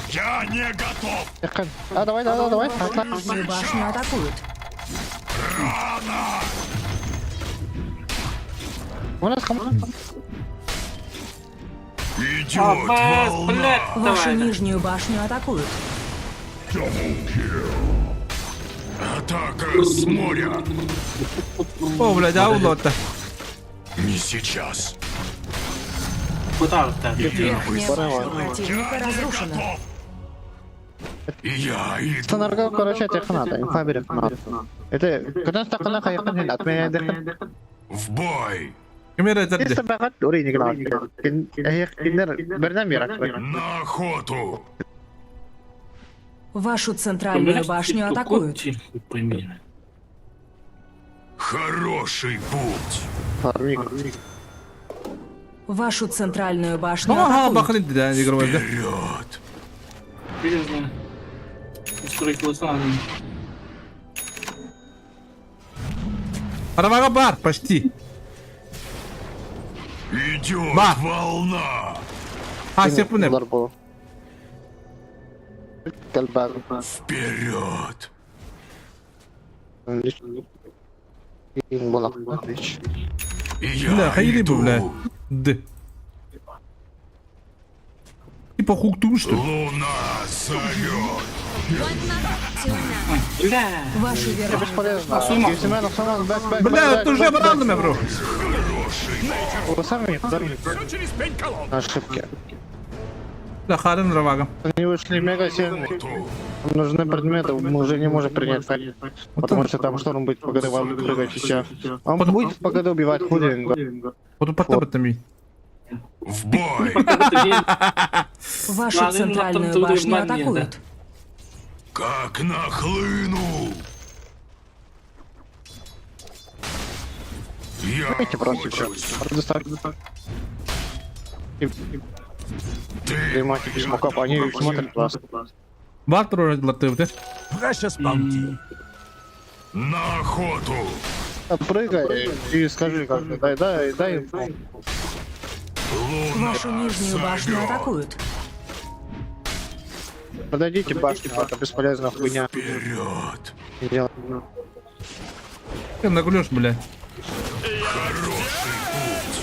E: Я не готов.
I: Якын. А, давай, давай, давай. Атла.
C: Нижнюю башню атакуют.
I: У нас кому?
E: Идет волна.
C: Вашу нижнюю башню атакуют.
E: Атака с моря.
A: О, бля, да, улотта.
E: Не сейчас.
C: Верхняя башня противника разрушена.
E: Готов. Я иду.
I: Станарга, короче, это надо. Инфа берет надо. Это, когда стакана хайкан хин, от меня дыхан.
E: В бой.
A: Кемер это
I: Если багат, ури не гнал. Кинер, бернам ярак.
E: На охоту.
C: Вашу центральную башню атакуют.
E: Хороший путь.
I: Фармик.
C: Вашу центральную башню
A: Ага,
C: атакуют.
A: бахнет, да, игровой, да.
E: Вперед!
B: Билезно. Устроить лосану.
A: Аравага бар, почти.
E: Идет
A: Ба.
E: волна!
A: А, серпуне.
I: ضربه كلب
E: Вперед! Я
A: Бля, хайли
E: иду.
A: бля. Д. Типа хуктун, что ли?
E: Луна зовет!
B: Бля.
C: Вашу верхнюю
I: Бесполезно. Семенов, Семенов, бэк, бэк,
A: Бля, это уже обратно, бро.
I: Вы сами сами
H: Все через пень колод.
I: ошибки.
A: Бля, харен равага.
I: Они вышли мега сильные. Нам нужны предметы, мы уже не можем принять файт. Потому что там шторм будет по ГД вам прыгать и все. Он будет по ГД убивать худенько.
A: Вот потом там и.
E: В бой!
C: Вашу
B: Ладно,
C: центральную
B: там
C: башню
B: тут
C: атакуют.
E: Как нахлыну! Я
I: Давайте просто все.
E: охочусь.
I: И
E: Ты
I: Принимайте без смоков, они смотрят вас.
A: Вартру латывты.
H: Precious bounty.
E: на охоту!
I: Прыгай и скажи, как бы, дай, дай, дай инфу.
E: Луна
C: Вашу нижнюю башню
E: зовет!
C: атакуют.
I: Подойдите башню, это бесполезная хуйня.
E: Вперед!
I: Делать.
A: Ты наглешь, бля.
E: Хороший путь!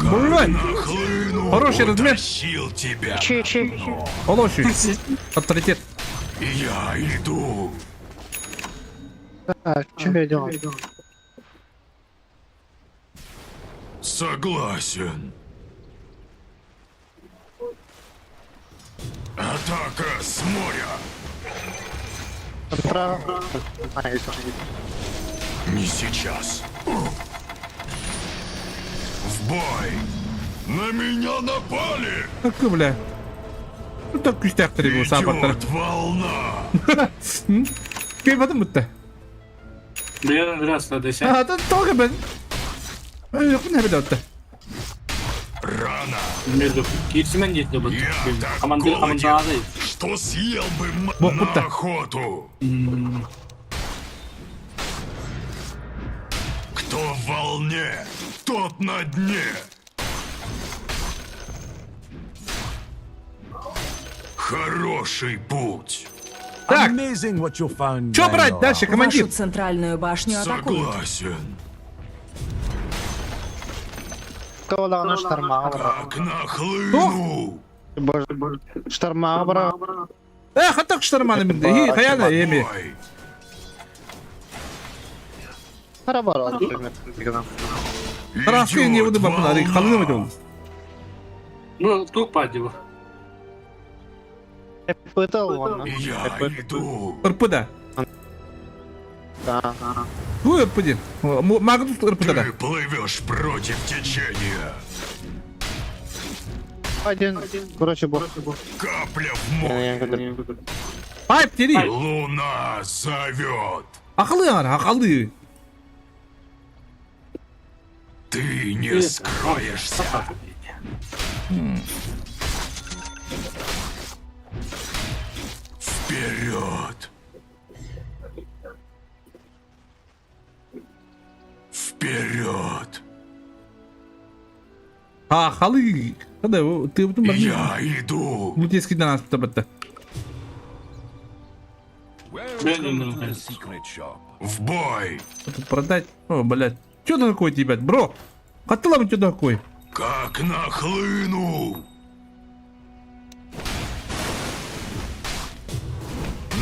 A: Блядь!
E: Нахлыну!
A: Хороший размер.
E: Утащил тебя!
I: Чи-чи.
A: Олощуй. Авторитет.
E: Я иду!
I: А, что я делал?
E: Согласен. Атака с моря!
I: Контра. А, если
E: Не сейчас. В бой! На меня напали!
A: Так, бля. Ну так күстәк требовал саппорттар.
E: Идет волна!
A: Кей бадым бутта.
B: Бля, раз надо сядь.
A: А, тут только бен. Ой, не бедотта.
E: Рано!
B: Между кирсимен дейді бұл.
E: Я так
B: Командир
E: голоден,
B: командады.
E: что съел бы м-
A: Бог
E: на
A: будто.
E: охоту! Кто в волне, тот на дне! Хороший путь!
A: Так,
H: Amazing what you found.
A: что брать дальше, командир?
C: Вашу центральную башню атакуют.
E: Согласен.
I: Кого на шторма, бра.
E: Как нахлыну!
I: Боже, шторма, бра.
A: Э, хатак шторманы мен. И, хаяна, эми.
E: Ой,
I: Харабара, например.
A: Тараски не
E: идет
A: буду бабна,
E: волна.
A: халыны бедол.
B: Ну, тук падево.
I: Пытал он.
E: Я иду.
A: Ырпыда.
I: Да.
A: Бу ырпыдин. Магнус ырпыда да.
E: Ты плывешь против течения.
I: Один. Короче, бог.
E: Капля в море.
A: Пайп тери.
E: Луна зовет.
A: Акылы ар, акылы.
E: Ты не скроешься. Вперед! Вперед!
A: А, халы. Когда ты потом
E: Я иду!
A: Мутецкий на нас табатта.
E: В бой!
A: Тут продать. О, блядь. Что такое, тебя, бро? Катылам что такое?
E: Как нахлыну!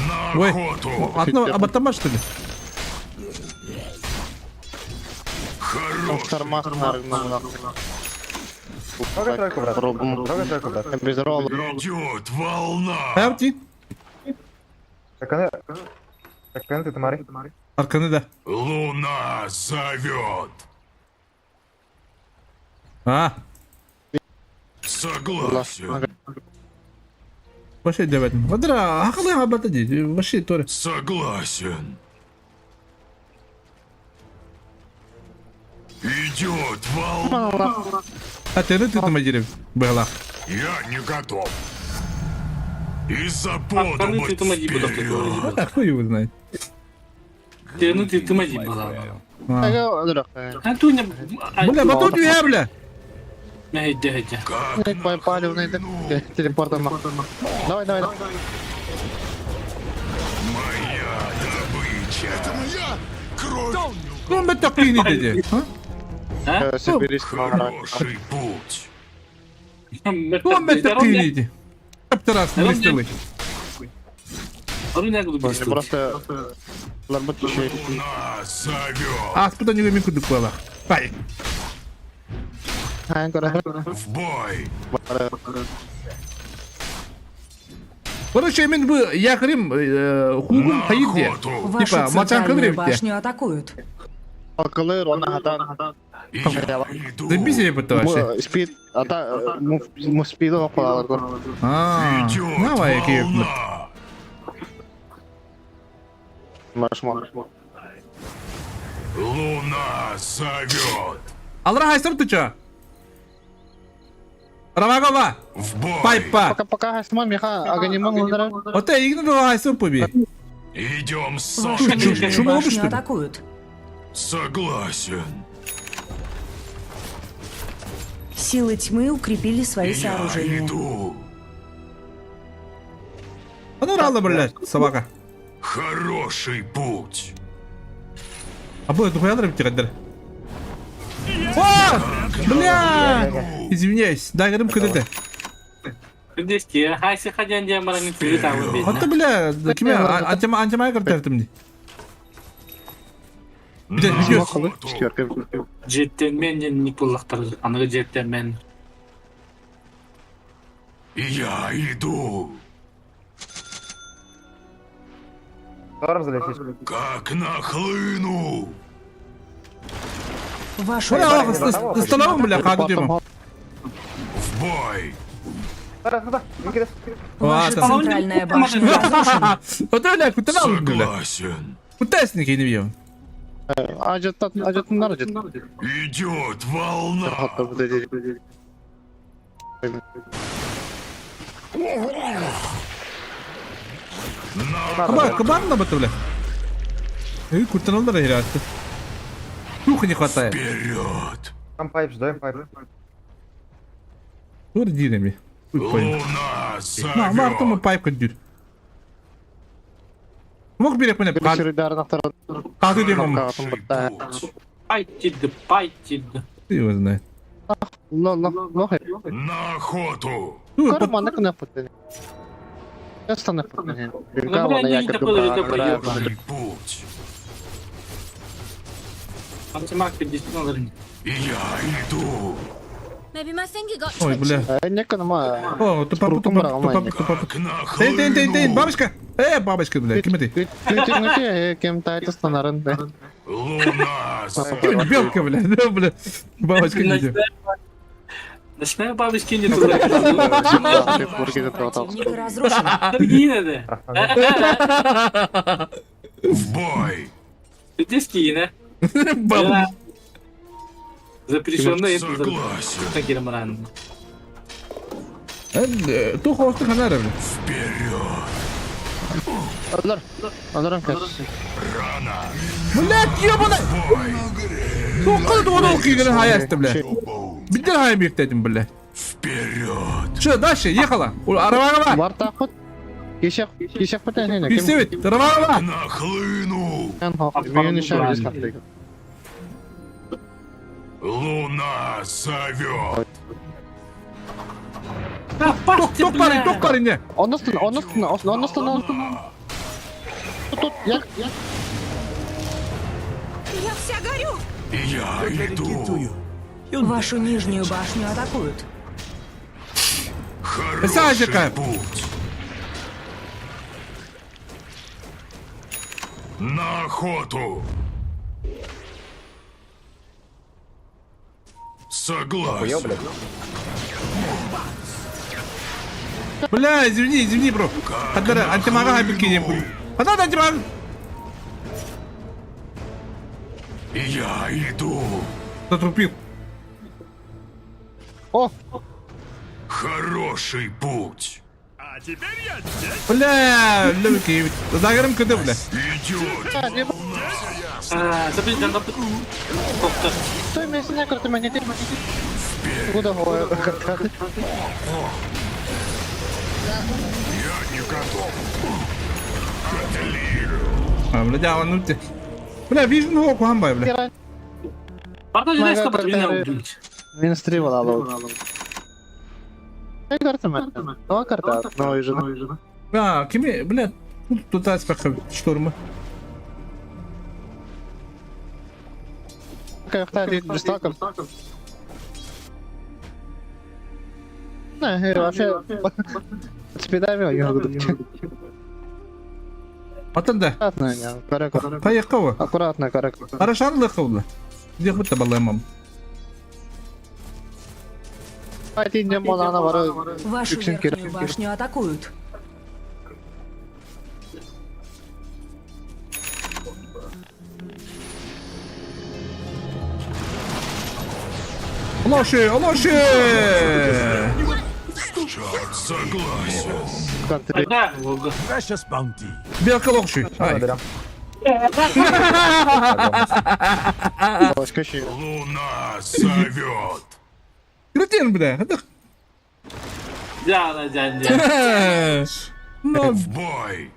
E: На
A: Ой,
E: охоту!
A: одно, абатама, что ли?
E: Хороший
I: Шторма, нахуй. Пробуем. Без ролла.
E: идет волна!
A: Хайапти? Арканы, да.
E: Луна зовет!
A: А,
E: Согласен.
A: Вообще дэбэтин. Вадра, ахалы хабата ди. Вообще торе.
E: Согласен. Идет волна.
A: А ты ты там дерев была.
E: Я не готов. Из-за
B: Аны
E: подумать
B: тытыма дии
E: вперед.
B: буолар.
A: А хуй его знает.
B: Ты тытыма дии буолар.
A: А.
B: А туня...
A: Бля, батут я, бля.
B: Мэйдэ хэдэ.
E: Как
I: Палевный телепортом. Давай, давай.
E: моя добыча. Это моя кровь.
A: Ну, мы так и не дадим.
B: А?
I: Соберись,
E: Хороший путь.
A: Ну, мы так и не дадим. Раз, не стылы.
I: Просто... Ларбут еще.
E: Луна зовет.
A: А, спуда не мику дуквала. Пай.
E: В бой.
A: Короче, мен бы якорим хугун
E: На
A: хаиде.
E: охоту.
C: Вашу
A: Типа, мачан
C: центральную
A: кыдревте.
C: башню атакуют.
E: Я иду.
A: Забизи я вообще.
I: Спид, а та муспидо
A: А,
E: Идет
A: давай, какие.
E: волна. Луна зовет.
A: Алра хайсам ты чё? Равагова!
E: В бой.
A: Пайпа!
I: Пока пока хайсман меха аганимон
A: Вот ты игнорила хайсам пуби.
E: Идем
C: Вашу
E: с
A: Чё,
C: нижнюю
A: чё,
C: башню
A: что ли?
C: атакуют.
E: Согласен.
C: Силы тьмы укрепили свои
E: Я
C: сооружения.
E: иду.
A: А ну рано, блядь, собака.
E: Хороший путь.
A: А будет духуя дрым тирандер. О! Бля! Извиняюсь, дай рым кд.
B: Десте, хайсы хадян диэн баран тыгы
A: Вот ты, бля, киме антима антима картер мне. Бля,
E: На
A: идёт.
E: охоту.
B: Жеттен мен не куллахтар, аныгы жеттен мен.
E: Я иду. Как нахлыну.
C: Вашу
A: Бля,
C: центральную
A: с столом, бля, хаду дима.
E: В бой.
C: Ваша центральная башня разрушена.
A: Вот ты, бля, куда бля.
E: Согласен.
A: Кутасники не бьем.
E: Идет волна. На
A: Кабан, кабан на бля. И кутанал да играть. Духа не хватает.
E: вперед.
A: Тур динами.
E: Луна
A: На, Марта мы
E: зовет.
A: пайп кадюр. Мог берег меня Хаду дима.
E: Хороший путь.
B: Пайтид, пайтид.
A: Ты его знает.
E: На охоту.
A: Ну,
E: Хороший путь.
B: Антимаг 50
E: Я иду.
A: Ой, бля. О, тупа, тупа, тупа, тупа.
E: Как
A: Тын, тын, тын, тын,
E: нахлыну.
A: бабочка. Бабочка, бля, кем ты?
E: Луна
A: Кем белка, бля, да, бля. Бабочка не идет.
B: Ночная бабочки не туда.
C: Противника разрушена.
B: Другие надо.
E: В бой.
B: Десте,
A: Бабочка.
B: Запрещенные.
E: Согласен.
B: Такие
A: Ту хвосты ханара, бля.
E: Вперед. Рано.
A: Блядь, ебаный.
E: Бой.
A: Ну, куда ты воду киган хаясты, бля. Бидер хайм бихтетим, бля.
E: Вперед.
A: Что, дальше, ехала. Аравагова. Писевит, Аравагова.
E: Нахлыну. Луна зовет.
A: Ток, ток парень, ток парень, не.
C: Я вся горю!
E: Я иду.
C: Вашу нижнюю башню атакуют.
E: Хороший
A: Сажика.
E: путь. На охоту. Согласен.
A: Бля, извини, извини, бро. Хаддара, антимага хайбыкки Хадда антимаг!
E: Я иду.
A: Затрупил.
I: О!
E: Хороший путь. А теперь я здесь.
A: Бля, лүки. Загырым көтө, бля.
E: Идет.
I: А, не
B: Тоқта.
I: Стой, меня синяя карта, меня не Куда говорю?
E: Я не готов.
A: А, бля, дьявол, ну ты. Бля, вижу, ну, кухамбай, бля.
B: Барда
I: Мага
B: жинайска бат
I: картары.
B: бина
I: Минстривал алып. Карта мен. Два карта, но жена.
A: А, кими, бля, тут аспект штурма.
I: Какая бестаком. Не, вообще... Спидами я буду.
A: Атында.
I: Аккуратно, не, караку.
A: Поехал.
I: Аккуратно, караку.
A: Хорошо, лыхал. Где хоть табалаймам.
I: Один не мона на
C: Вашу верхнюю башню атакуют.
A: Лоши, лоши!
E: Черт, согласен.
B: Да, Волга.
H: Precious bounty.
A: Белка лоши. Ай.
E: Луна зовет.
A: Кретин, бля.
B: Да, да, да, да.
A: Ну,
E: В бой.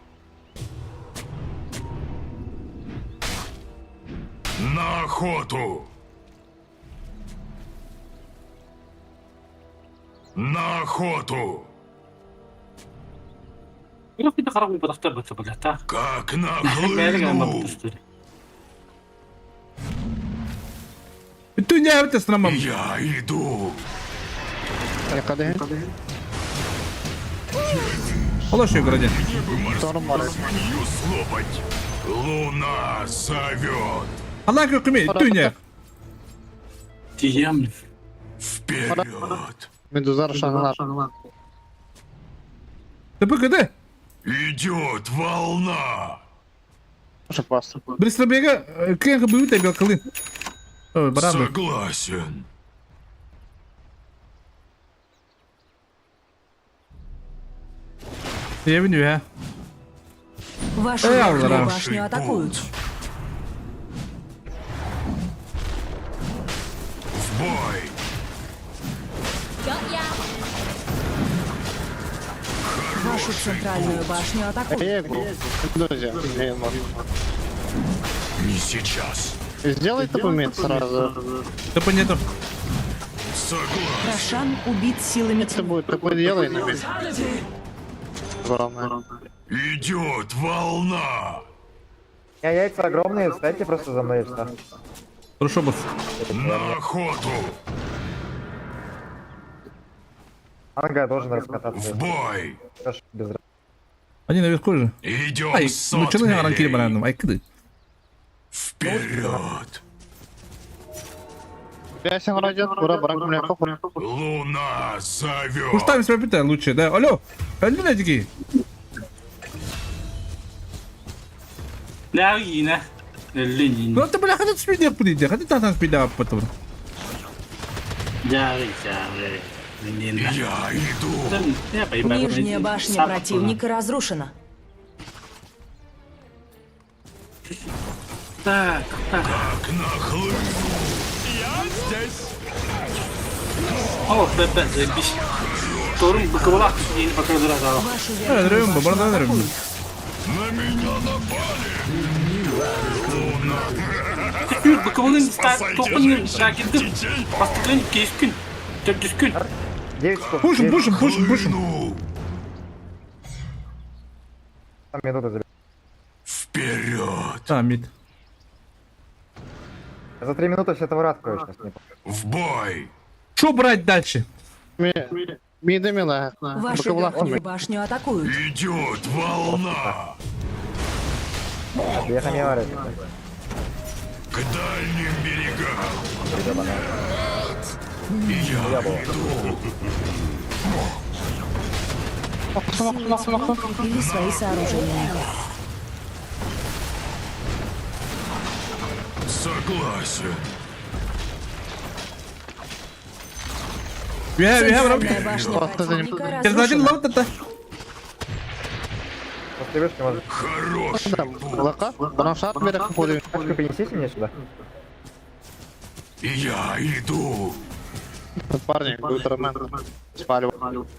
E: На охоту. На охоту. Как нахлыну.
A: Ты не это с намам.
E: Я иду.
A: Лоши, градин.
E: Мне бы морскую свинью слопать. Луна зовет.
A: Аллах кми, ты не.
E: Вперед.
I: Медузар шанлар.
A: Ты ПКД?
E: Идет волна.
A: Бристробега, кем бы ты белкалы? Ой, баран.
E: Согласен.
A: Я виню, а.
C: Вашу
A: Эй,
C: верхнюю
A: Аллах.
C: башню атакуют.
E: В бой.
C: Вашу центральную башню атакуют.
E: Не сейчас.
I: Сделай топомет сразу.
A: Топа нету.
E: Согласен.
C: Рошан убит силами
I: Это
C: тьмы.
I: будет такой делай на мид. Главное.
E: Идет волна.
K: У меня яйца огромные, встаньте просто за мной и все.
A: Хорошо, босс.
E: На охоту.
K: Анга должен раскататься.
E: В бой.
K: Хорошо, без
A: Они наверху же.
E: Идем
A: Ай,
E: с
A: ну что на ранкире
E: отмелей.
A: бараном? Ай, кды.
E: Вперед.
I: Ясен райдет, ура, брак, бля, похуй.
E: Луна зовет.
A: Уж там себя питай лучше, да? Алло, алло, такие. Ну ты, бля, хотя спиди пуди, хотя там спида потом.
E: Я иду.
C: Нижняя башня противника разрушена.
B: Так, так.
E: Как нахлыну.
H: Я здесь.
B: О, б, заебись. Торум быкова не показывала.
C: Вашу
A: Э,
C: верхнюю
A: рымба,
C: башню
A: борода рымба.
C: атакуют.
E: На меня напали. Луна.
B: Быковын
E: Спасайте
B: тоқын
E: женщин,
B: шакирді
E: детей.
B: бастықын кескін түрдіскін
K: 9 секунд.
A: Пушим, пушим, пушим, пушим.
E: Хлыну.
K: Там минуту заберу.
E: Вперед.
A: А, мид.
K: За 3 минуты все товары открою сейчас. Не
E: В бой.
A: Что брать дальше?
I: Мида мила.
C: Вашу верхнюю башню атакуют.
E: Идет волна.
K: Я хамиары.
E: К дальним берегам. Я иду.
C: Силы тьмы укрепили свои сооружения.
E: Согласен.
A: Үһэ, үһэ, бро.
C: Центральная башня противника
A: Терзатель
C: разрушена.
A: лоу-та-та.
K: После вышки можно.
E: Хороший путь.
I: Лака, броншат берег худи.
K: Пачку принесите мне сюда.
E: Я иду.
I: Парни, будет роман. Спалю.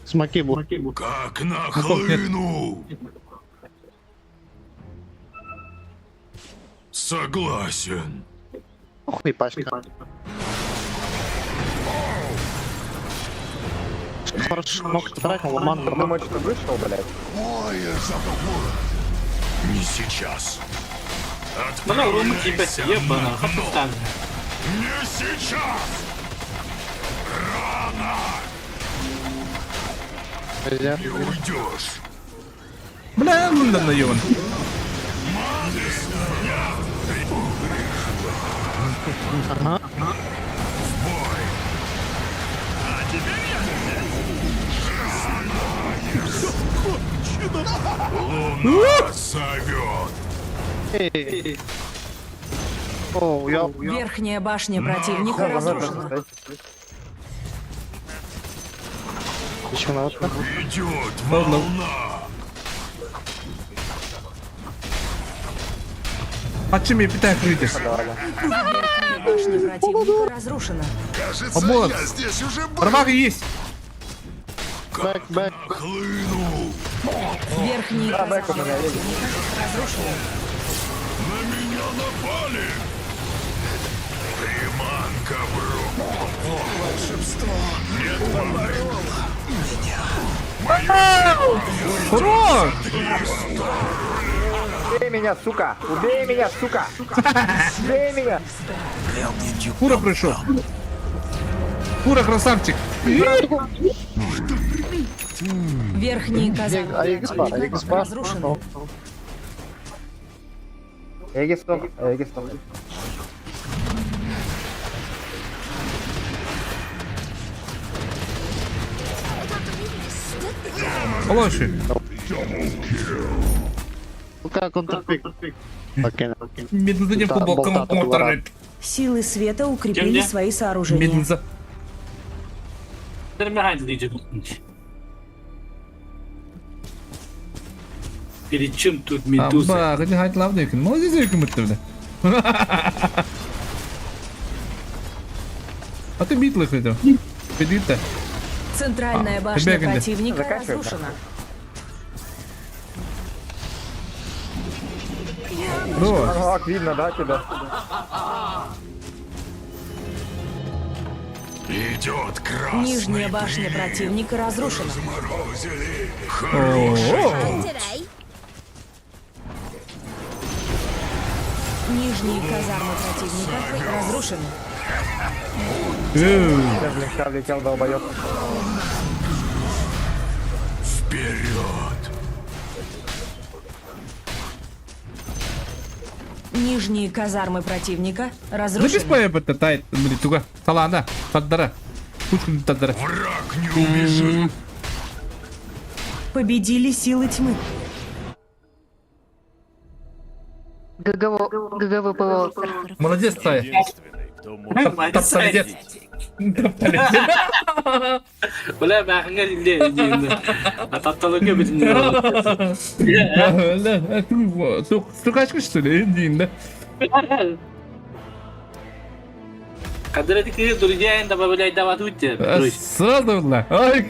I: Смоки будут.
E: Как нахлыну. Согласен.
I: Ох и пачка. Хорошо, мог потратил, ломан.
K: Думает, что вышел, блядь.
E: Не сейчас.
B: Бля, румы тебя
E: Отправляйся
B: ебана,
E: на дно.
B: хапустан.
E: Не сейчас. Рано.
I: Нельзя.
E: Не уйдешь.
A: Бля, ну да наебан.
I: Ага.
E: Луна зовет.
I: Эй. О, я...
C: Верхняя башня противника
K: Да, за мной
C: разрушена.
K: просто стоит.
I: Еще надо.
E: Идет
A: Ладно.
E: волна.
A: А чем я питаю крытишь?
C: Верхняя башня противника разрушена.
E: Кажется,
A: Обмолот.
E: я здесь уже был.
A: Промах есть.
I: Бэк, бэк.
E: Хлыну.
C: Верхние
K: Да, бэк у
C: казармы
K: меня едет.
C: противника разрушены.
E: На меня напали. Приманка, бро. Волшебство. Нет
A: Хорош!
K: Убей меня, сука! Убей меня, сука! Убей меня!
A: Кура пришел. Кура красавчик.
C: Верхние казармы
I: Аегиспар,
C: противника
I: Аегиспар.
C: разрушены.
K: Эгистон, Эгистон.
A: Хороший.
I: Пока контрпик. Окей.
A: Медуза не
I: Да,
A: футбол,
I: болта
A: кому
I: тут
C: Силы света укрепили
B: Где-где?
C: свои сооружения.
A: Медуза.
B: Перед чем тут медуза?
A: Аба, хоть хать лавный күн. Молодец, күн бітті бля. А ты битлы хотел. Бедит-то.
C: Центральная
A: А,
C: башня
A: бегали.
C: противника
K: Заканчивай,
C: разрушена.
A: Хорош.
K: Ах, видно, да, тебя?
E: Идет красный
C: Нижняя башня противника разрушена.
E: Заморозили. Хороший
A: О,
C: Нижние казармы противника разрушены.
A: Эу.
K: Я, блин, ща влетел, долбоёб.
E: вперед.
C: Нижние казармы противника
A: Запись
C: разрушены.
A: по это тайт, блин, туга. Салана, таддара. Пушку таддара.
E: Враг не убежит.
C: Победили силы тьмы.
L: ГГВП
A: Молодец, Тая.
H: Единственный, кто может
A: Топталец. Топталец.
B: Бля, бәхіңе не не. А тапталыгы бүтін.
A: Стукачка, что ли? Индин, да?
B: Қадыр едік друзья добавляй давать өте.
A: Сразу, бля. Ой,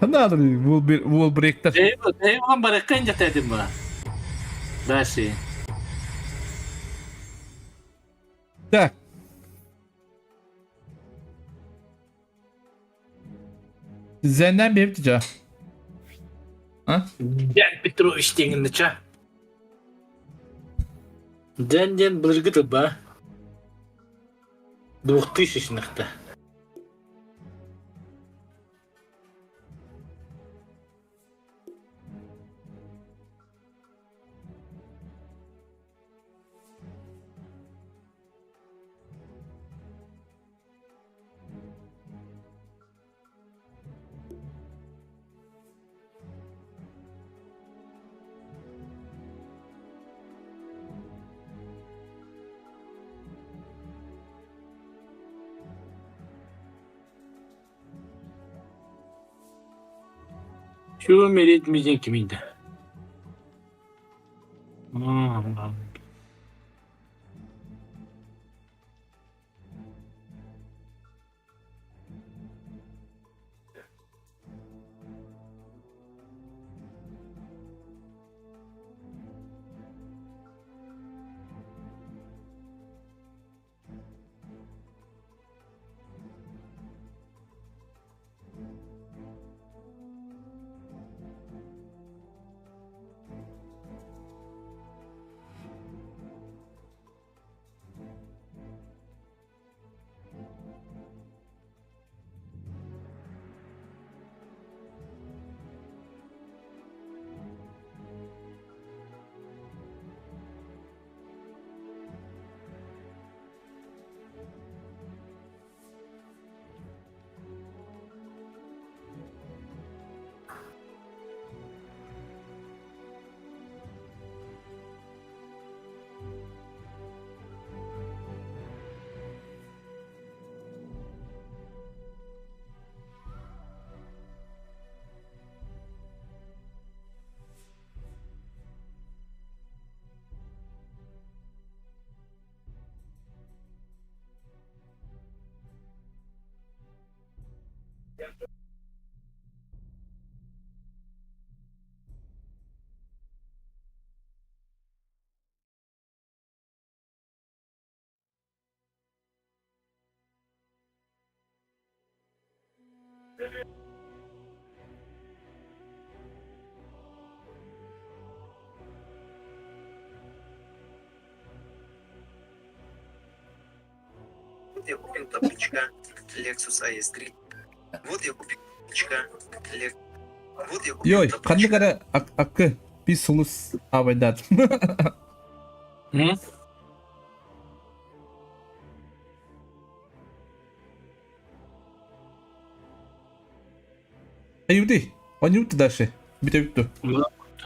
A: Надо ли, Волбректер.
B: Ей, оған бараққан жатадым ба. Дальше.
A: Так. Зенден bir tica. Ha?
B: Дән Петрович дегенді ча. Дән дән білгіді ба. Двухтысячных-то. Чего умереть мизин киминде?
D: Вот я купил тапочка Lexus AS3. Вот я купил тапочка Lex. Вот я купил
A: Йой,
D: тапочка.
A: ханнык эрэ аккы бис сулус абайдат.
B: М?
A: Аюды, он дальше. Бүтэ бүттү.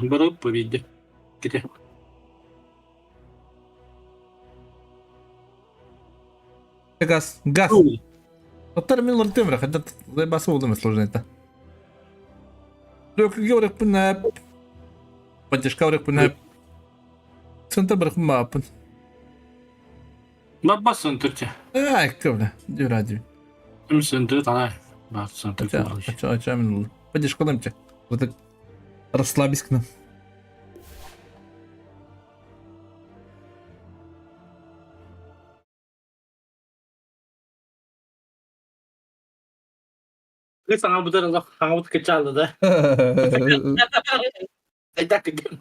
B: Барып победе. Где?
A: Газ, газ. Оттар мен лортем бірақ, это басы болды сложно это. Лөкіге орықпын әп. Поддержка орықпын әп. Центр бірақпын мапын.
B: Бабасын түрте.
A: Ай, кімді? Дюради.
B: Кімсін талай. Басын түрте.
A: Ача, ача, мен поддержка дамчы. Вот расслабись к нам.
B: Саңа бұдар саңа бұт кечалды да. Айта кеген.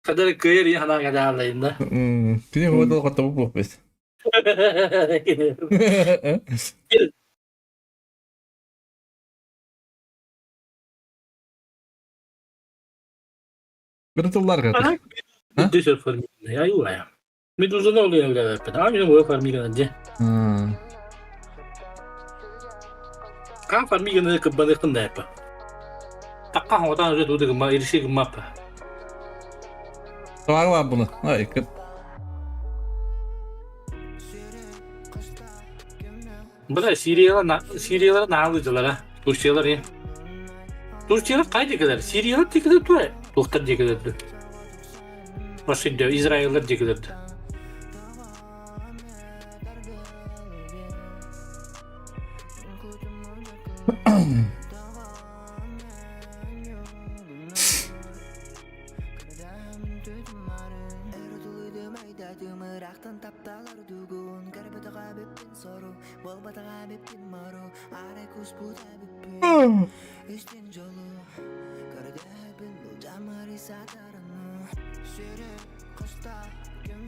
B: Кадар көйер яна гадалайын да.
A: Кини хода қотта болып бес. Bir тыллар каты.
B: Дөсөр формигана. Я юлая. Мен uzun oluyor öyle ben. Aynı bu формигана де. Кан формигана кыббаныктын да япа. Такка хотан уже дуды гыма ириши гыма па.
A: Var var bunu. Ay kıt.
B: Бра Сириялар Сириялар наалыдылар а. Турциялар я. Турциялар кайда келер? Сириялар текелер тура. Доктор декелер. Машинда Израиллар декелер.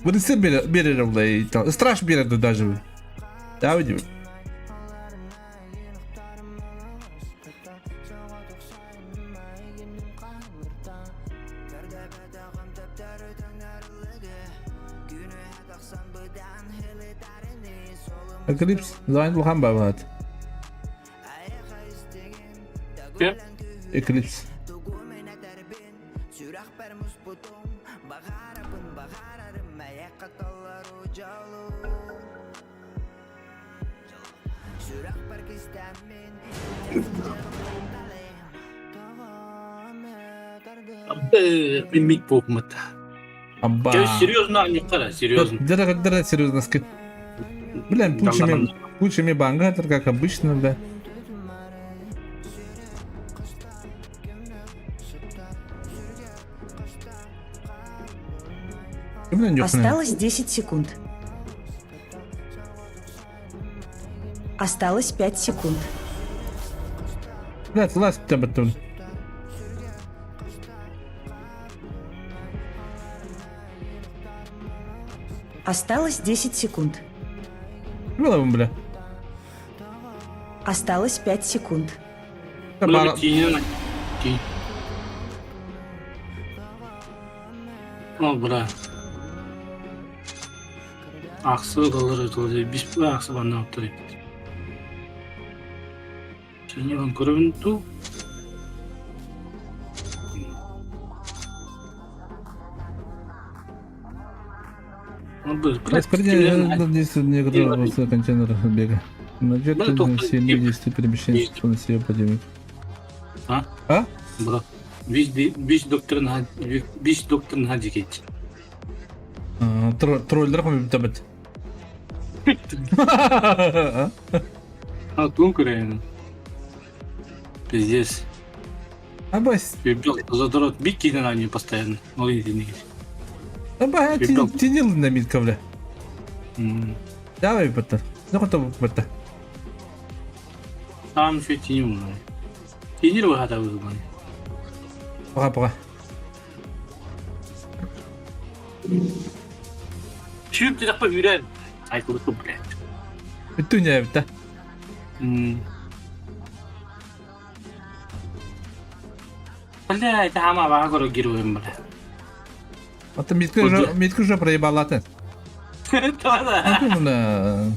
A: Bunu sen bir bir Страш bir даже. Да, видим. Eclipse, zayn bulhan babat. Eclipse.
B: Мимик буолмут.
A: Абба.
B: Серьезно, аньыккара, серьезно.
A: Где-то где серьезно скид. Блин, пучими, пучими бангатор, как обычно, бля.
C: Осталось 10 секунд. Осталось 5 секунд.
A: Блядь, лазь тебя тут.
C: Осталось 10 секунд.
A: Было бля.
C: Осталось 5 секунд.
B: Бля, Ол бра. Ахсы кылыр ытылды. Бис ахсы банна оттыр. Сені көрөбүн ту.
A: Распределение контейнера бега. Сильные действия перемещения на себе поднимет.
B: А?
A: А?
B: Бро. Бис докторын хадикет.
A: Троллер хом бит.
B: А тун көрөйүн. Пиздец.
A: Абас.
B: Задрот бик на они постоянно. Ол единик.
A: Аба тенил на митка бля. Давай бата. Ну кто бата.
B: Сам еще тенил. Тенил выхата вызван.
A: Пока пока.
B: Чүп дедақ па үйрен. Ай көрді, блядь.
A: Бүтүн бітті.
B: Бля, это хама бага көрі героем, бля.
A: Ата митка уже митка уже проебала ты.
B: Да.
A: Мына.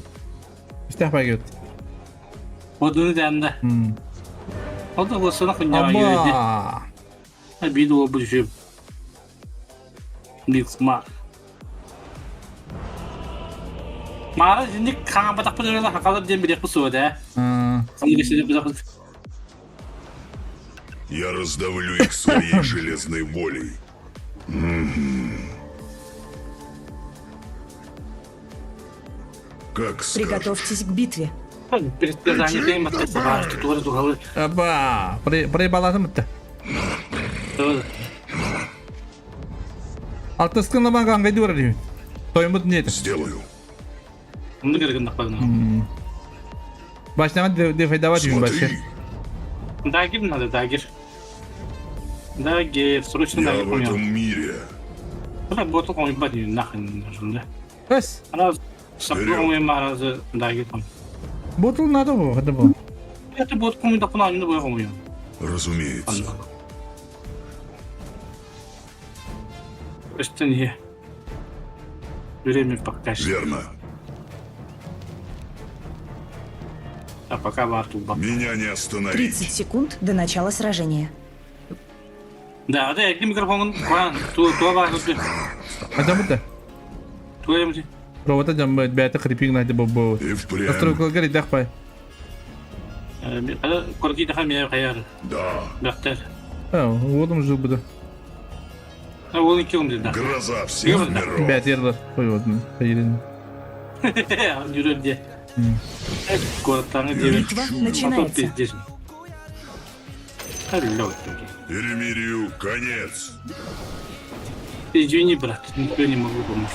A: Үстәх пойдет.
B: Одуну дәмді. Ода болсана хуйня үйренді.
A: Аба.
B: Обиду обучу. Бикма. Мара жинник қаңа батақ бұл хақалар дем білек бұсы да.
E: Я раздавлю их своей железной волей. Как скажешь.
C: Приготовьтесь к битве.
A: Аба, проебала бітті. Алтыскын ламан қайды бар деймін. Тойымыд не
E: Сделаю.
B: Онды керек нақпағына.
A: Башнаған де файда бар деймін башы.
B: Дагер надо, дагер. Дагер, срочно
E: Я
B: дагер
E: в этом мире.
B: Бля, ботл он ебать нахрен не нужен, да?
A: Эс.
B: Раз, сапог мара дагер там.
A: Ботл надо было, это было.
B: Это бот кому да куда не было.
E: Разумеется.
B: Просто не. Время покажет.
E: Верно.
B: А пока варту
E: Меня не остановить.
C: 30 секунд до начала сражения.
B: Да, да, я микрофон, ту, ту,
A: А там это?
B: Ту, я
A: Робота там бәті хрипинг найды бобо.
E: И впрямь.
A: Настройка говорит, дахпай.
B: Корки даха меня хаяр.
E: Да.
B: Дахтар.
A: А, вот он жил бы.
B: А он килом да.
E: Гроза всех миров.
A: Бәт ерлер. Ой, вот, хаирин.
B: Жүрөрде. Городтаны
C: Битва начинается.
E: Перемирию конец.
B: Извини, брат, никто не могу помочь.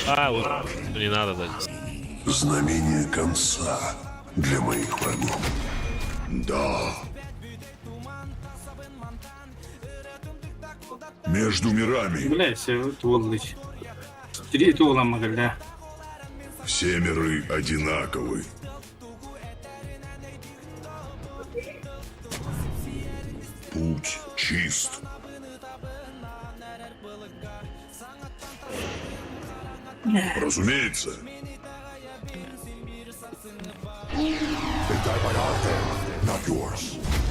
H: А, вот не надо даже.
E: Знамение конца для моих врагов. Да. Между мирами.
B: Бля, все, тволлыч. Три да.
E: Все миры одинаковы. Путь чист. Разумеется.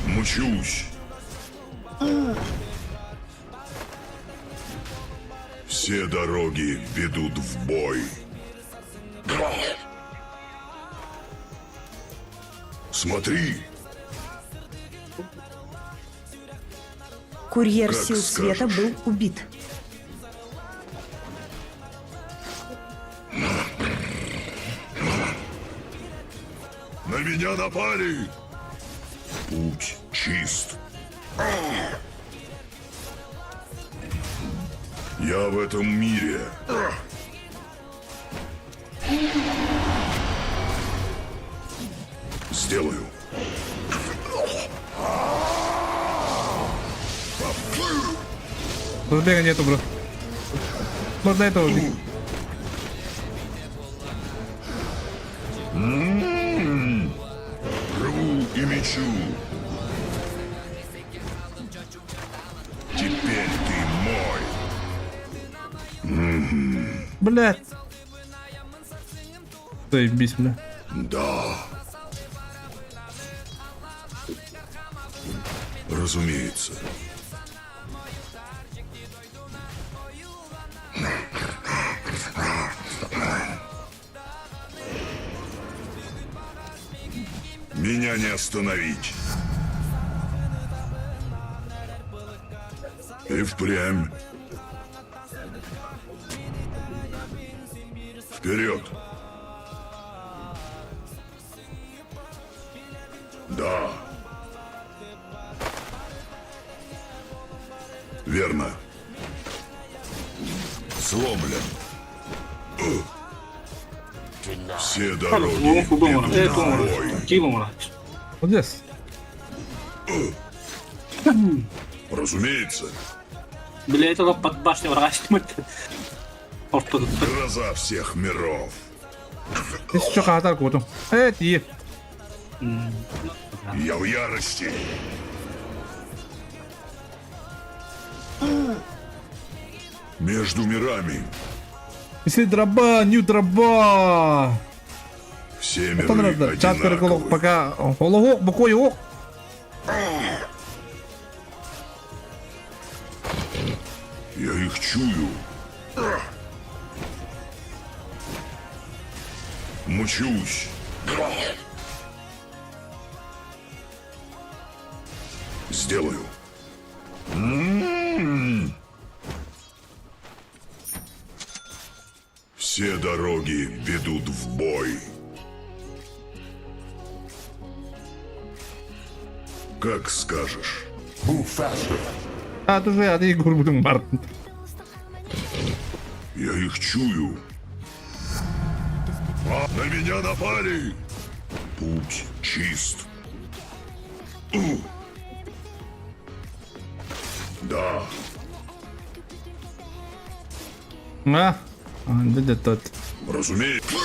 E: Мчусь. Все дороги ведут в бой. Смотри,
C: Курьер
E: Как
C: сил света
E: скажешь.
C: был убит.
E: на меня напали. Путь чист. Я в этом мире. Сделаю.
A: Разбега нету, бро. Можно этого убить.
E: Рву и мечу. Теперь ты мой.
A: Блядь. Заебись, бля.
E: Да. Разумеется. Меня не остановить. И впрямь. Вперед! Да. Верно. Сломлен. Все дороги ведут в бой.
A: Молодец.
E: Разумеется,
B: Бля, это под башню вращать.
E: гроза всех миров.
A: Если что, хатар куту. Э, ти.
E: Я в ярости. Между мирами.
A: Если дроба, нью дроба.
E: Все
A: Это
E: миры
A: надо. Чат переколок
E: одинаковы.
A: пока. Ологок, букой, ок.
E: Я их чую. Мчусь. Сделаю. М-м-м. Все дороги ведут в бой. Как скажешь.
A: А, ты же, а ты гурбудун бар.
E: Я их чую. А, на меня напали! Путь чист. У. Да,
A: А, а, да, да, тот.
E: разумеется.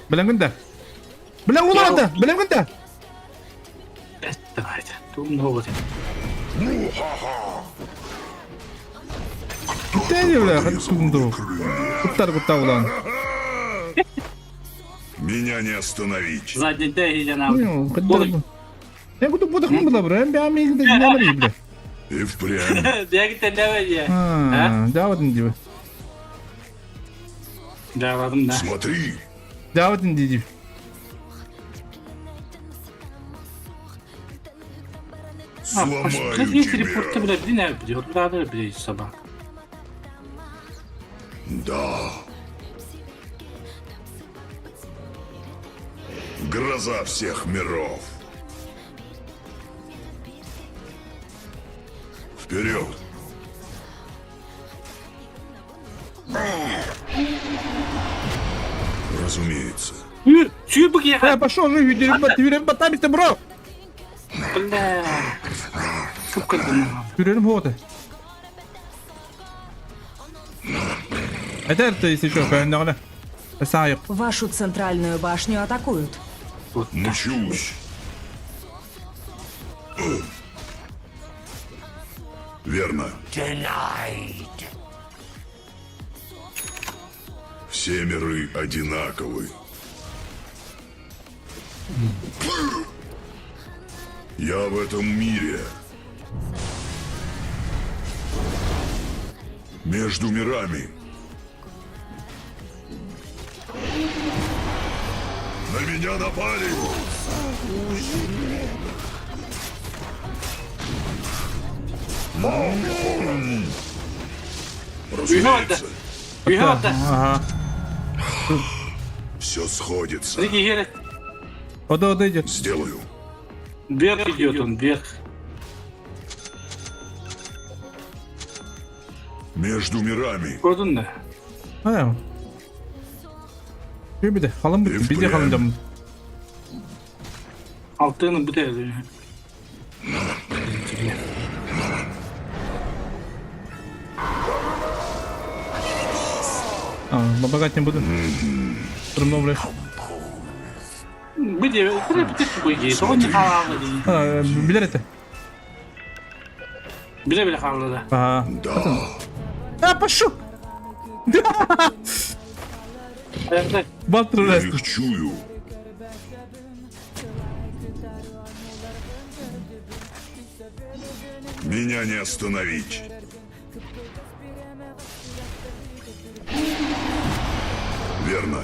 A: Билен күндә. Билен уларда, билен күндә.
B: Давайте. Тут много.
A: Тәне бля, хатунду. Куттар кутта улан.
E: Меня не остановить.
B: Задний дай иди нам.
A: Ну, куттар. Я буду буду хм бла бра, я ми где не мри бля.
E: И впрямь.
A: А, да вот инди.
B: Да, ладно, да.
E: Смотри,
A: Да вот инди.
E: сломаю
B: Блядь,
E: тебя.
B: блядь, блин, блядь, блядь, блядь, собак.
E: Да. Гроза всех миров. Вперед! Разумеется.
B: Чүбүк я.
A: Я пошел, ну, юрем батами ты бро.
B: Бля. Сука,
A: Юрем ходы. Это это если что, конечно. Сайып.
C: Вашу центральную башню атакуют.
E: Мчусь. Верно. Все миры одинаковы. Я в этом мире. Между мирами. На меня напали! Разумеется,
B: Үйе
A: Ага.
E: все сходится.
B: Дикий герет.
A: Ода, ода идет.
E: Сделаю.
B: Вверх идет он, вверх.
E: Между мирами.
B: Көрдүн да.
A: А. Bir de halım bitti. Bir de halım canım.
B: Алтыны бүтэ.
A: А, помогать не буду. Трудно, блядь.
B: Бүдэ, бүтэ бүтэ Тоҕо не хаалла дии.
A: А, билер это.
B: Биле-биле хаалла да.
A: Ага.
E: Да.
A: А, пошел! Батыр
E: Я их чую. Меня не остановить. Верно.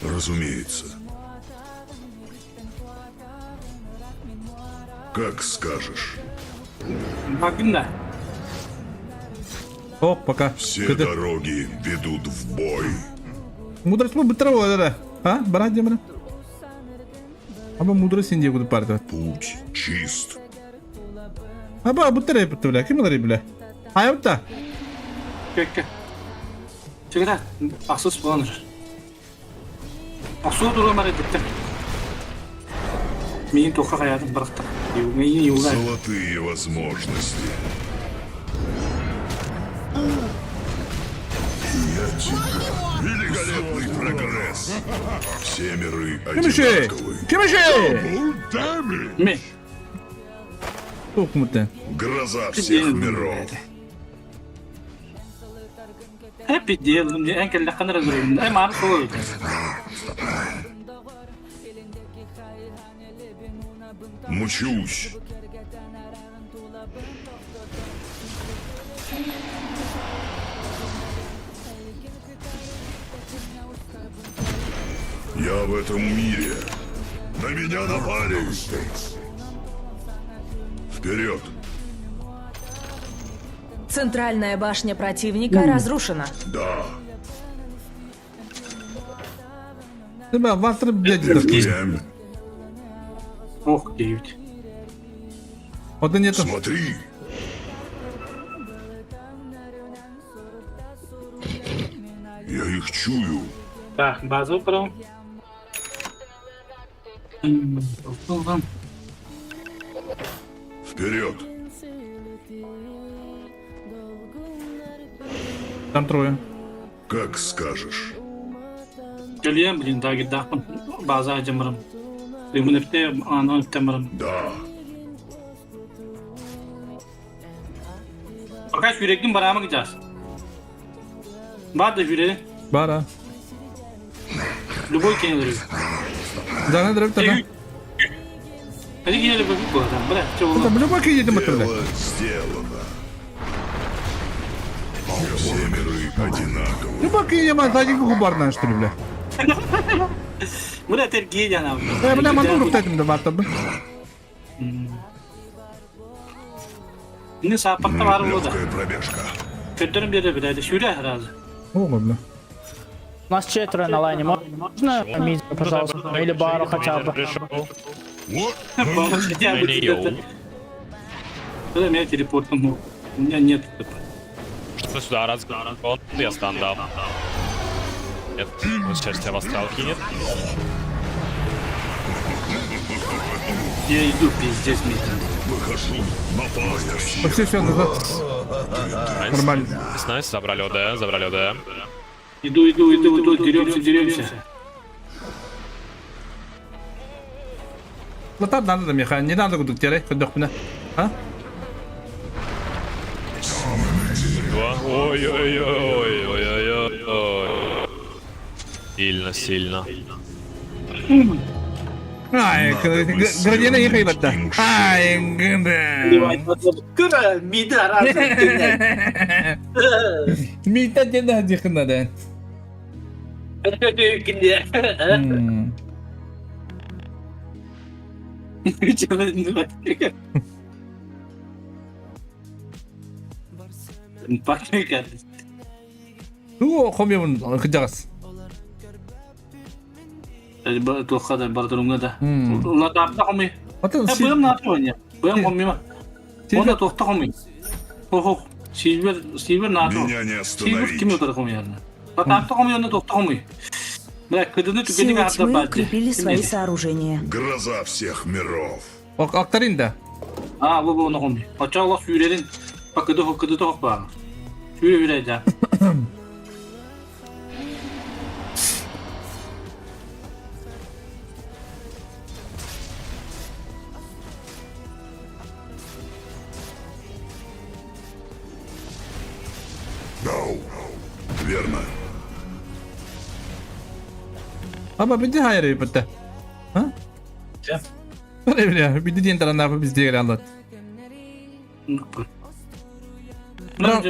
E: Разумеется. Как скажешь.
B: Бардын да.
A: О, пока.
E: Все
A: Кыды.
E: дороги ведут в бой.
A: Мудрость мы бытро, да, А, брат, демона. Аба мудрость инде буду парда.
E: Путь чист.
A: Аба бутыра бутыра, бля. Ким алар бля? Аябта.
B: Кэккэ. Чыгыра, ахсус буолан эрэр. Ахсуу туруомар эдиттэр. Миин туохха хайаатын барахтар. Миин юула.
E: Золотые возможности. Я тебя. Великолепный прогресс. Все миры
A: Ким şey?
E: одинаковы.
A: Ким şey?
B: Ми.
A: Токмуты.
E: Гроза всех миров.
B: Happy deal. Эн кэллэххин эрэ көрөбүн. Э мааны суол.
E: Мучусь. Я в этом мире. На меня напали. Вперед!
C: Центральная башня противника разрушена.
E: Да.
A: Тебя ватр, блядь, такие.
E: Впрямь.
B: Ох, диэбит.
A: Ода нету.
E: Смотри. Я их чую.
B: Так, базу прям.
E: Вперед!
A: Там трое.
E: Как скажешь.
B: Кэлиэм, блин, да, гидахпын. База дьамарым. Рымын эпте, аны эптемарым.
E: Да.
B: Пока жүректің барамы гидас. Бар да жүрегі.
A: Бара.
B: Любой кенелер.
A: Да, надо тогда.
B: Hadi gidelim bakıp bu adam. Bırak. Çabuk.
A: Там любой кинет им бля.
E: Дело сделано. Все миры одинаковы.
A: Любой кинет им сзади губарна, что ли, бля.
B: Bırak terkiye can abi.
A: Э, бля, мануру кстати, да вата, бля.
B: Ne sapakta var mı o da?
E: Легкая пробежка.
B: Kötlerin bir de bir de. Şöyle herhalde.
A: О, бля.
L: У нас четверо на лайне. Можно мид, пожалуйста? Или бару хотя бы.
H: Пришел.
B: Я бы Когда меня телепортом У меня нет ТП.
H: Что сюда раз, он, я стан дал. Нет, он сейчас тебя в астрал кинет.
B: Я иду пиздец медленно.
E: Выхожу на пастбище.
A: Все, все, назад.
H: Nice.
A: Нормально.
H: Nice, nice, забрали ОД, забрали ОД.
B: Иду, иду, иду, иду, деремся, деремся.
A: Латар надо, Миха, не надо куда терять, хоть дохпина. А?
H: Два. Ой-ой-ой-ой-ой-ой. Сильно, сильно.
A: Ай,
E: Надо бы
A: градина
E: свернуть
A: ехай
E: им
A: Ай,
E: шею.
A: гында.
B: Кыра, мида разом кине.
A: Мита дена дихна да.
B: Кине. Пакмекер.
A: Ту хомьон кыдагас.
B: Туохха бардырымга да.
A: М.
B: Ла тапта хомый.
A: Атын
B: Э, быам наатуоня. Быам хомима. Онда туохта хомый. Хо-хо. Сильвер, Сильвер наату.
E: Меня не
B: Сильвер ким
E: остановить.
B: утар хомуярна. Ла тапта хомый онда туохта хомый. Бля, кыдыны түгени
C: Силы
B: гаатта
C: тьмы
B: баады.
C: укрепили свои сооружения.
E: Гроза всех миров.
A: Актарин да.
B: А, бу бу хомый. Ача Аллах сүүрерин. Бак кыды хок кыды тох баа. Сүүрэ үрэ да.
E: No. Верно.
A: Ama bir de hayır bitti. Ha?
B: Ja.
A: Öyle bile. Bir de diyen tarafına biz diye anlat.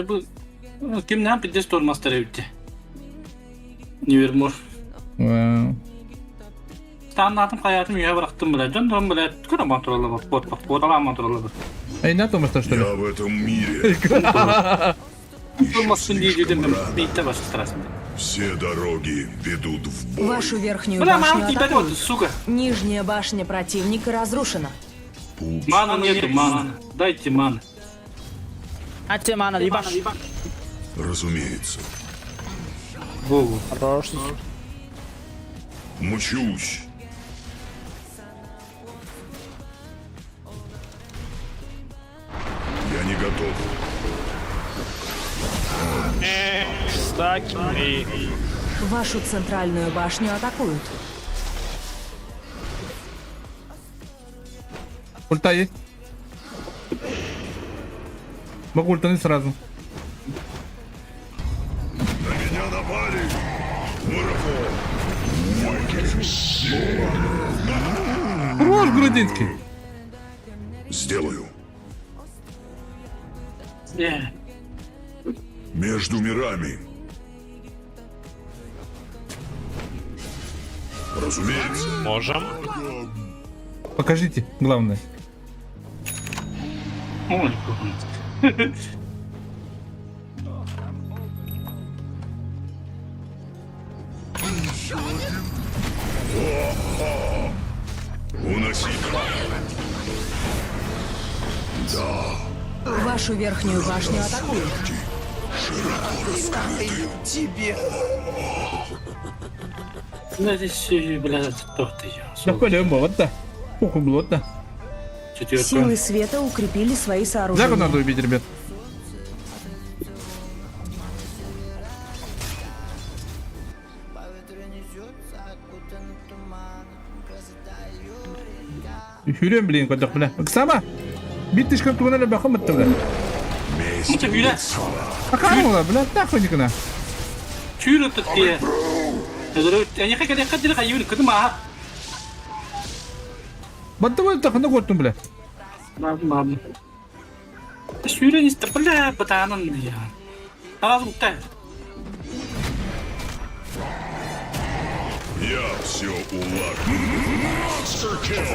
B: Бу бу ким нам пидес тормастар эбитти. Невермор. Тааннаатым хаятым үйе бырахтым бля. Дьон дом бля. Көрө мантуралла бар. Бот бот бот ала мантуралла бар.
A: Эй, на том что что ли?
E: Я в этом мире.
B: Тормасын дии
E: Слишком
B: дедим.
E: рано.
B: Бейте баш страшно.
E: Все дороги ведут в бой.
C: Вашу верхнюю
B: Бля,
C: башню
B: мама тебя
C: атакуют.
B: вот, сука.
C: Нижняя башня противника разрушена.
E: Путь.
B: Мана нету, мана. Дайте маны.
L: А тебе мана, ебаш.
E: Разумеется.
B: Богу.
L: Хорош.
E: Мучусь. Я не готов.
H: Стаки и...
C: Вашу центральную башню атакуют.
A: Ульта есть? Могу ультануть сразу.
E: На меня напали! Марафон!
A: Хорош, Грудинский!
E: Сделаю.
B: Э,
E: Между мирами. Разумеется.
H: Можем.
A: Покажите, главное.
B: ой, кухонный.
E: Уноси.
C: Вашу верхнюю башню атакуют.
J: Тебе.
B: Ну, здесь, бля, кто ты я?
A: Да полем, вот да. Похуй было, да.
B: Четверка.
C: Силы света укрепили свои сооружения.
A: Заку надо убить, ребят. Хүрен блин, кодох, бля. Сама! Биттишком тугана бахам бля.
E: Месть.
B: Ну, ты, бля,
A: А как бля, нахуй никуда.
B: чүр өттө тие. Они хотели хотели хотели кыдым аха.
A: Баттыбы тахына көрдүм, бля.
B: Мам, мам. Сүүрэн истэ, бля, бытаанан я. Аразым та.
E: Я все улажу. Monster kill.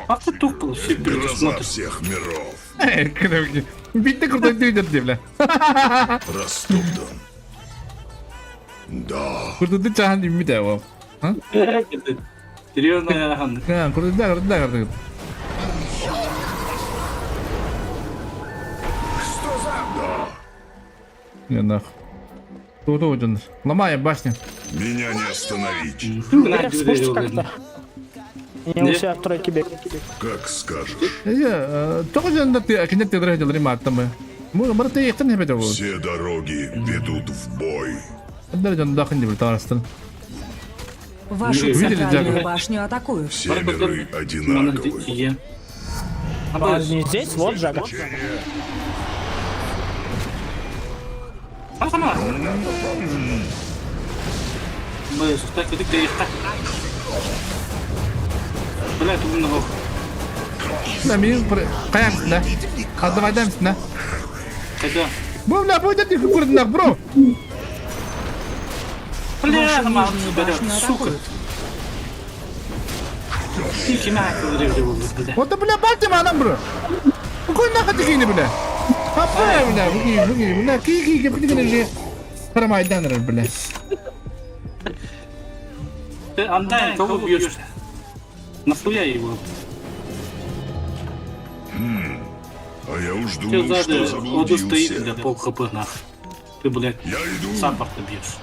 B: Атты тух был, все
E: Гроза
B: смотришь.
E: всех миров.
A: Эй, кыргы. Битте крутой дүйдер бля.
E: Растоптан. Да.
A: Куртуды чахан димми да во. А?
B: Серьезно, я хан.
A: Да, куртуды да, куртуды да, куртуды. Не нахуй. Тут один. Ломай башню.
E: Меня не остановить.
L: Берег спушти как-то. Не у себя в тройке бег.
E: Как скажешь.
A: Э, тоҕо дьоннор кинет тыдыр дьыллары мааттамы. Мары ты ехтен хепете бу.
E: Все дороги ведут в бой.
A: Эдер дьон дахын дибил тарастын.
C: Вашу
A: Видели,
C: центральную
A: Джаку?
C: башню атакуют.
E: Все миры одинаковы.
L: А не здесь, вот Жага.
B: Бля, тугун ох.
A: На мин хайамсына. Хаддамайдамсына.
B: Когда?
A: Бу бля, бу дядя курдунах, бро.
B: Бля,
C: Вашу
B: мам,
C: нижнюю
B: бля,
C: башню
B: сука.
C: атакуют.
B: Киме хакылыр бля.
A: Вот бля, бальте манам, бро. Какой нахуй ты кине, бля? Папа, бля, буги, буги, бля, ки ки ки ки ки Харамайдан, бля.
B: Ты Андай, кого бьешь? Нахуя его?
E: А я уж
B: Ты
E: думал,
B: сзади,
E: что
B: он стоит,
E: заблудился.
B: бля, пол хп нах. Ты, блядь,
E: Я иду.
B: саппорта бьешь.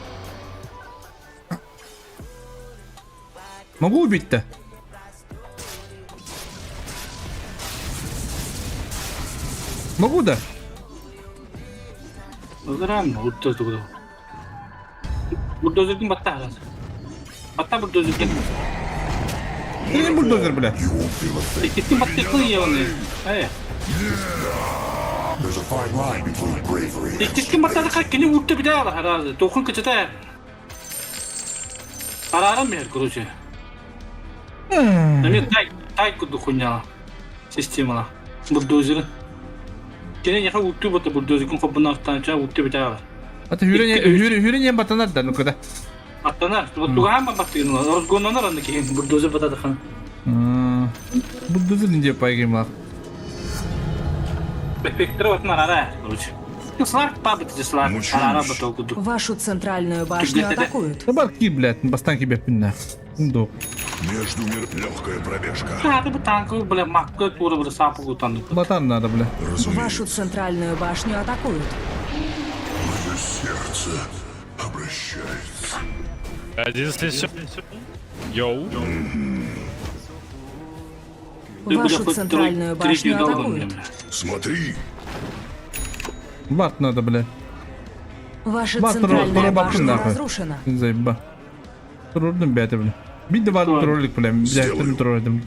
A: Могу убить-то? Могу, да?
B: Реально, вот это вот. Бульдозердин батта. Батта бульдозердин.
A: Ты не бульдозер, бля.
B: Иккитин батта кылы Э.
E: There's a fine line between bravery and
B: Иккитин батта кини утты бит ара. Тохун кычата. Арарам бер, короче. Эми тай тай куду хуйня. Система. Бульдозер. Кини яха утты батта бульдозердин кобына танча утты бит ара.
A: А ты хүрен батанар да, ну когда?
B: Баттана, вот тугама баттын. Разгоннанар аны кин бульдозер батта хан.
A: Бульдозер не пайгемлар.
B: Бектер батнар ара, короче. Сларк пабыт сларк. Арара батал куду.
C: Вашу центральную башню атакуют.
A: Да барки, блядь, бастанки бепинна. Индо.
E: Между мир легкая пробежка.
B: Да, ты бы танку, бля, макка тура, бля, сапогу танку.
A: Батан надо, бля.
C: Вашу
E: Разумеется,
C: центральную башню атакуют.
E: мое сердце обращается.
H: Один здесь. Йоу.
B: Ты, бля,
C: Вашу
B: хоть
C: центральную
B: третью
C: башню
B: дал бы
C: атакуют.
B: мне, бля.
E: Смотри,
A: Бат надо, бля.
C: Ваша
A: Бат,
C: центральная
A: бат,
C: башня
A: нахуй.
C: разрушена.
A: Заеба. Трудно бля, бля. Бить два троллик, бля. Бля,
E: Сделаю.
A: троллик.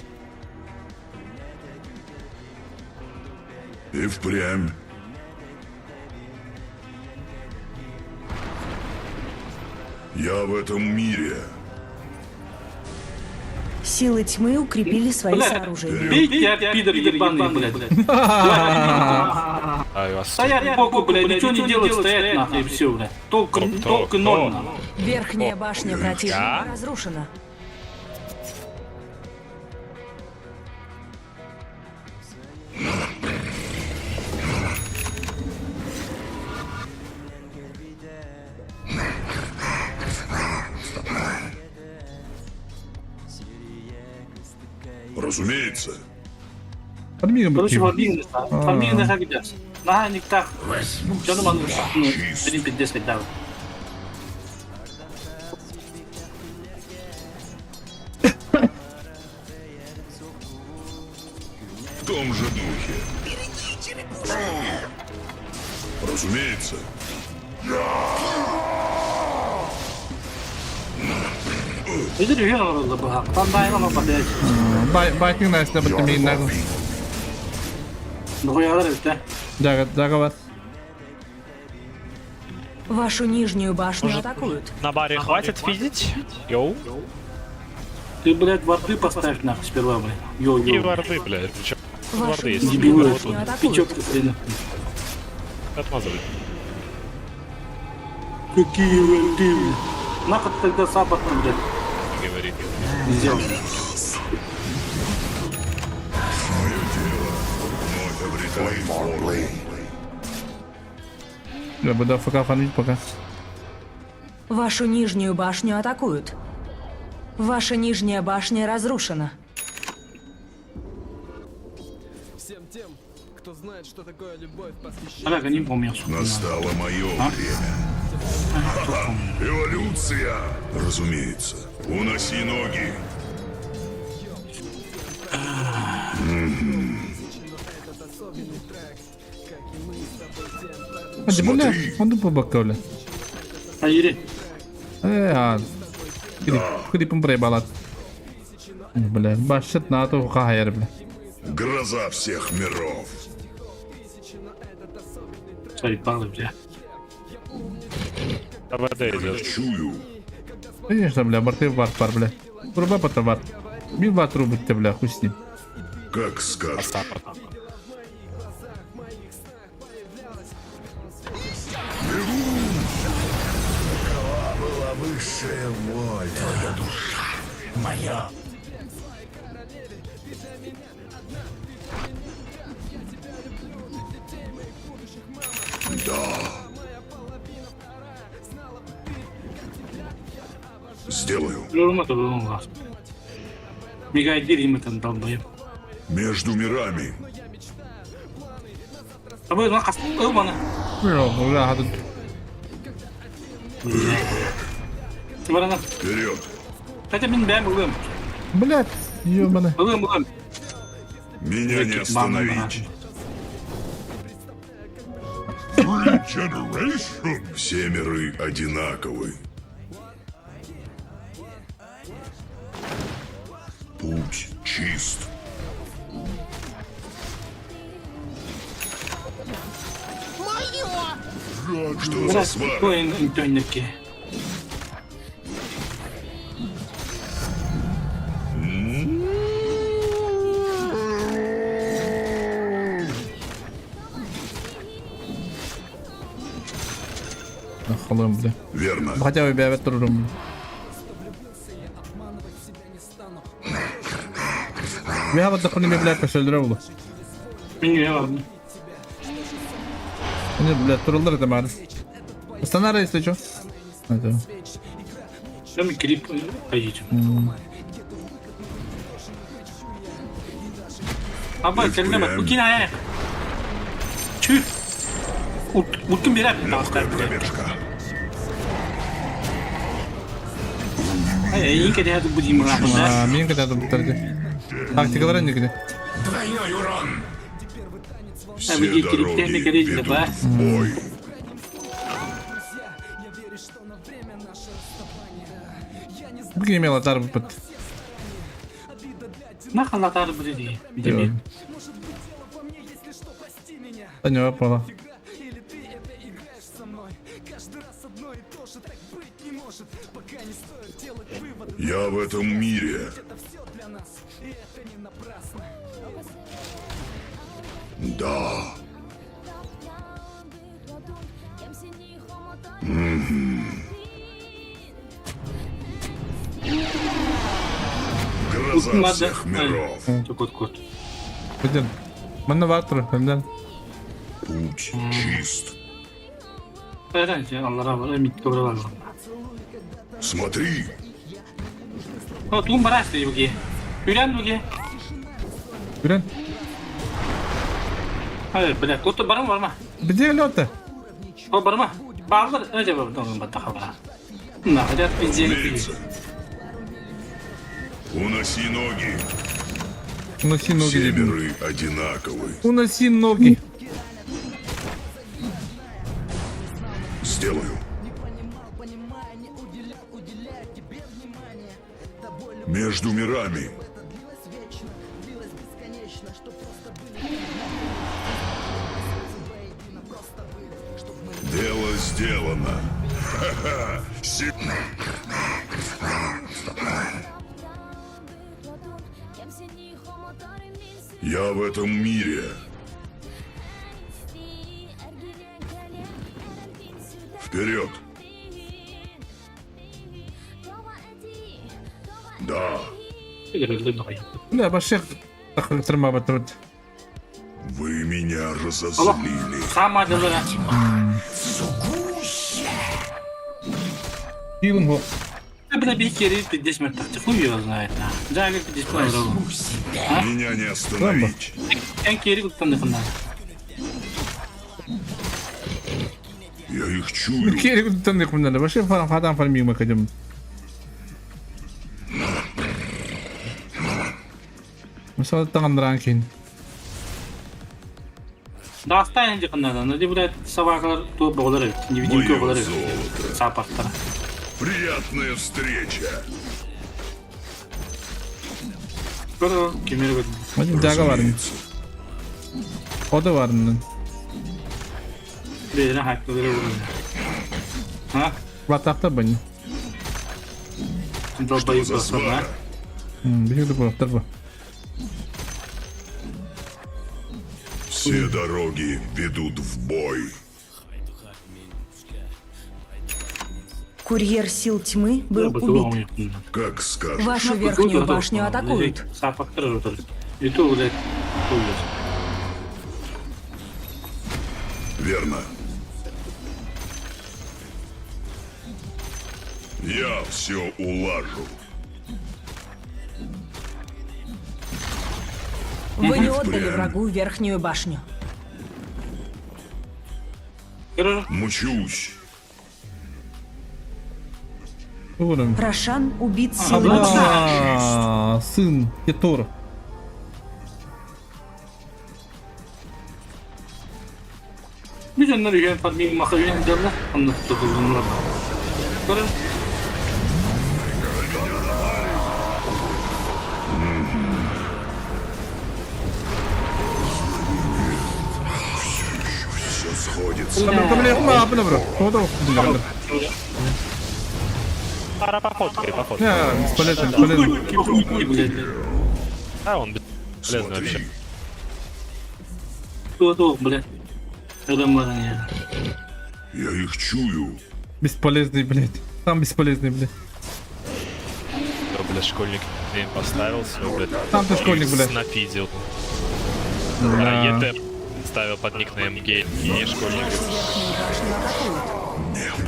E: и впрямь. Я в этом мире.
C: Силы тьмы укрепили свои
B: Бля,
C: сооружения.
B: Бей тебя, пидор ебаный, блядь.
H: Ай, вас.
B: Стоять боку, блядь, ничего не делать, стоять нахуй, и все, блядь. Толк,
H: Кто,
B: толк
H: кто?
B: ноль, нахуй.
C: Верхняя башня противника
H: Я?
C: разрушена.
E: Разумеется.
A: Подмигом
B: Короче,
A: б
B: фарминг, фарминг на хагидас. На никтах. Чё нам ну, 3.50 дал.
E: В том же духе. Разумеется.
B: Видели, верно, бага. Там дай нам опять.
A: Байтинг настя, бля, нахуй.
B: Ну, я говорю, да.
A: Заговор.
C: Вашу нижнюю башню атакуют.
H: На баре хватит видеть? Йоу.
B: Ты, блядь, варды поставь нахуй сперва, блядь.
H: И
B: Йоу-йоу.
H: варды, блядь. Причем
C: Вашу
H: варды есть.
C: нижнюю
B: Дебилы.
C: башню атакуют.
B: Печётка хрена.
H: Отмазали.
B: Какие варды, блядь. Нахуй ты тогда саппорт, блядь,
H: Говорит.
B: сделал.
E: Мое тело вновь обретает форму.
A: Я буду АФК фармить пока.
C: Вашу нижнюю башню атакуют. Ваша нижняя башня разрушена.
J: Всем тем, кто знает, что такое любовь,
B: Бля, не помню, сука.
E: Настало мое время. Ха-ха. Эволюция! Разумеется. Уноси ноги.
A: А, бля,
E: Смотри.
A: он по боку, бля.
B: Аири.
A: А, клипом проебала. Бля, башит на ту хайер, бля.
E: Гроза всех миров.
B: Заебалы, бля.
H: АВД идет.
E: Чую.
A: Конечно, бля, борты вар пар, бля. Труба потовар. Бил ба трубы те, бля, хуй с ним.
E: Как скажешь.
G: Была высшая воля. Твоя душа моя.
E: Да. Сделаю.
B: Ылма Мигай дир долбоеб.
E: Между мирами.
B: Абы ма қас ылманы.
A: Бля,
B: Барана.
E: Вперед.
B: Хотя мин бәм ылым.
A: Блядь, ёбаный.
B: Ылым ылым.
E: Меня не остановить. Regeneration. Все миры одинаковы. Путь чист. Мое! Что за свара?
A: Холым, бля.
E: Верно.
A: Хотя бы бля, турурум. Я вот такой не бля, кошель улу.
B: Мин ладно.
A: Не, бля, турулар это мар. Станара, если что. Это.
B: Там крип поедем. Аба, кэллэ бу кин ая. Чү. Уткун берәп
E: Легкая пробежка.
B: Ай, инке де будем
A: А, мен когда тут тарди. Тактикалар не где.
G: Двойной урон.
E: Все
B: Все
E: дороги ведут в бой.
A: Бүгін имела тар бит.
B: Нахал тар буде. Видимо.
A: Да не попала.
E: Я в этом мире. Да. Гроза всех миров.
B: Кот кот.
A: Один. Манна ватру, да.
E: Путь чист. Смотри.
B: О, тун барасты буги. Үрен буги.
A: Үрен.
B: Ай, бля, кот барма барма.
A: Где лёта?
B: О, барма. Барлар, өте бар, дон баттаха бара. На, хотят пиздец.
E: Уноси ноги.
A: Уноси ноги.
E: Все миры одинаковы.
A: Уноси ноги.
E: Сделаю. Между мирами. Дело сделано. Ха-ха. Я в этом мире. Вперед! Да.
A: Бля, башек тырма бат.
E: Вы меня разозлили.
B: Сама дела.
A: Хилым го.
B: Бля, бикери, 50 метров. Ты хуй его знает. Да, как 50 метров.
E: Меня не остановить.
B: Я кери там не
E: Я их чую.
A: Кери там не хунда. Башек фарам фатам фармима кадем. Мысалы таңдыран кейін.
B: Да, останем где надо. Но блядь, собакалар туып болар эбит. Невидимка
E: Мое
B: болар эбит.
E: золото.
B: Саппорттара.
E: Приятная встреча.
B: Көр кемер көт.
A: Один дага бар.
E: Разумеется.
A: Ода бар.
B: Бейрен хайпты бере болар. Ha?
A: Батақта бын.
E: Что
B: Долбоеб
E: за
B: просто, да?
E: свара?
A: Биһиги да буолуохтар бу.
E: Все дороги ведут в бой.
C: Курьер сил тьмы был убит.
E: Как скажешь.
C: Вашу верхнюю башню атакуют.
B: И то, блядь, то, блядь.
E: Верно. Я все улажу.
C: Вы не отдали
E: Впрямь.
C: врагу верхнюю башню.
E: Мучусь.
A: Угурум.
C: Рошан убит силами тьмы.
A: Абла, сын Кетор.
B: Bir onları yön farming makayın derler. Anlattı bunlar. Sonra
E: Все сходится.
H: Пора пофоткай, пофоткай.
A: Не, бесполезно, бесполезно.
H: А, он бесполезный вообще.
B: Кто блядь. Когда я.
E: Я их чую.
A: Бесполезный, блядь. Сам бесполезный, блядь.
H: Да, бля, школьник им поставил свой, блядь.
A: Сам ты школьник, блядь.
H: Напидел.
A: Да.
H: А, ЕТ ставил под никнейм гей и школьник.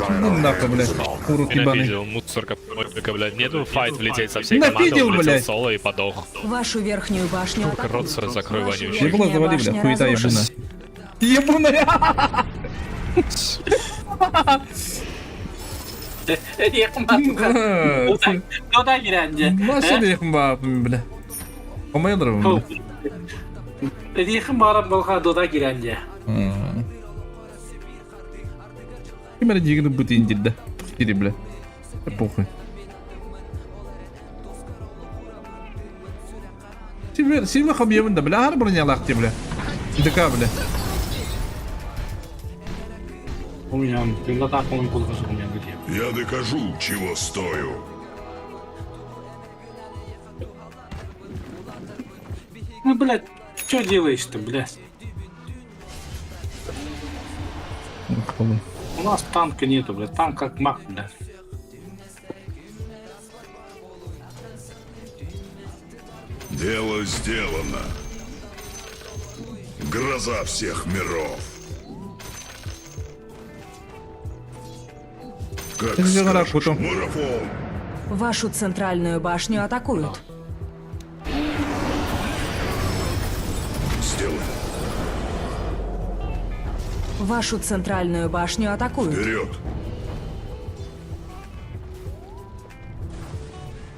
A: Ну нахуй, блядь. Урод
H: И
A: ебаный.
H: напидел, мусорка, помойка, блядь. Нету файт влететь со всей командой,
A: Напидел,
H: он влетел
A: блядь.
H: соло и подох.
C: Вашу верхнюю башню атакуют.
H: Рот свой закрой,
C: Вашу
H: вонючий.
A: Ебло
C: верхняя
A: завали, бля,
C: башня
A: хуета
C: разрушена.
A: ебаная. Ебаная.
B: O da girendi.
A: Машина yakın бабым, бля. Помоядыр, бля.
B: Yakın bağıran balka doda girendi.
A: Кимер дигни бут индилде. Кири, бля. Да похуй. Сильвер, сильвер хабьемын да, бля, ар бронялах бля. ДК, бля.
B: У меня, когда так он был, у меня где.
E: Я докажу, чего стою.
B: Ну, блядь, что делаешь-то, блядь? У нас танка нету, блядь, танк как маг, блядь.
E: Дело сделано. Гроза всех миров. Как
A: Ты же
E: скажешь,
A: потом.
E: марафон.
C: Вашу центральную башню атакуют.
E: Сделано.
C: Вашу центральную башню атакуют.
E: Вперед!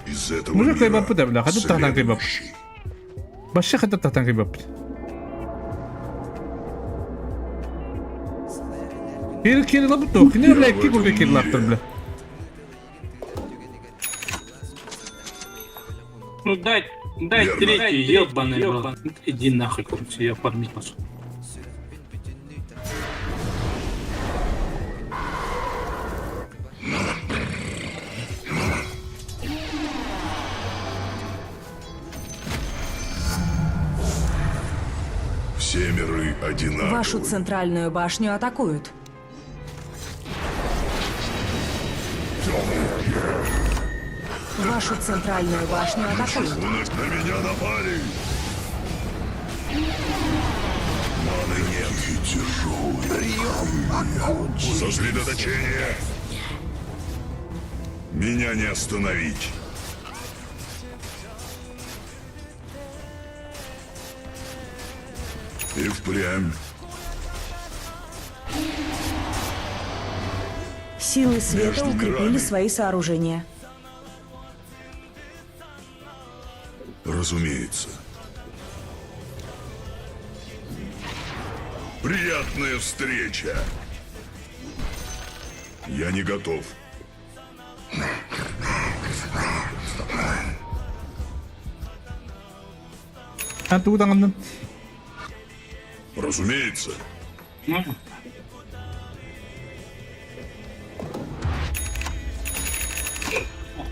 E: Из этого
A: Мужик
E: мира
A: кайбап да, бля, хотя тахтан кайбап.
E: следующий.
A: Вообще хотя тахтан кайбап. Кир кир лабы то, не бля, ки курга кир лаптыр, бля.
B: Ну дай, дай
E: Верно.
B: третью, ебаный брат. Иди нахуй, короче, я фармить пошел.
E: Все миры одинаковы.
C: Вашу центральную башню атакуют. Вашу центральную башню атакуют.
E: У нас на меня напали! Маны нет. Тяжелый. Сосредоточение! Меня не остановить. И впрямь.
C: Силы света
E: Между
C: укрепили
E: мирами.
C: свои сооружения.
E: Разумеется. Приятная встреча. Я не готов.
A: А ты удан
E: Разумеется.
B: Ну,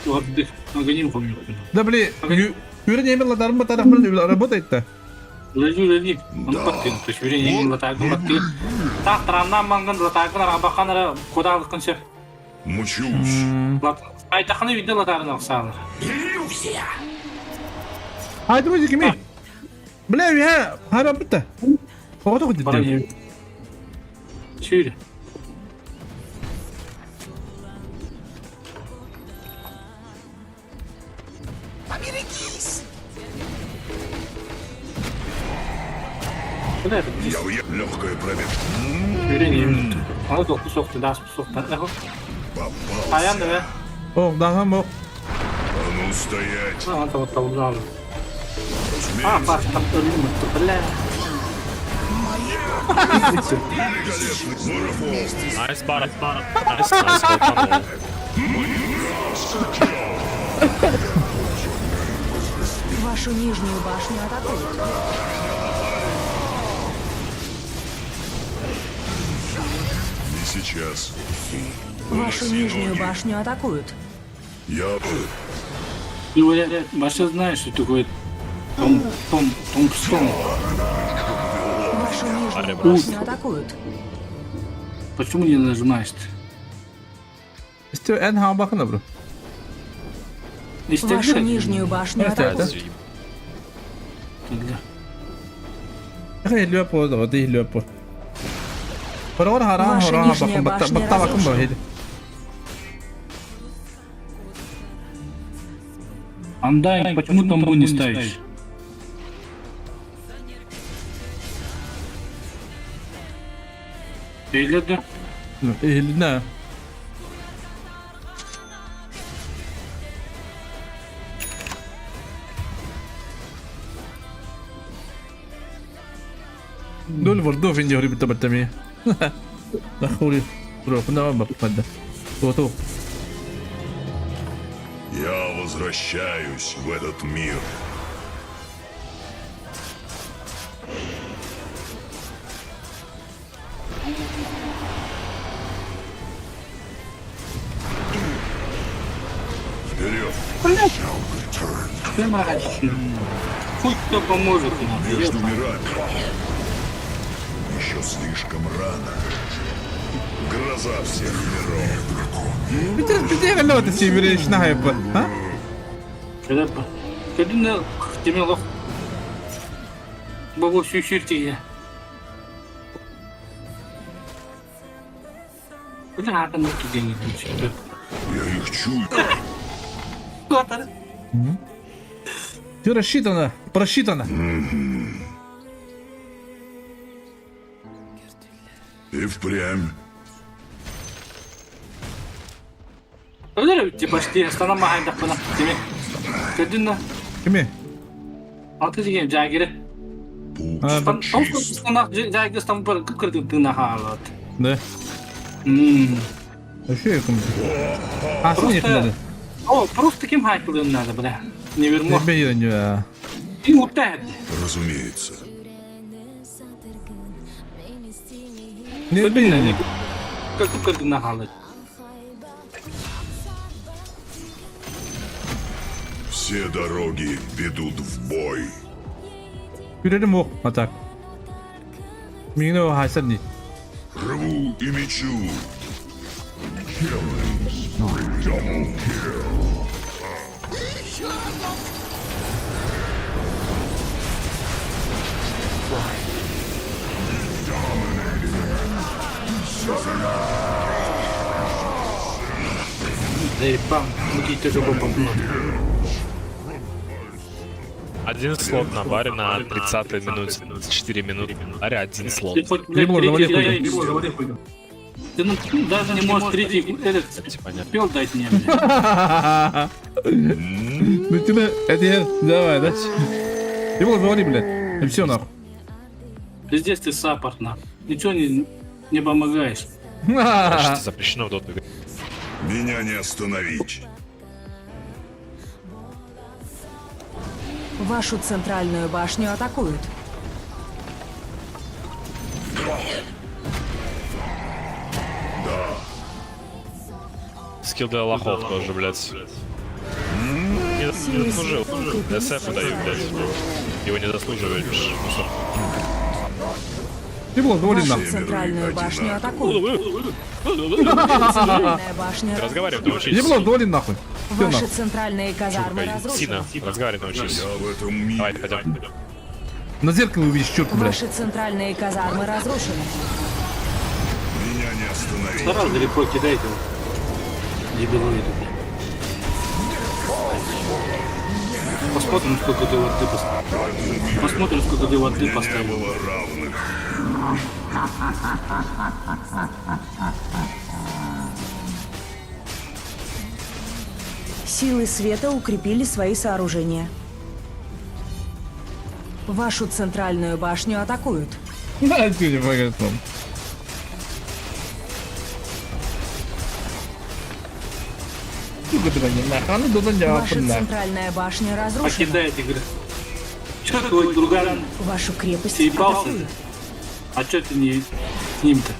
B: отдых. Аганим помню.
A: Да бли, Юрий не имел дарма работает-то.
B: Лови, лови. Он баттын, то есть Юрий не имел латагын баттын. Так, тараннан манган латагын арабахан ара кодалыкын сөп.
E: Мучусь.
B: Айтаханы виде латагын алсалар.
G: Иллюзия!
A: Haydi müzik mi? Бля, я харабыта. Оҕото кутуттум.
B: Сүүрэ.
G: Поберегись!
B: Куда это?
E: Я уе... Легкая пробежка.
B: Сүүрэ Аны тоқты соқты, дас соқты.
E: Попался.
B: Аян да
A: О, даҕам о.
E: А ну стоять.
B: Аны табытталды. А,
E: Разумеется.
B: бас, там өлім бля.
E: Великолепный марафон.
H: Найс, бара. Найс, найс, голканул.
C: Вашу нижнюю башню атакуют.
E: Не сейчас.
C: Вашу
E: Уноси
C: нижнюю
E: ноги.
C: башню атакуют.
E: Я...
B: Ты вообще знаешь, что такое том, том, том, том.
C: Вашу нижнюю
H: Аре,
C: башню атакуют.
B: Почему не нажимаешь-то?
A: Исто эн хаабакына бро.
C: Вашу нижнюю башню
A: Это,
C: атакуют.
B: Тогда.
A: Хэ лёпо, да, ты лёпо. Хорор хараа
C: Ваша
A: хораа
C: нижняя
A: бакын батта
C: башня
A: батта бакын
C: разрушена.
A: бро.
B: Андай, почему тамбу не ставишь? Или да?
A: Илна. دول فردو فين يهرب بالتبتمية دخولي روح كنا ما بقدر تو تو
E: Я возвращаюсь в этот мир. Вперед!
B: Ты мразь. Хуй кто поможет нам.
E: Между мирами. Еще слишком рано. Гроза всех миров.
A: بتدير لو تسيب ليش نهيب ها
B: Когда Кадина темелох. Богу сүйсүртие. Бля, атын деньги тут.
E: Я их чую.
B: Котор.
A: Все рассчитано, просчитано.
E: И впрямь.
B: Öyle типа что станама хайдах бана. Теме. Кадина
A: Кими?
B: аты деген жагире.
E: Путь
A: А,
B: Там
E: чист.
B: станах жагире там бір кірді тына халат.
A: Да.
B: Мм.
A: Вообще я кому А,
B: Просто-
A: нет надо.
B: О, просто ким хайкылын надо, бля. Невермо.
A: Не не.
B: И утад.
E: Разумеется.
A: Не не.
B: Как кірді на халат.
E: Все дороги ведут в бой.
A: Күрелім оқ, а так. Мені хайсар не.
E: Рву и мечу. Double kill.
B: Да и пам, муки тоже бомб.
H: Один слот на баре на 30 минуте. 4 минуты. Баре один слот.
B: Ты хоть, блядь,
A: Не можно,
B: третий,
A: вали
B: дай,
A: хуй.
B: Ты ну, даже не можешь третий этот
H: Типа нет.
B: пел дать мне, блядь.
A: Ну ты это я, давай, да? Его говори, блядь. И все нахуй.
B: Пиздец ты саппорт, нахуй. Ничего не помогаешь.
H: Что запрещено в доту играть.
E: Меня не остановить.
C: Вашу центральную башню атакуют.
H: Скилл для лохов тоже, блядь. не
C: Силы
H: заслужил.
C: света укрепили
H: СФ
C: свои
H: даю, блядь.
C: сооружения.
H: Его не заслуживаешь. Мусор.
A: Ты был доволен
C: Вашу
A: нахуй.
C: центральную башню атакуют. Центральная башня
H: Ты разговаривать
A: Я
H: научись.
A: был доволен нахуй. Все
C: Ваши
A: нахуй.
C: центральные казармы разрушены.
H: Сина, разговаривать научись.
E: Я в этом мире.
H: Давай, пойдем.
A: На зеркало увидишь черт, блядь.
C: Ваши центральные казармы разрушены.
E: Меня не остановить.
B: Сразу далеко кидайте. Дебилоиды, блядь. Посмотрим, сколько ты воды поставил. Посмотрим, сколько ты воды
E: Не
B: поставил.
E: было равных.
C: Силы света укрепили свои сооружения. Вашу центральную башню атакуют.
A: На, ты не погасом.
C: Ваша центральная башня разрушена.
B: Покидайте, говорит. Че твой друган
C: Вашу крепость
B: съебался?
C: атакуют.
B: А че ты не с ним-то?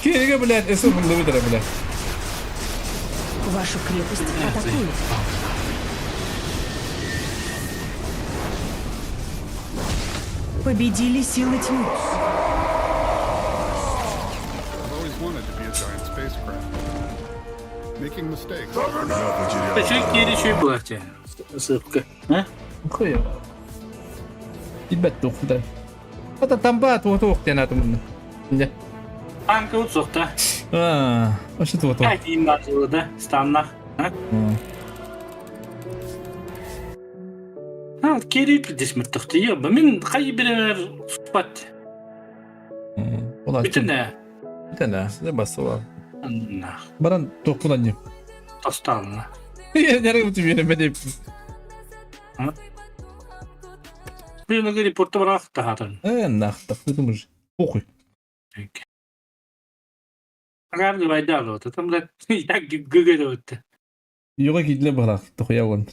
A: Киригэ, блядь, эсэ буллы бля.
C: Вашу крепость атакуют. Победили силы тьмы.
E: I've always wanted to be a giant spacecraft. Making mistakes. Я
B: А
E: потерял
B: че Кири еще и была тебе? Ссылка. А?
A: Хуя. Ребят, тух, да. Это там бат, вот ух, тебе надо. Не.
B: Танка вот сохта.
A: А, а что ты вот?
B: Пять им начало, да? Станнах. А? А, Кири здесь мертвый. Еба, мин хай берер спать. Бүтүнэ.
A: Бүтүнэ, не басыла.
B: Нах,
A: Баран тохпунан не.
B: тостанна.
A: Я не рыбу тебе не
B: Блин, ну говори, порто брах тахатан.
A: Э, нах, так ты думаешь. Похуй.
B: Агар не вайда вот. Там, блядь, и так гыгы вот.
A: Юга кидле барах, тохуя вон.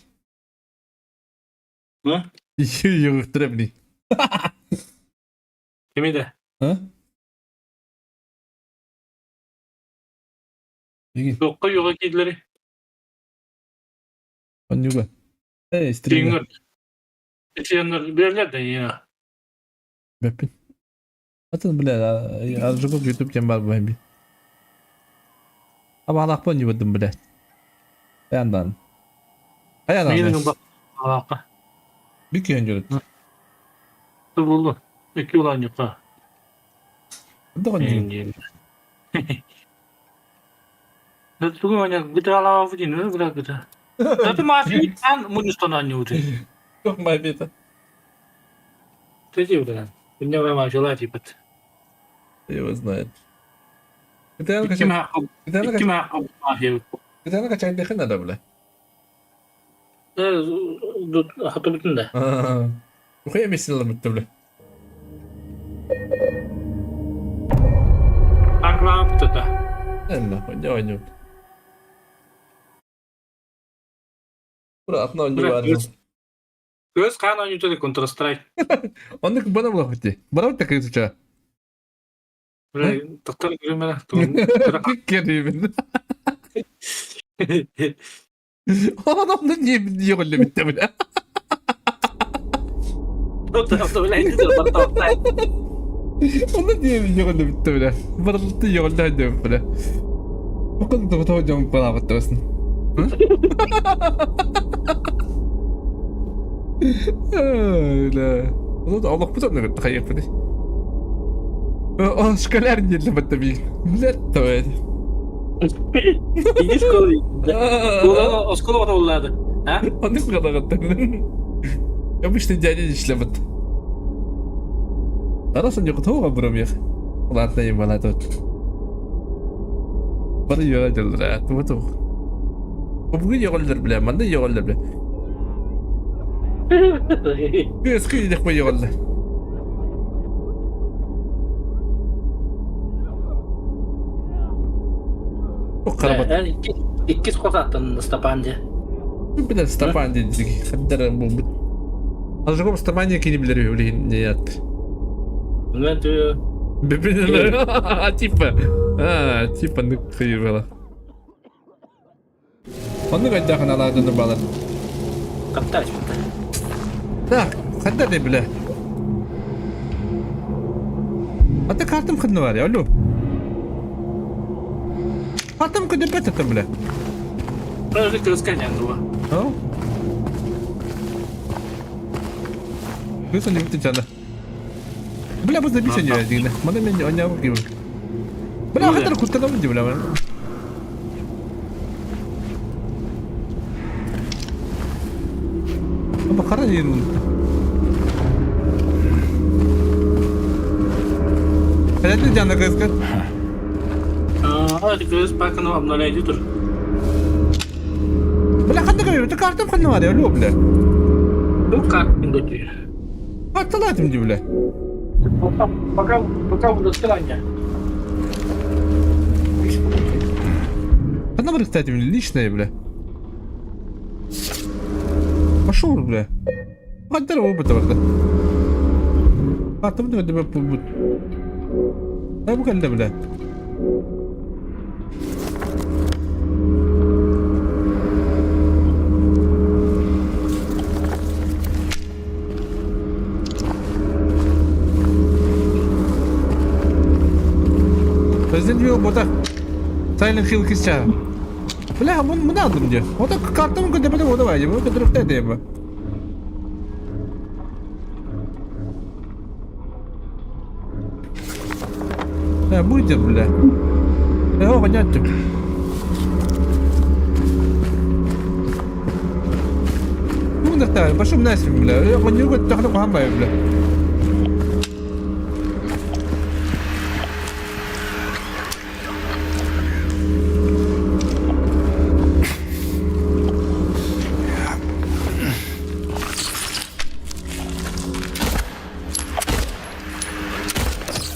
B: А?
A: Юга требни.
B: Кемеде?
A: А? Иги,
B: Токка юга кидлери.
A: он юга. Эй, стрим.
B: Тиңер. Иченер берлер да я.
A: Бэппин. Атын, бля, азжыгып YouTube тем бар бу. Аба алакпын юбдым, бля. Аяндан. Аяндан.
B: Менин бак. Алака.
A: Бүкөн жүрөт.
B: Болду. Эки улан юка.
A: Догон жүрөт.
B: Да тугу маня гыта алава фудин, ну гыта гыта. Да ты мафи, ан мунистон ан юты.
A: Тох мабита.
B: Ты ти бля. Меня ва жила типа.
A: Его знает. Это
B: Ким хакып, ким хакып мафия.
A: Это качать дыхы надо, бля.
B: Хаты бүтүн да.
A: Ухуя месилер бүтті, бля.
B: Англап да.
A: Нахуй, не ойнеп. Ура, атна ойнеп бар.
B: Көз кан ойноту Counter Strike.
A: Онны бана була хти. Бана бит такая суча.
B: Бля, токтор көрөмө.
A: Керебин. Оны не не битте, бля. Оны не не битте, бля. Барлыты йоғылды деп, бля. Оқын тоғытау жамып бала бітті Бля. Олох бутон нагыт хайып бит. О, школяр не для бит. Бля, твой.
B: Иди школа. Школа олады. А?
A: Оны кадагат. Обычный дядя не шлепот. Арасан yok тоға бұрым ех. Ладно, ебала тут. Бар йоға жылдыра, туы тух. Бүгін йоғылдыр біле, манда йоғылдыр біле. Өскі едек қой йоғылды. Қарабат.
B: Иккис қосаттын Стапанде.
A: Біле, Стапанде дедік. Қаддар бұл бұт. Алжығым Стапанде кені білер өлейін не ат.
B: Мен тө
A: Типа, а, типа, ну хуебало. Оннук өйдөөх аналаах дьоннор баалар.
B: Таптач.
A: Так, ханна да бля. А ты картам ханна бар, алло. Картам куда бет бля.
B: Подожди, ты дуа.
A: А? Кыыс не бит Бля, бу забить не дигне. Мана мен оня ким. Бля, хатар куттанам ди бля. Бу хара диэн. Хәләтне жана кыска.
B: А, кыз паканы обновляйды тур.
A: Бля, ханна кайы, ты картам ханна бар, алло, бля.
B: Ну как, индути.
A: Карталатым ди, бля.
B: Пока, пока, пока буду скидания.
A: Ханна бар, кстати, личное, бля. Пошел, бля. Хантар опыта барда. Картам да бу. Бу кэллэ, бля. Resident Evil бота. Silent Hill кисча. Бля, мун мына алдым дии. Ота картам көтөпөтө ода бай, бу көтөрүктэ диэбэ. Э, будете, бля. Э, о, понятно. Ну, да, пошел нафиг, бля. Я не могу так бля.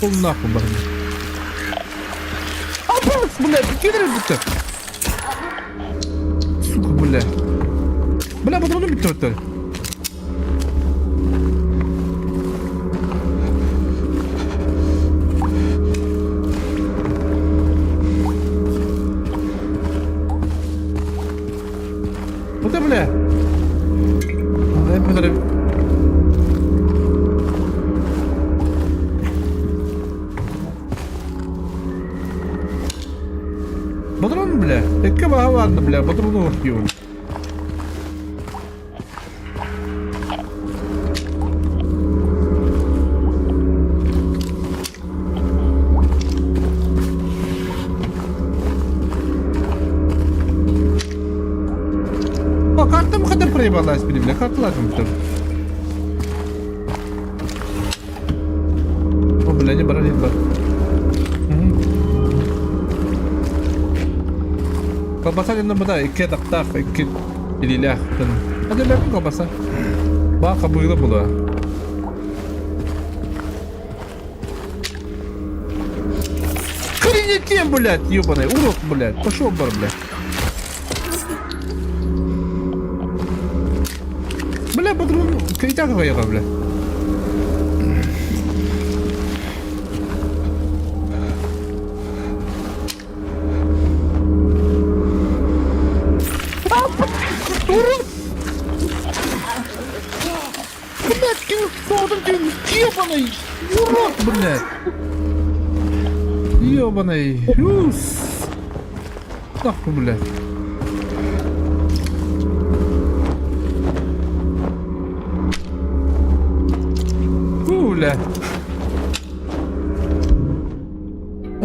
A: Пошел нахуй, бля. А, блядь, кидай это. Сука, бля. Бля, патроны бит Вот это, бля. Дай подожди. Патрон, бля. Яка ладно, бля, патрону ё. О, картам хадar проебалась, бля, карталатым там. О, бля, не брали, бар. Колбаса диэн буда икки атахтаах, икки илиилээх. Хадылларын колбаса. Баа хабыыла була. Хренетем, блядь, ебаный, урод, блядь, пошел бар, блядь. Бля, патрон, кайтак гаyaga, бля. Урод! Блядь, ты ты ебаный! Урод, блядь! Ебаный! Ус! Нахуй, блядь. Фу, бля. А.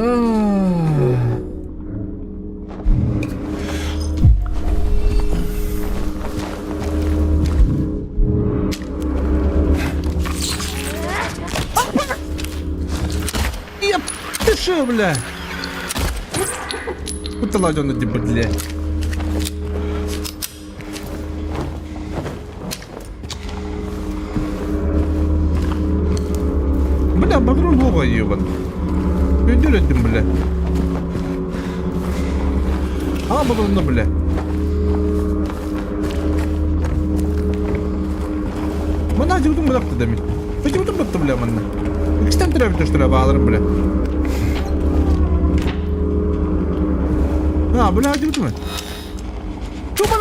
A: Еп, ты шо, бля? Куталадёна, типа, бля. Бля, патрон бога ебан. Өйдөрөттүм, бля. А, патронна, бля. Мана жудум бырақты да мен. Жудум бытты, бля, манна. Икстен түрәбі төштірі бағаларым, бля. А, бля, жудум.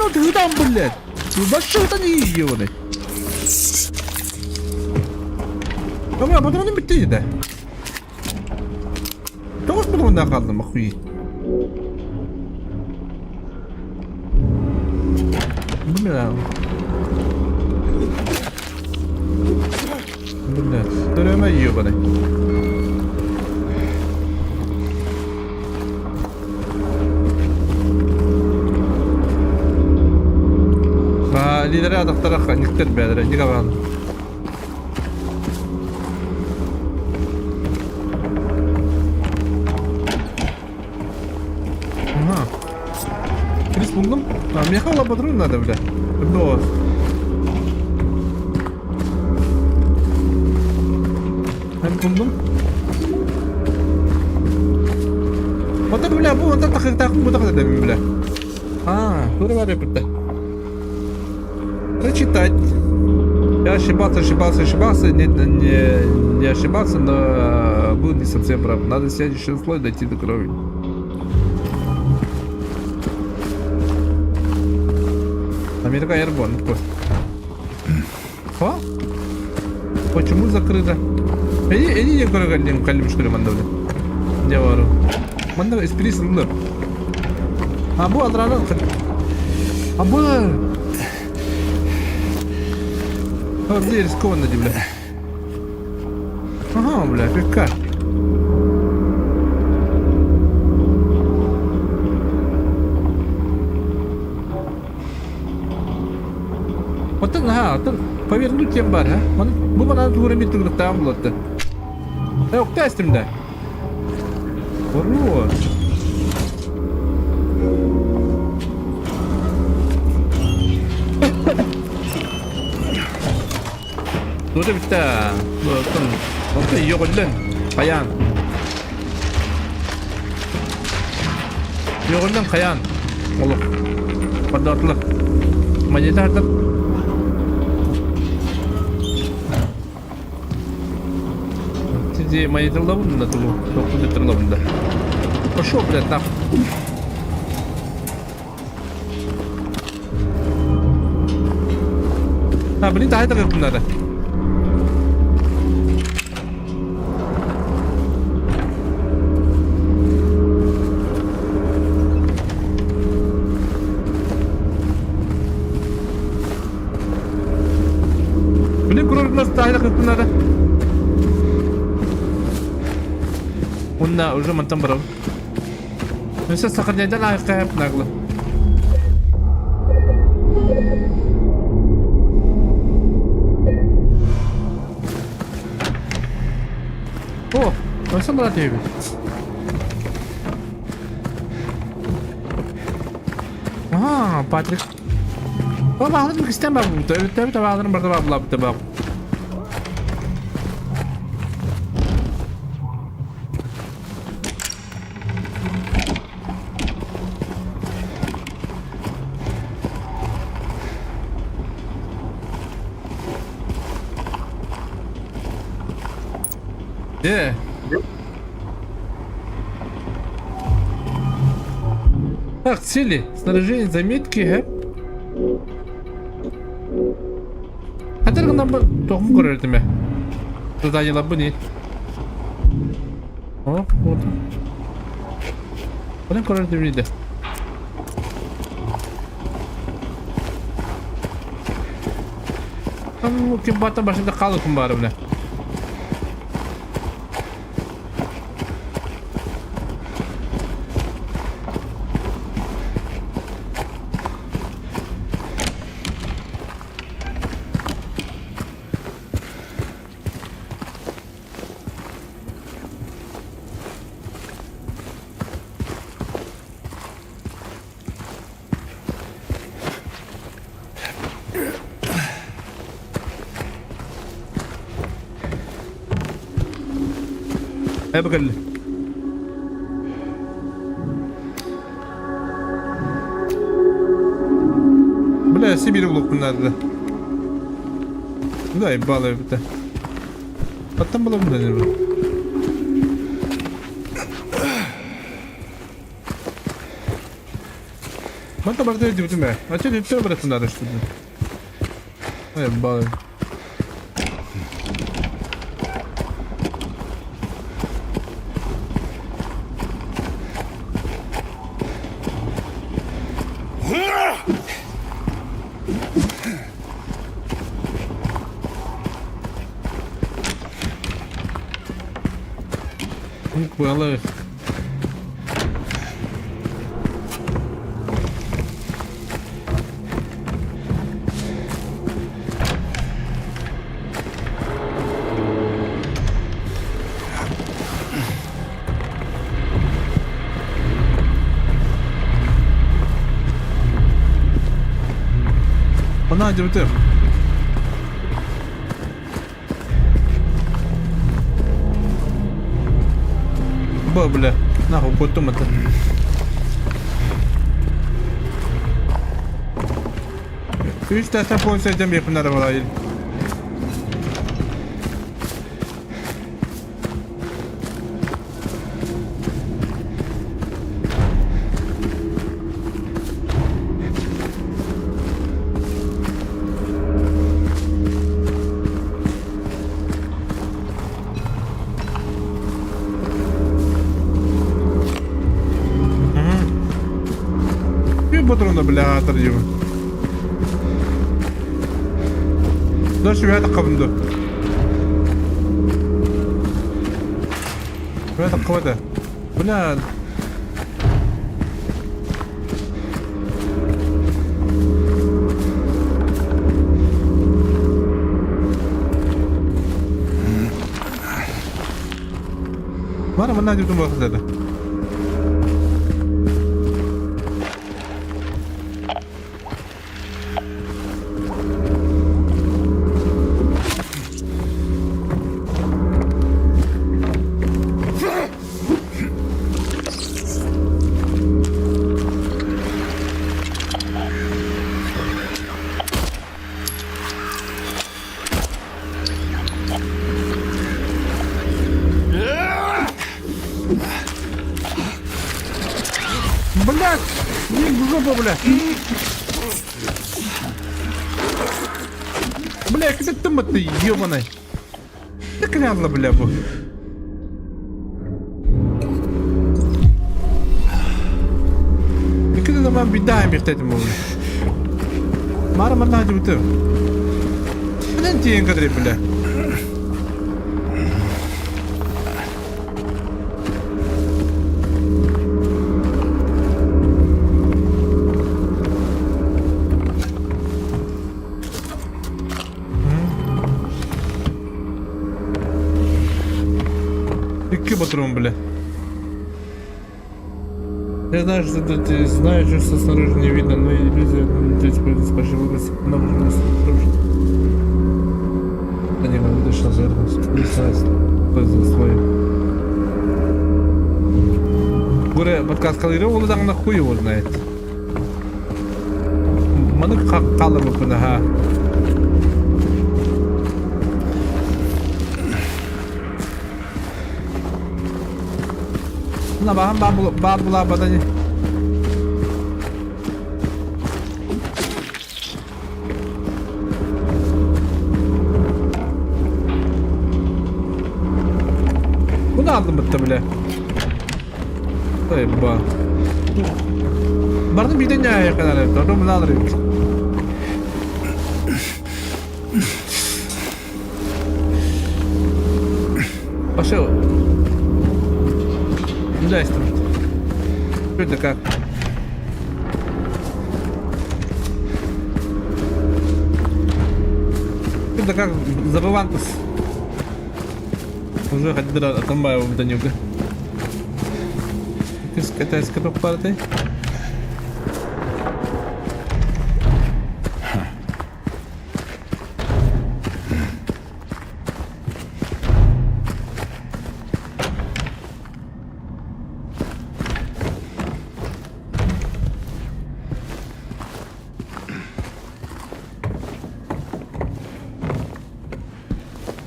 A: Патрон там, блядь! Вообще это не ебаный. Бля, патроны bitti да. Тоҕус патроннаах хааллым, охуеть. Бля. Бля, төрөмө ебаный. Лидері атақтара никтер бәдірі, неге бағаны? Ага. Крис булдум. А, мне хала патрон надо, бля. Но. Hem булдум. Вот это, бля, бу, вот это, так, бу, так, бля. А, тура бар эпитте. Прочитать. Я ошибался, ошибался, ошибался, не, не, не ошибался, но был не совсем прав. Надо снять еще слой, дойти до крови. Америка Airborne. А? Почему закрыто? Эни, эни не көрө калим что ли манда Не бару. Манда испирис ылды. А бу адраны А бу Где рискованно, бля. Ага, бля, пивка. Оттон, ага, оттон повернуть тем бар, а? Бу мана тура мит там булатты. Э, октастым да. Хорош. Тура битта. Оттон, оттон йоголлен. Хаян. Йоголлен хаян. Олох. Падатлы. Монета артык. Сиди монеталабын да тулу. Тоқту да. Пошел, блядь, нахуй. А, блин, да, это как надо. Блин, курорт нас тайна как надо. Онна уже мантан барал. Өсө сахарняйдан айқайып наглы. О, өсө брат ебит. Ага, Патрик. О, бағаларын кистен бар бұл. Төбі бағаларын бір бар бұла бі бар. Де? Так, цели, снаряжение, заметки, хэ? Хәтер гына бу тоқым көрер этиме. Задание лабы не. О, вот. Бұны көрер демейді. Там кем баттан башында қалып кім бар міне. Эбгель. Бля, Сибирь надо. Да, ебало это. А там было бы, наверное. Манта барда дибитим ээ. А че диттер барытыннары что Ай, бал. Куялы. Она дебютер. Бо, бля, нахуй куттум это. Үс тәсә поинт сәйтәм бепінәрі бар Bir патрона, бля, оторвем. Дальше я так кабынды. Я так кабады. Бля. Мара манна дютум бахтады. Блядь! Не в жопу, бля! Бля, когда ты ты ебаный? Ты клянла, бля, бу. Когда нам беда мехтеть можно. Мара марна дебютер. Блин, тиен кадре, бля. Икки патрон, бля. Я знаю, что ты знаешь, что снаружи не видно, но иллюзия, ну, ты теперь спасибо, но можно Да не могу дышать не знаю, что за свой. Горе подкаст калыры ол да хуй его знает. Маны калыр бу ха. На бахан бар була бадани. Bunu aldım bitti bile. Ба. Бардым биден я kadar. Doğru bunu alırım. Пошел. Да, Что это как? Это как забывантус. Уже хотел Атамбаева Данюга. Это парты.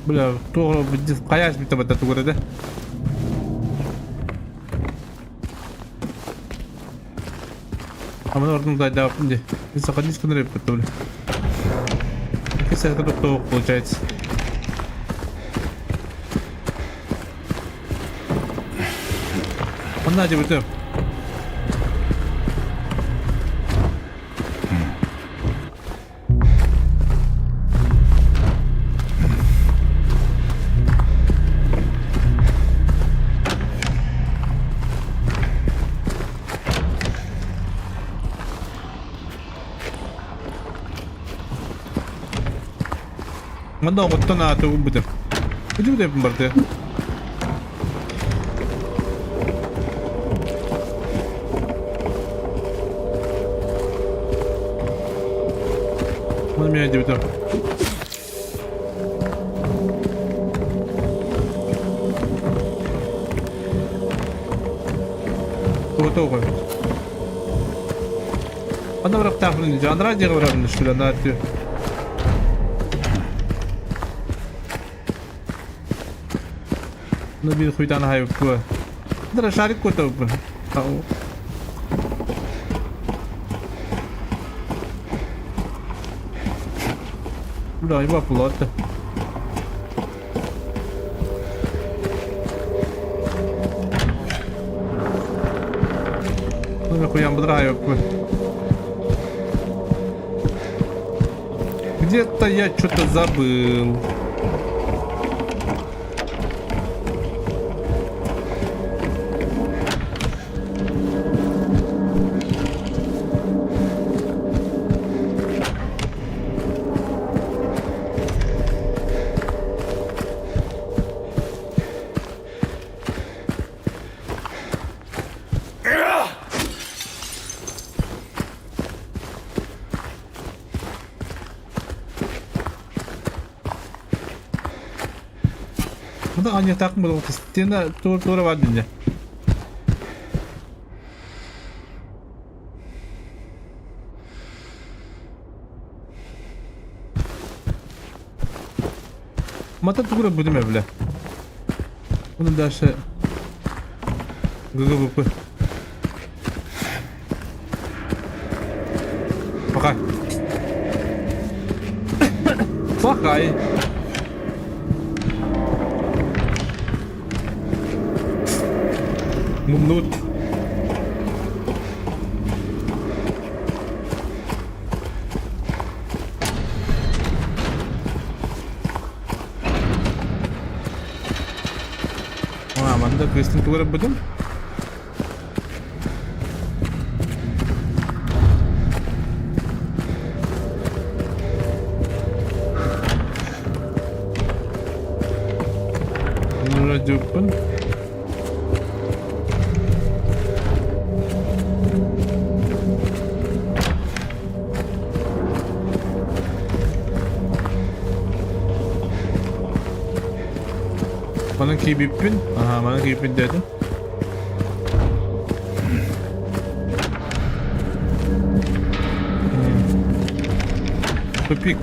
A: Бля, туох хайаас битэ бата тугура да. Аман ордун дайдааппын дии. Сахалинск нырыппыт бля. Икки тохтоох получается. Онна дебүтүм. Манна оҕуттан ааты ылбытым. Бүтүбүт барды. Оны мен айтып Готово. Ана бырахтаахпын Андраа дьиэҕэ барабын что ли, анаа Ну биир хуйтан хайыппы. Дара шарик кутабы. Бля, его плота. Ну, нахуя бдраю. Где-то я что-то забыл. Мында аньятаакын буолуох стена туора бар динне. Мата тугура будем бля. Bunu дальше ГГВП. Пока. Плохай. Мумнут. А, манна кыыстын тугу эрэ Дьуппун. Манан киибиппин. Аха, манан киибиппин диэтим. Тупик.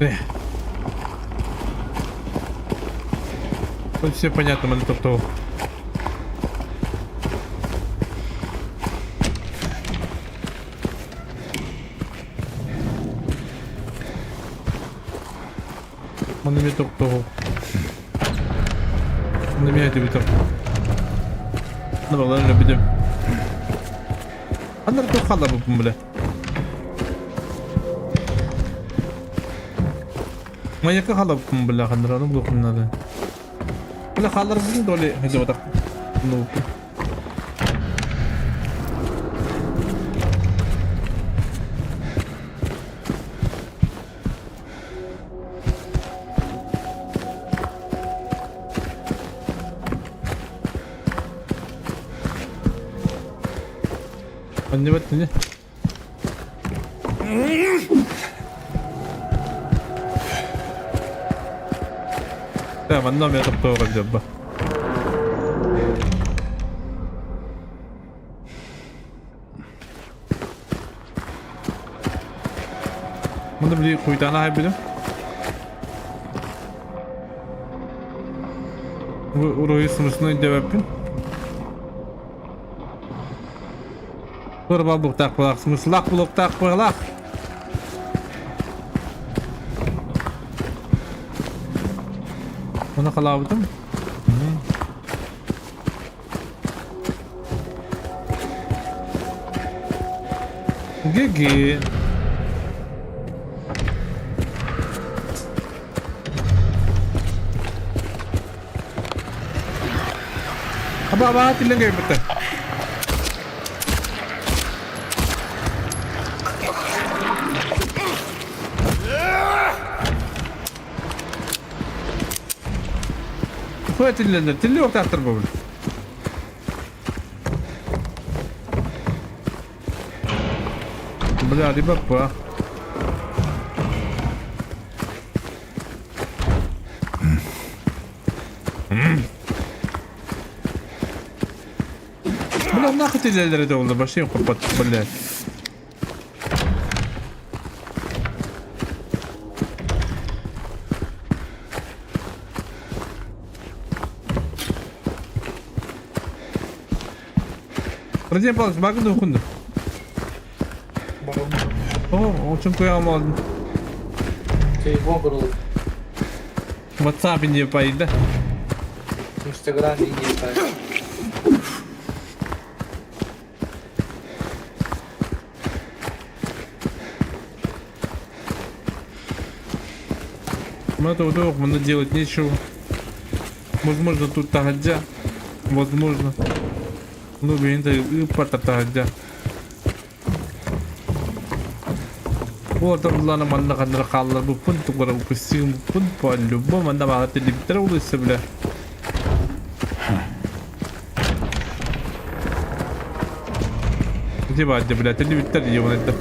A: Эх. Тут все понятно, мы тобто. Манна эмиэ тохтоо. Манна эмиэ этибитим. Балан өлбүтүм. Аннары туох хаалларбыппын бile. Маякка хаалларбыппын бile ханнары ону булуохпун наада. Бile хаалларбытын доли сылдьыбатах. Анныбат не? Да, манна мен топтоуга дьабба. Муну били куйтаана хайбыдым. Бу уруһуй смысла өйдөөбөппүн. Турбал буктаах булах, смыслах булуктаах быһылаах. Оны халаабытым. ГГ. Аба аба тиллэн кэлбиттэр. Хуя тиллэннэр, тилли уктаахтар буолбут. Бля, рибапа. Бля, нахуй тиллэллэр этэ ол вообще куппат, блядь. Владимир Павлович, багын ухунду. О, очень куям алдым.
B: Ты его брал.
A: В WhatsApp не поедет, да?
B: В Инстаграме не поедет.
A: Ну это вот мне делать нечего. Возможно, тут тагадя. Возможно. Ну, блин, это и парта тагадя. Вот там лана манна ханнара хааллар бу пун тугара упустим пун по-любому манна баҕа телевизор улуйса бля. Где баадья, бля, телевизор ебан это.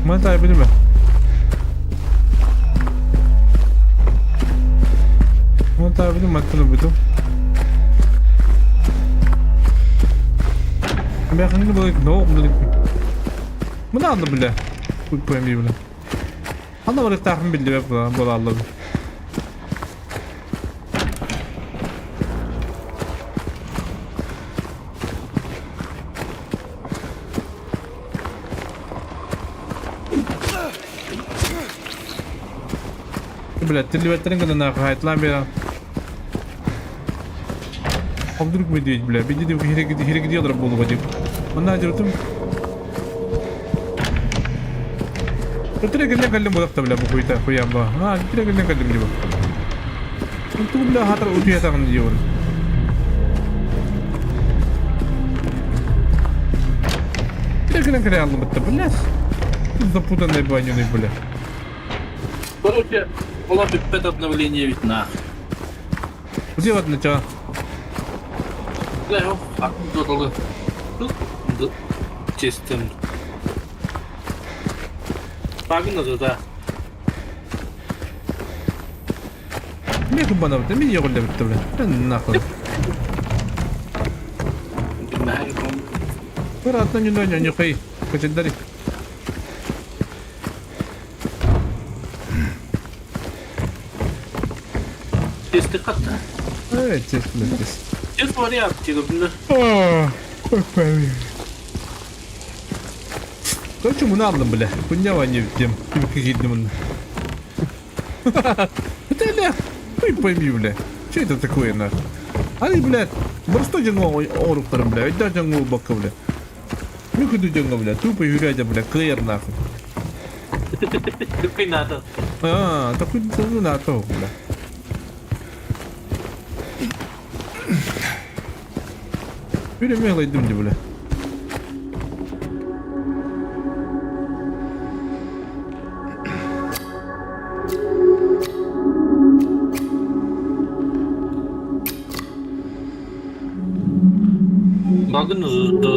A: Маны таайбын бе. Маны таайбын мантан ылбытым. Бля, ханны было но Мына алды бля. Хуй пойми бля. Анда барыктаахпын биллибэт буолааллабын. Бля, тиллибэттэрин гына хаайтлаан биэрэн. А вдруг медведь, бля, беди хиригдиодра буолуга дип. Манна дьуртум. Өтүрэ кэллэн кэллим буолахта, бля, бу хуйта хуям ба. А, өтүрэ кэллэн кэллим диба. Ту, бля, хатар утуятагын дион. Өтүрэ кэлэн кэлэ аллым бытта, бля. Запутанный банюный, бля.
B: Короче, была бы обновление ведь нах.
A: Где вот начало?
B: Бля, а додалы. Чистым. Правильно же, да.
A: Мне кубана, ты меня гуля бля. Нахуй. Аккуратно, не не нюхай. Кочедари.
B: Тесты хатта.
A: Эй, тест, бля, тест.
B: Тест вариант, тебе,
A: О, как Короче, муна аллым, бля. Хуйня ваня тем. Ким муна. Это, бля, хуй пойми, бля. Что это такое, нахуй? Али, бля, борсто дьоҥҥо оруктарын, бля, өйдөөх дьоҥҥо буолбакка, бля. Мүкүдү дьоҥҥо, бля, тупо юрядя, бля, кыйар, нахуй.
B: Такой надо.
A: А, такой ну, на то, бля. Үрэмэ бля.
B: Багын да.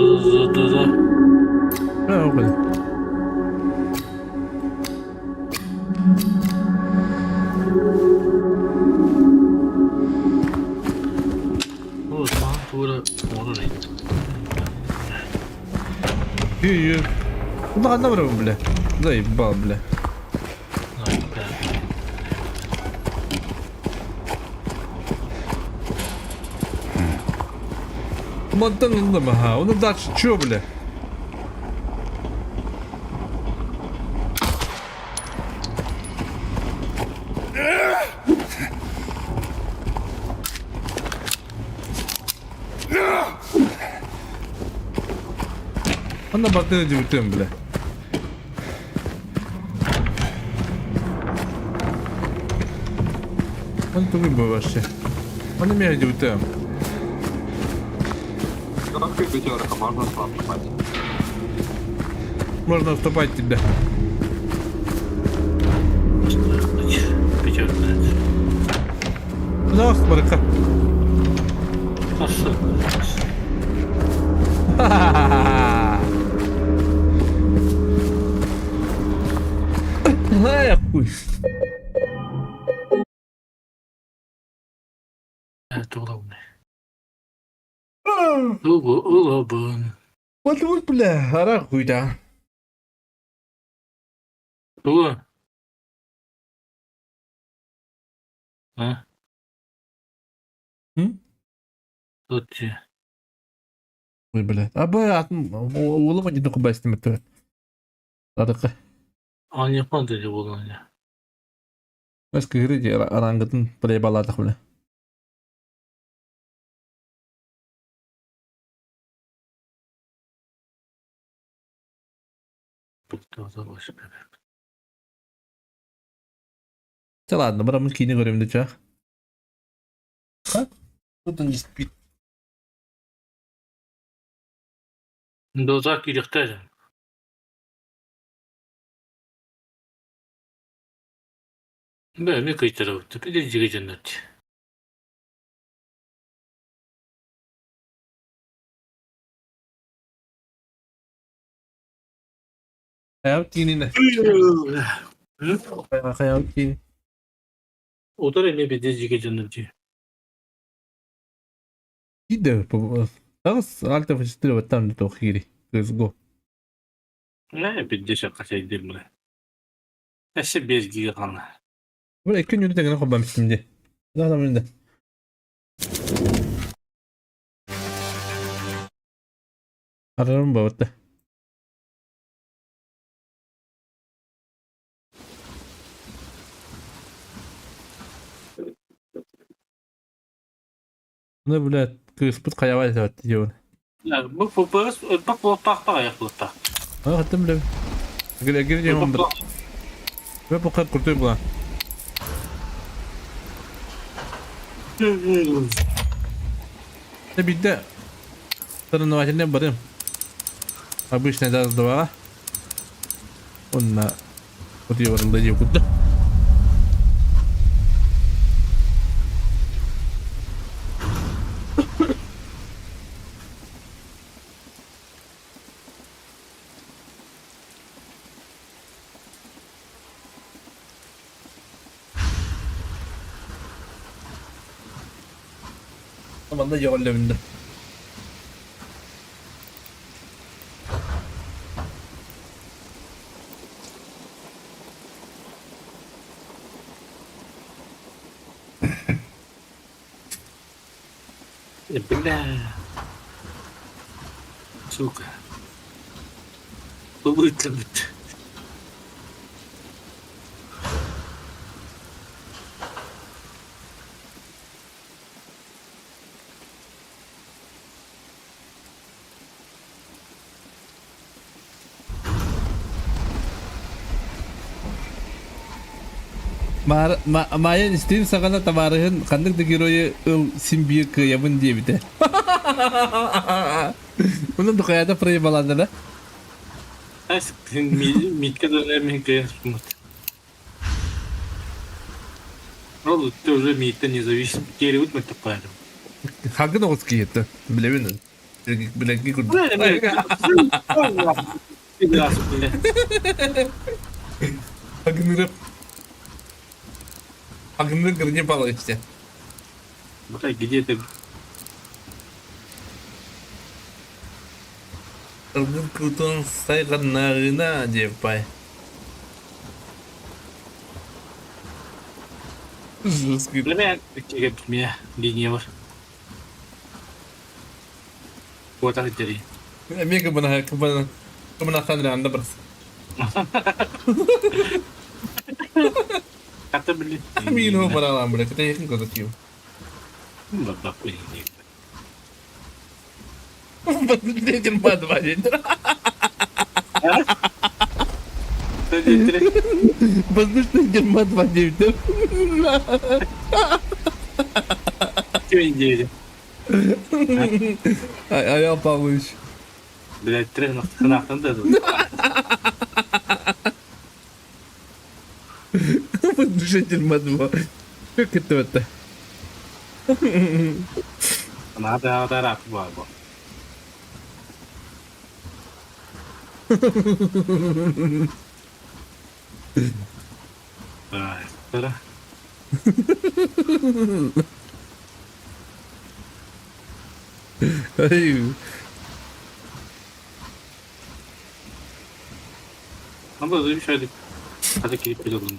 A: Үй-үй. Ханна барабын, бля? Заебал, бля. Мантан ыллым, ага. Оны дальше чё, бля? Онно бардыны дебютым, бля. Он тугун бу вообще. Он меня дебютым.
D: Пятерка, можно отступать.
A: Можно уступать тебе.
B: Пятерка.
A: Пожалуйста, барака. Ай, хуй. Вот вот, бля, ара хуй да.
B: Тугу? А?
A: М?
B: Тут те.
A: Ой, бля. А б атын улым один кубастым это. Арыка.
B: Аньяпан dedi буолан.
A: Баска гири арангытын плейбаладах, бля. Да ладно, барамын кийини көрөм да чах. Тут он не спит.
B: Доза кириктер. Бе, ми кыйтырып, бир жиге жөнөт.
A: Хайа кийини. Хайа кийини.
B: Отар эме бир жиге жөнөт.
A: Иде, Тагыс Альта F4 вот там то хири. CSGO.
B: Не, бир деше качай деп мына. Эше 5 гига кана.
A: Бля, икки нүрү тегене хобам истимде. Да, да, мында. Арарым бабытта. Ну, бля, кыспыт хаябай деп дион.
B: Бу ППС бак болуп аяк болуп
A: А, хаттым, бля. Геле, геле, он бля. Бля, пока крутой была. Да беда. Соревновательный барым. Обычный даст 2. Он на... Вот я варил, куда? Манна йоҕоллөбүндэ.
B: Бля. Сука. Вытянуть.
A: Майя истин саҕана табаарыһын ханнык да геройы ыл син биир кыайабын диэбитэ. Онон духайата проебаланна
B: Митка да мен кыян Ол ты уже миттен независим. Теперь вот мы топаем.
A: Хагын оҕус киһитэ. Билэбин. Билэрги курдук. Агнырып. Агныр Грини Павлович.
B: Бля, где ты?
A: Ылгын кутун сайганнарына депай. Жесткий.
B: Для меня, меня линия var. Куотар дери.
A: Мега бына кыбына кыбына ханранда барс.
B: Хата били.
A: Мин хо баралам бля, кете якын козатив. Лидер два день. Воздушный дерьма 2-9. Аял Павлович.
B: Блять, тренер нахрен да.
A: Воздушный дерьма 2. Как это это?
B: Надо рап бабу. Ama böyle şöyle hadi gelip bir olun.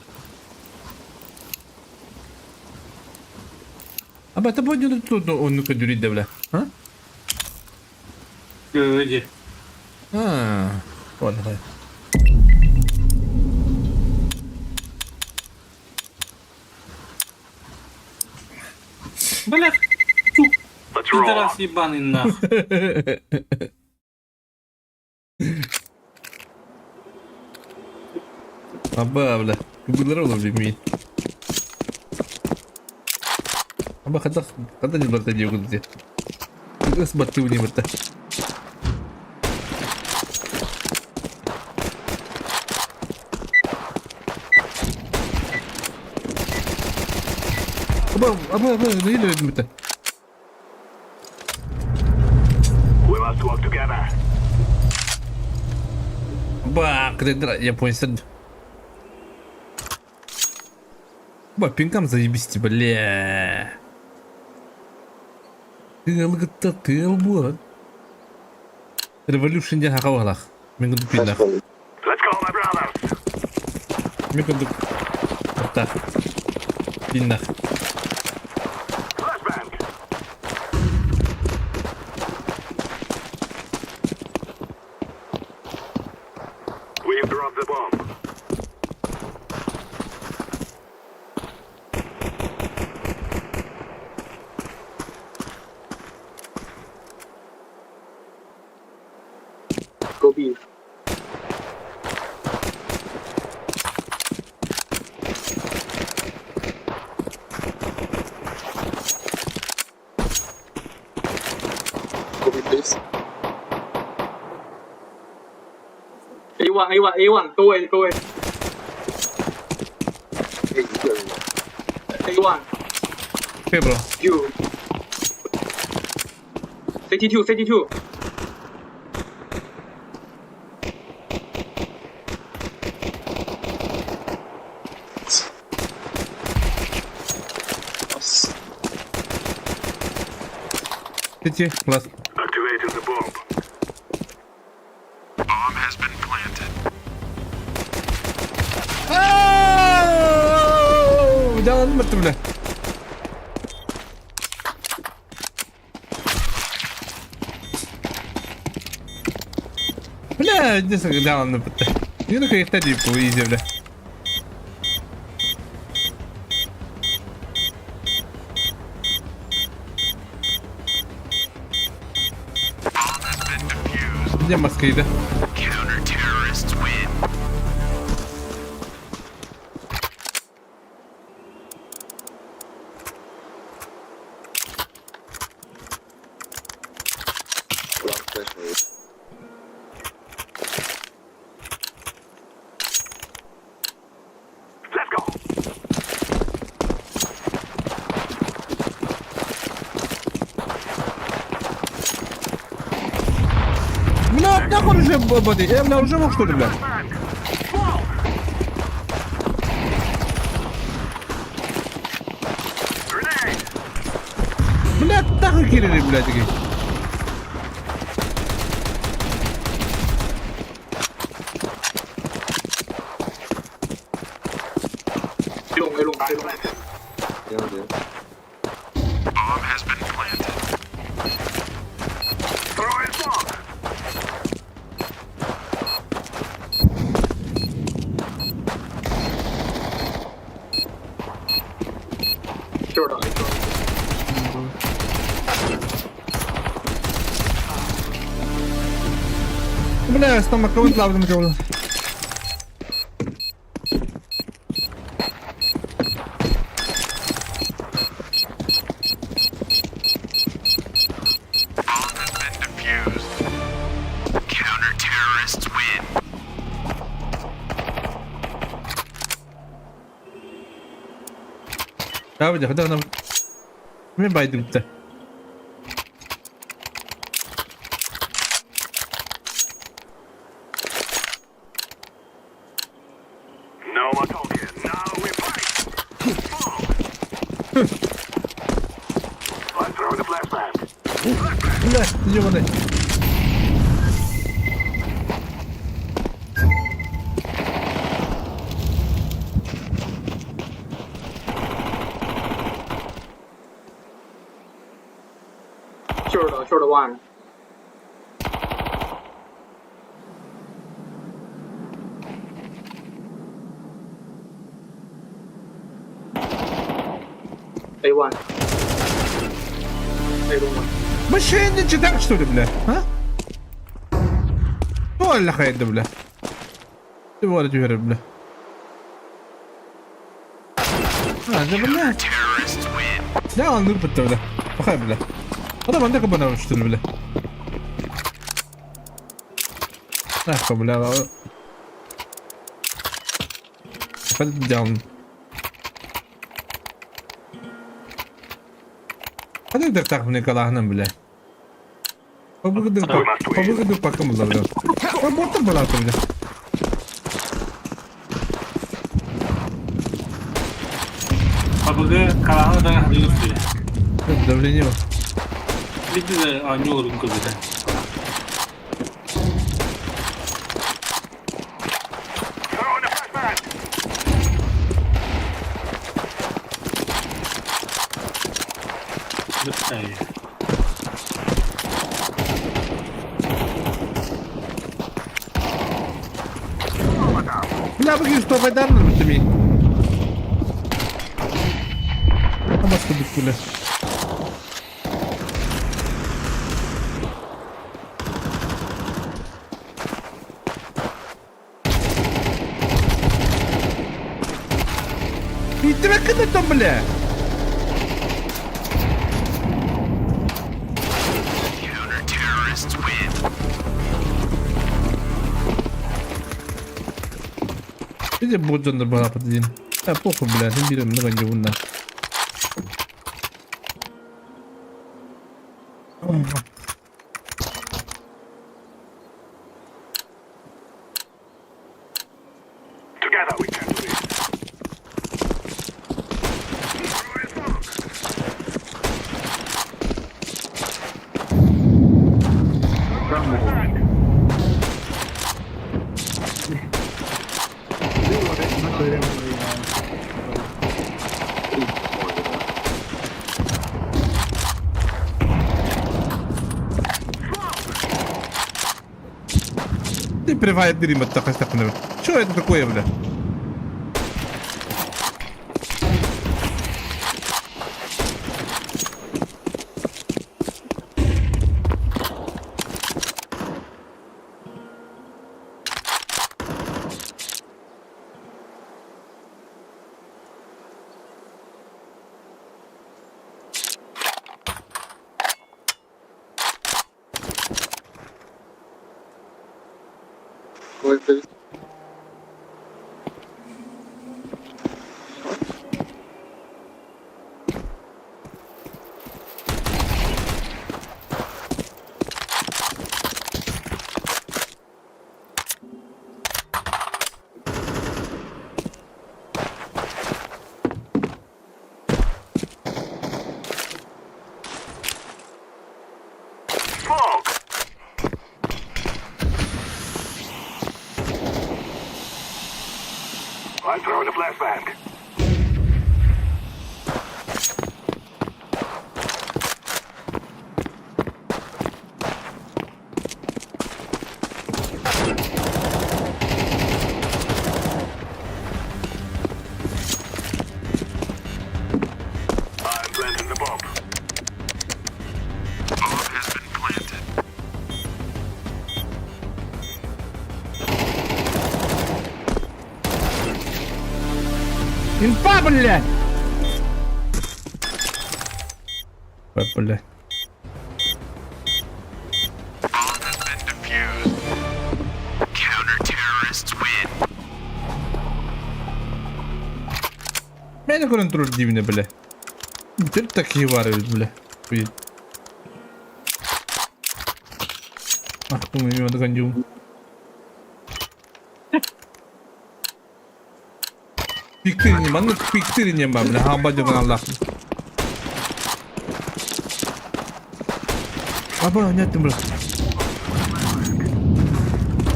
A: А это будет тут он ну-ка дюрить бля. А?
B: Öyle.
A: А, ладно, давай.
B: Бля, пидорас ебаный нахуй.
A: Аба, бля. Кыбылар бля, Аба, хата, хата не барта не угодите. С баты не барта. Аба, аба, аба, не или
E: We must work together.
A: Ба, кредра, я понял. Ба, пинкам заебись, бля. Тыл тыл була. Революшн дя хакавалах. Мен куду пинах.
E: Let's go, my brothers.
A: Мен куду. Так. Пинах.
E: Flashbang. We've dropped the bomb.
D: Go B. Go B, please. A1, A1, A1, go away, go away. A1.
A: Okay, bro.
D: You. CT2, CT2.
A: Сити, класс.
E: Activating the bomb. Bomb has been planted.
A: Жаланды мырты, бля. Бля, не жаланды бітті. Мен кайықта деп бұл изи, бля. Где Москва,
E: Counter-terrorists win. Let's go.
A: Уже, б- я, бля, уже мог, что ли, бля? Бля, нахуй кирили, бля, такие. Бля, стомаковый главным делом. Давай, давай, давай. Мен байдым да. Бля, ебаный. Машина читак, что ли, бля? А? Валла хайда, бля. Ты вора түһэр, бля. А, да, бля. Да, он нырпытта, бля. Пахай, бля. Адам анда кабана, что ли, бля. Нахуй, бля. Поддян. Ханнык дыртаах калааһынан бля. Побыгыды пакым бля. Работа была бля.
B: Пабыгы караһы да хадыгы
A: Давление.
B: Видите, а не рынку бит. Біттай.
A: Бля, быгы что байдарны бітімей. Амаска бүткілі. Иттебе кыды бля. Иди буджандар бара один. Да похуй, бля, не берем, ну не вунна. Ты привает дырим от Что это такое, бля? Инфа, блядь! Ой, блядь. Мен көрөн турар диибинэ, бля. Бүтэр такие баар эбит, бля. Ах, думаю, догоню. Пиктыри маннык пиктыри не бля, хаба дьон аллах. Аба, нет, бля.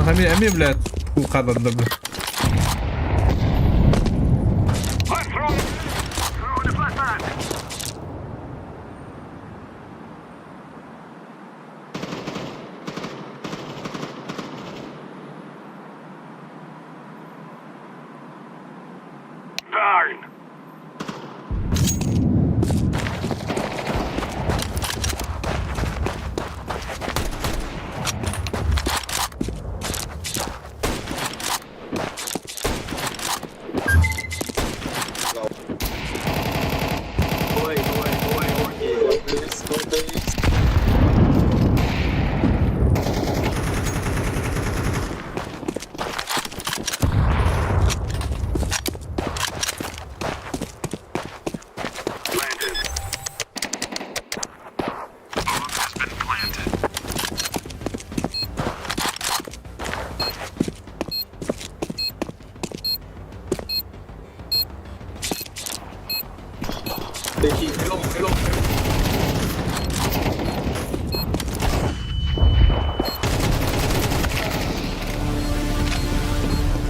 A: Ами, ами, блядь, кухадан да, бля.
D: Ой, ой, ой, ой,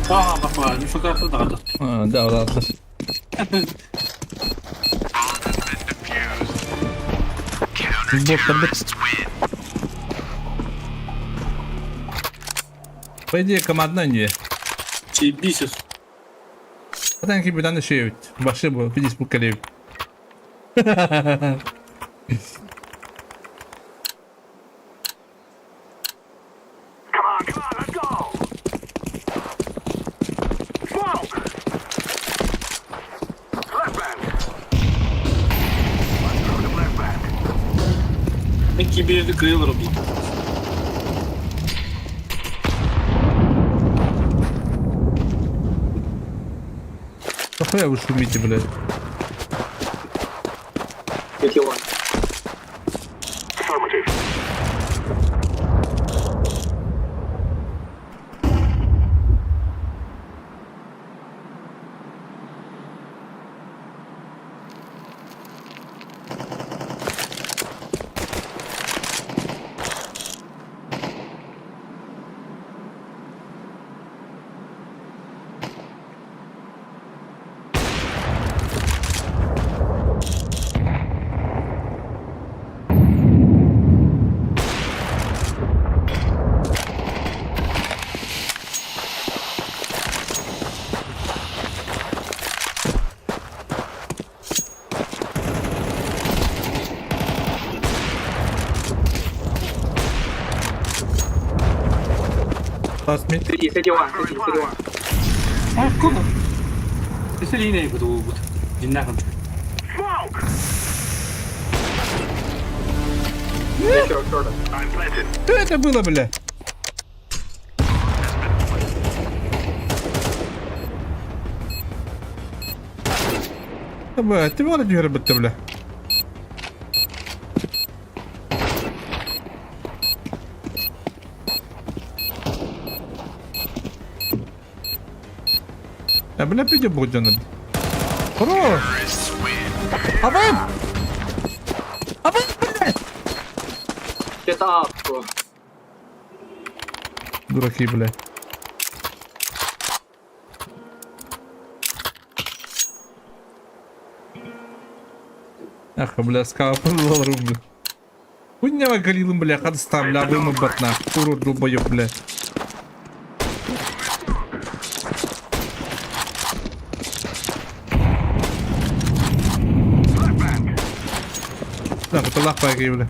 B: Аа, бапа, не фотография даҕаны.
A: А, да, да, да. Бот, По идее, командная не.
B: Чебисис.
A: Потом капитан еще баши был, пиздец пукалев.
B: Мен киберди кыйыл робит.
A: Нахуя вы шумите, блядь? Last mid.
B: Откуда? Сирийный буду будет. Динахом.
A: Что это было, бля? Бля, ты вон бля, бля. А, бля, пиди будем. Хорош! А вы? А вы, блядь! Дураки, блядь. Ах, бля, скапывал бля. Хуйня галилым, бля, хадстам, бля, вымы батна. Урод долбоёб, бля. Да, это лапа, бля.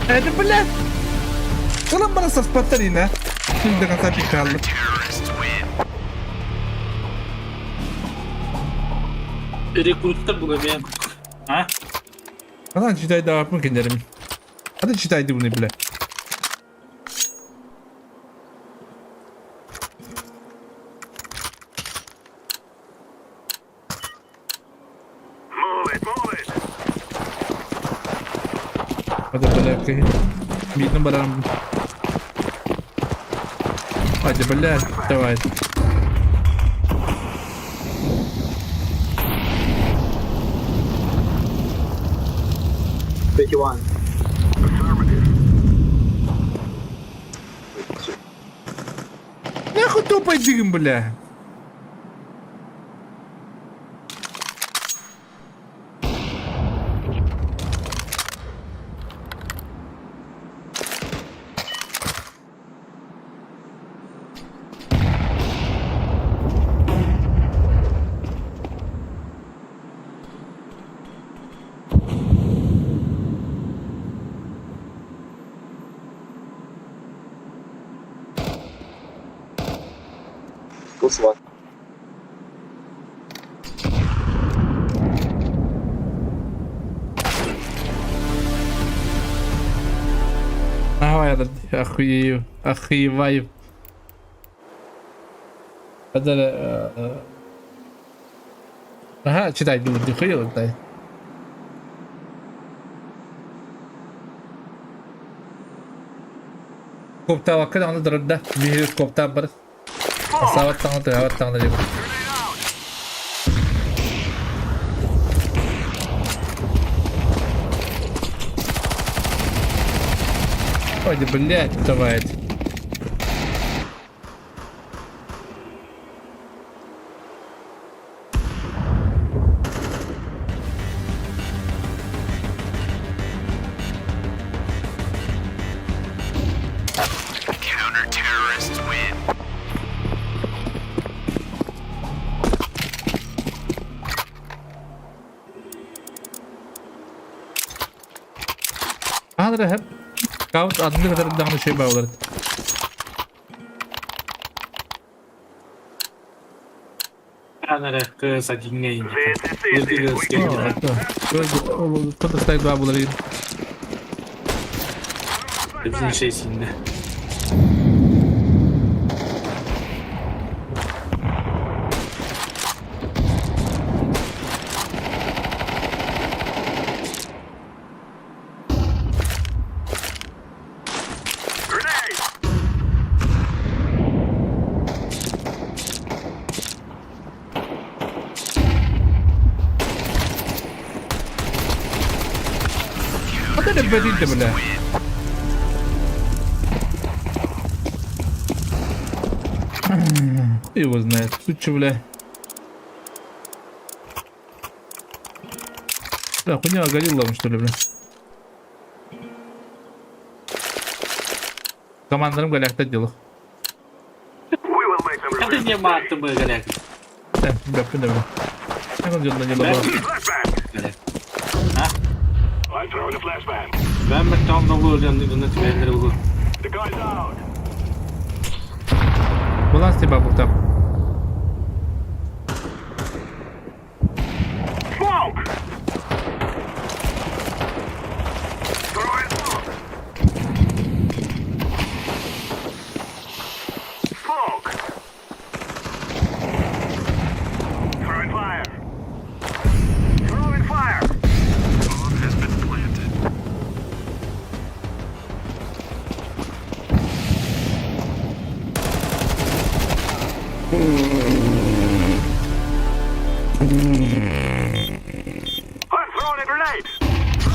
A: Это, блядь! Кылым бара саспаттар ина. Şimdi до конца пикалды.
B: Рекрутта буга мен. А?
A: Анан читай да апмын кендерим. Hadi читайте bunu бля. Hadi бля, Видно баран. Hadi бля, давай. Нахуй топай дигим, бля.
D: Кусва.
A: Давай, я охуею, охуеваю. Ага, читай, думаю, ты хуел, да. Коптавакка даҕаны турарда, биһиги коптаан бар. Саабат таҥна тыаһаабат таҥна диэн. Ой, да блядь, давай. Аһа hep Каут адны кытары даҕаны үчүгэй баалар.
B: Анара кыса диңгейин.
A: Counter Strike 2 буолар.
B: 1.6 инде.
A: Вот это бедите, бля. Его знает. Суча, бля. Да, хуйня оголила он, что ли, бля. Командарым галякта делах.
B: Это не маты мы галяк.
A: Да, бля, бля, бля. Как он делает на дело?
B: А? Ben bir tam da vuracağım bunu tüyleri vur.
A: Баланс тебя был там.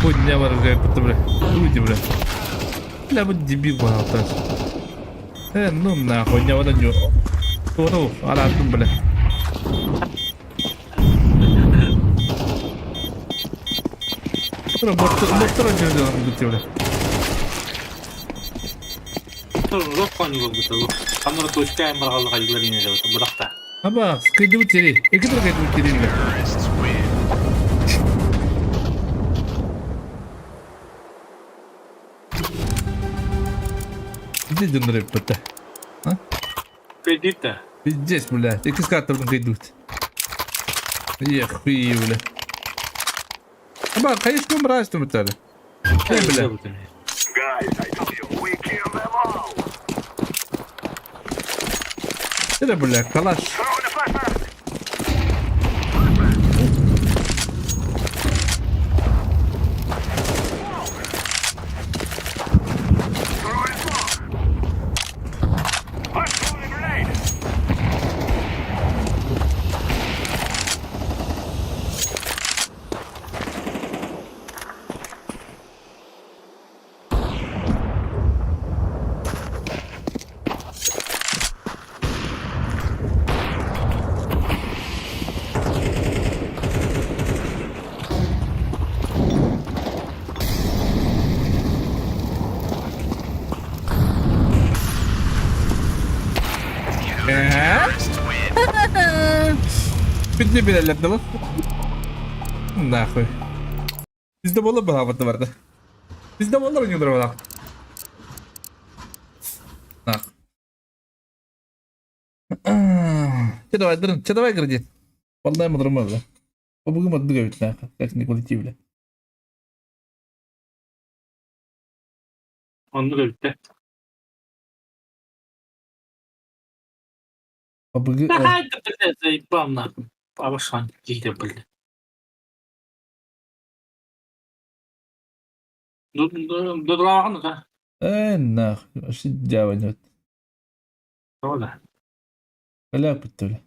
A: Хуйня барыга бля. Люди, бля. Бля, вот дебил багалтас. Ну нахуй, не вода не. Туру, арадым, бля. Мотор не бля. Аба, скайдыбыт сери. Эки тур кайдыбыт сери, бля. Где дюнер бата? А?
B: Кредит-то.
A: Пиздец, бля. Икс картабын кайдыбыт. Эх, хуй, бля. Аба, конечно, мразь там это. Э, бля. Это, бля, калаш. Бүтүннүү билэллэр дылы. Нахуй. Bizde bola баҕабыт барда. Bizde bola oynuyorlar bana. Нах. Че давай, дрын, че давай, гради. Валдай мадрума, бля. Побугу маддыга ведь нахуй, как ни крути, бля.
B: Оннук эбиттэ.
A: Побугу...
B: Да, блядь, заебал нахуй. Абашан, киһи блядь. Дудулааҕын да.
A: Э, нахуй, вообще дьявол нет.
B: Тола.
A: Бля, бля.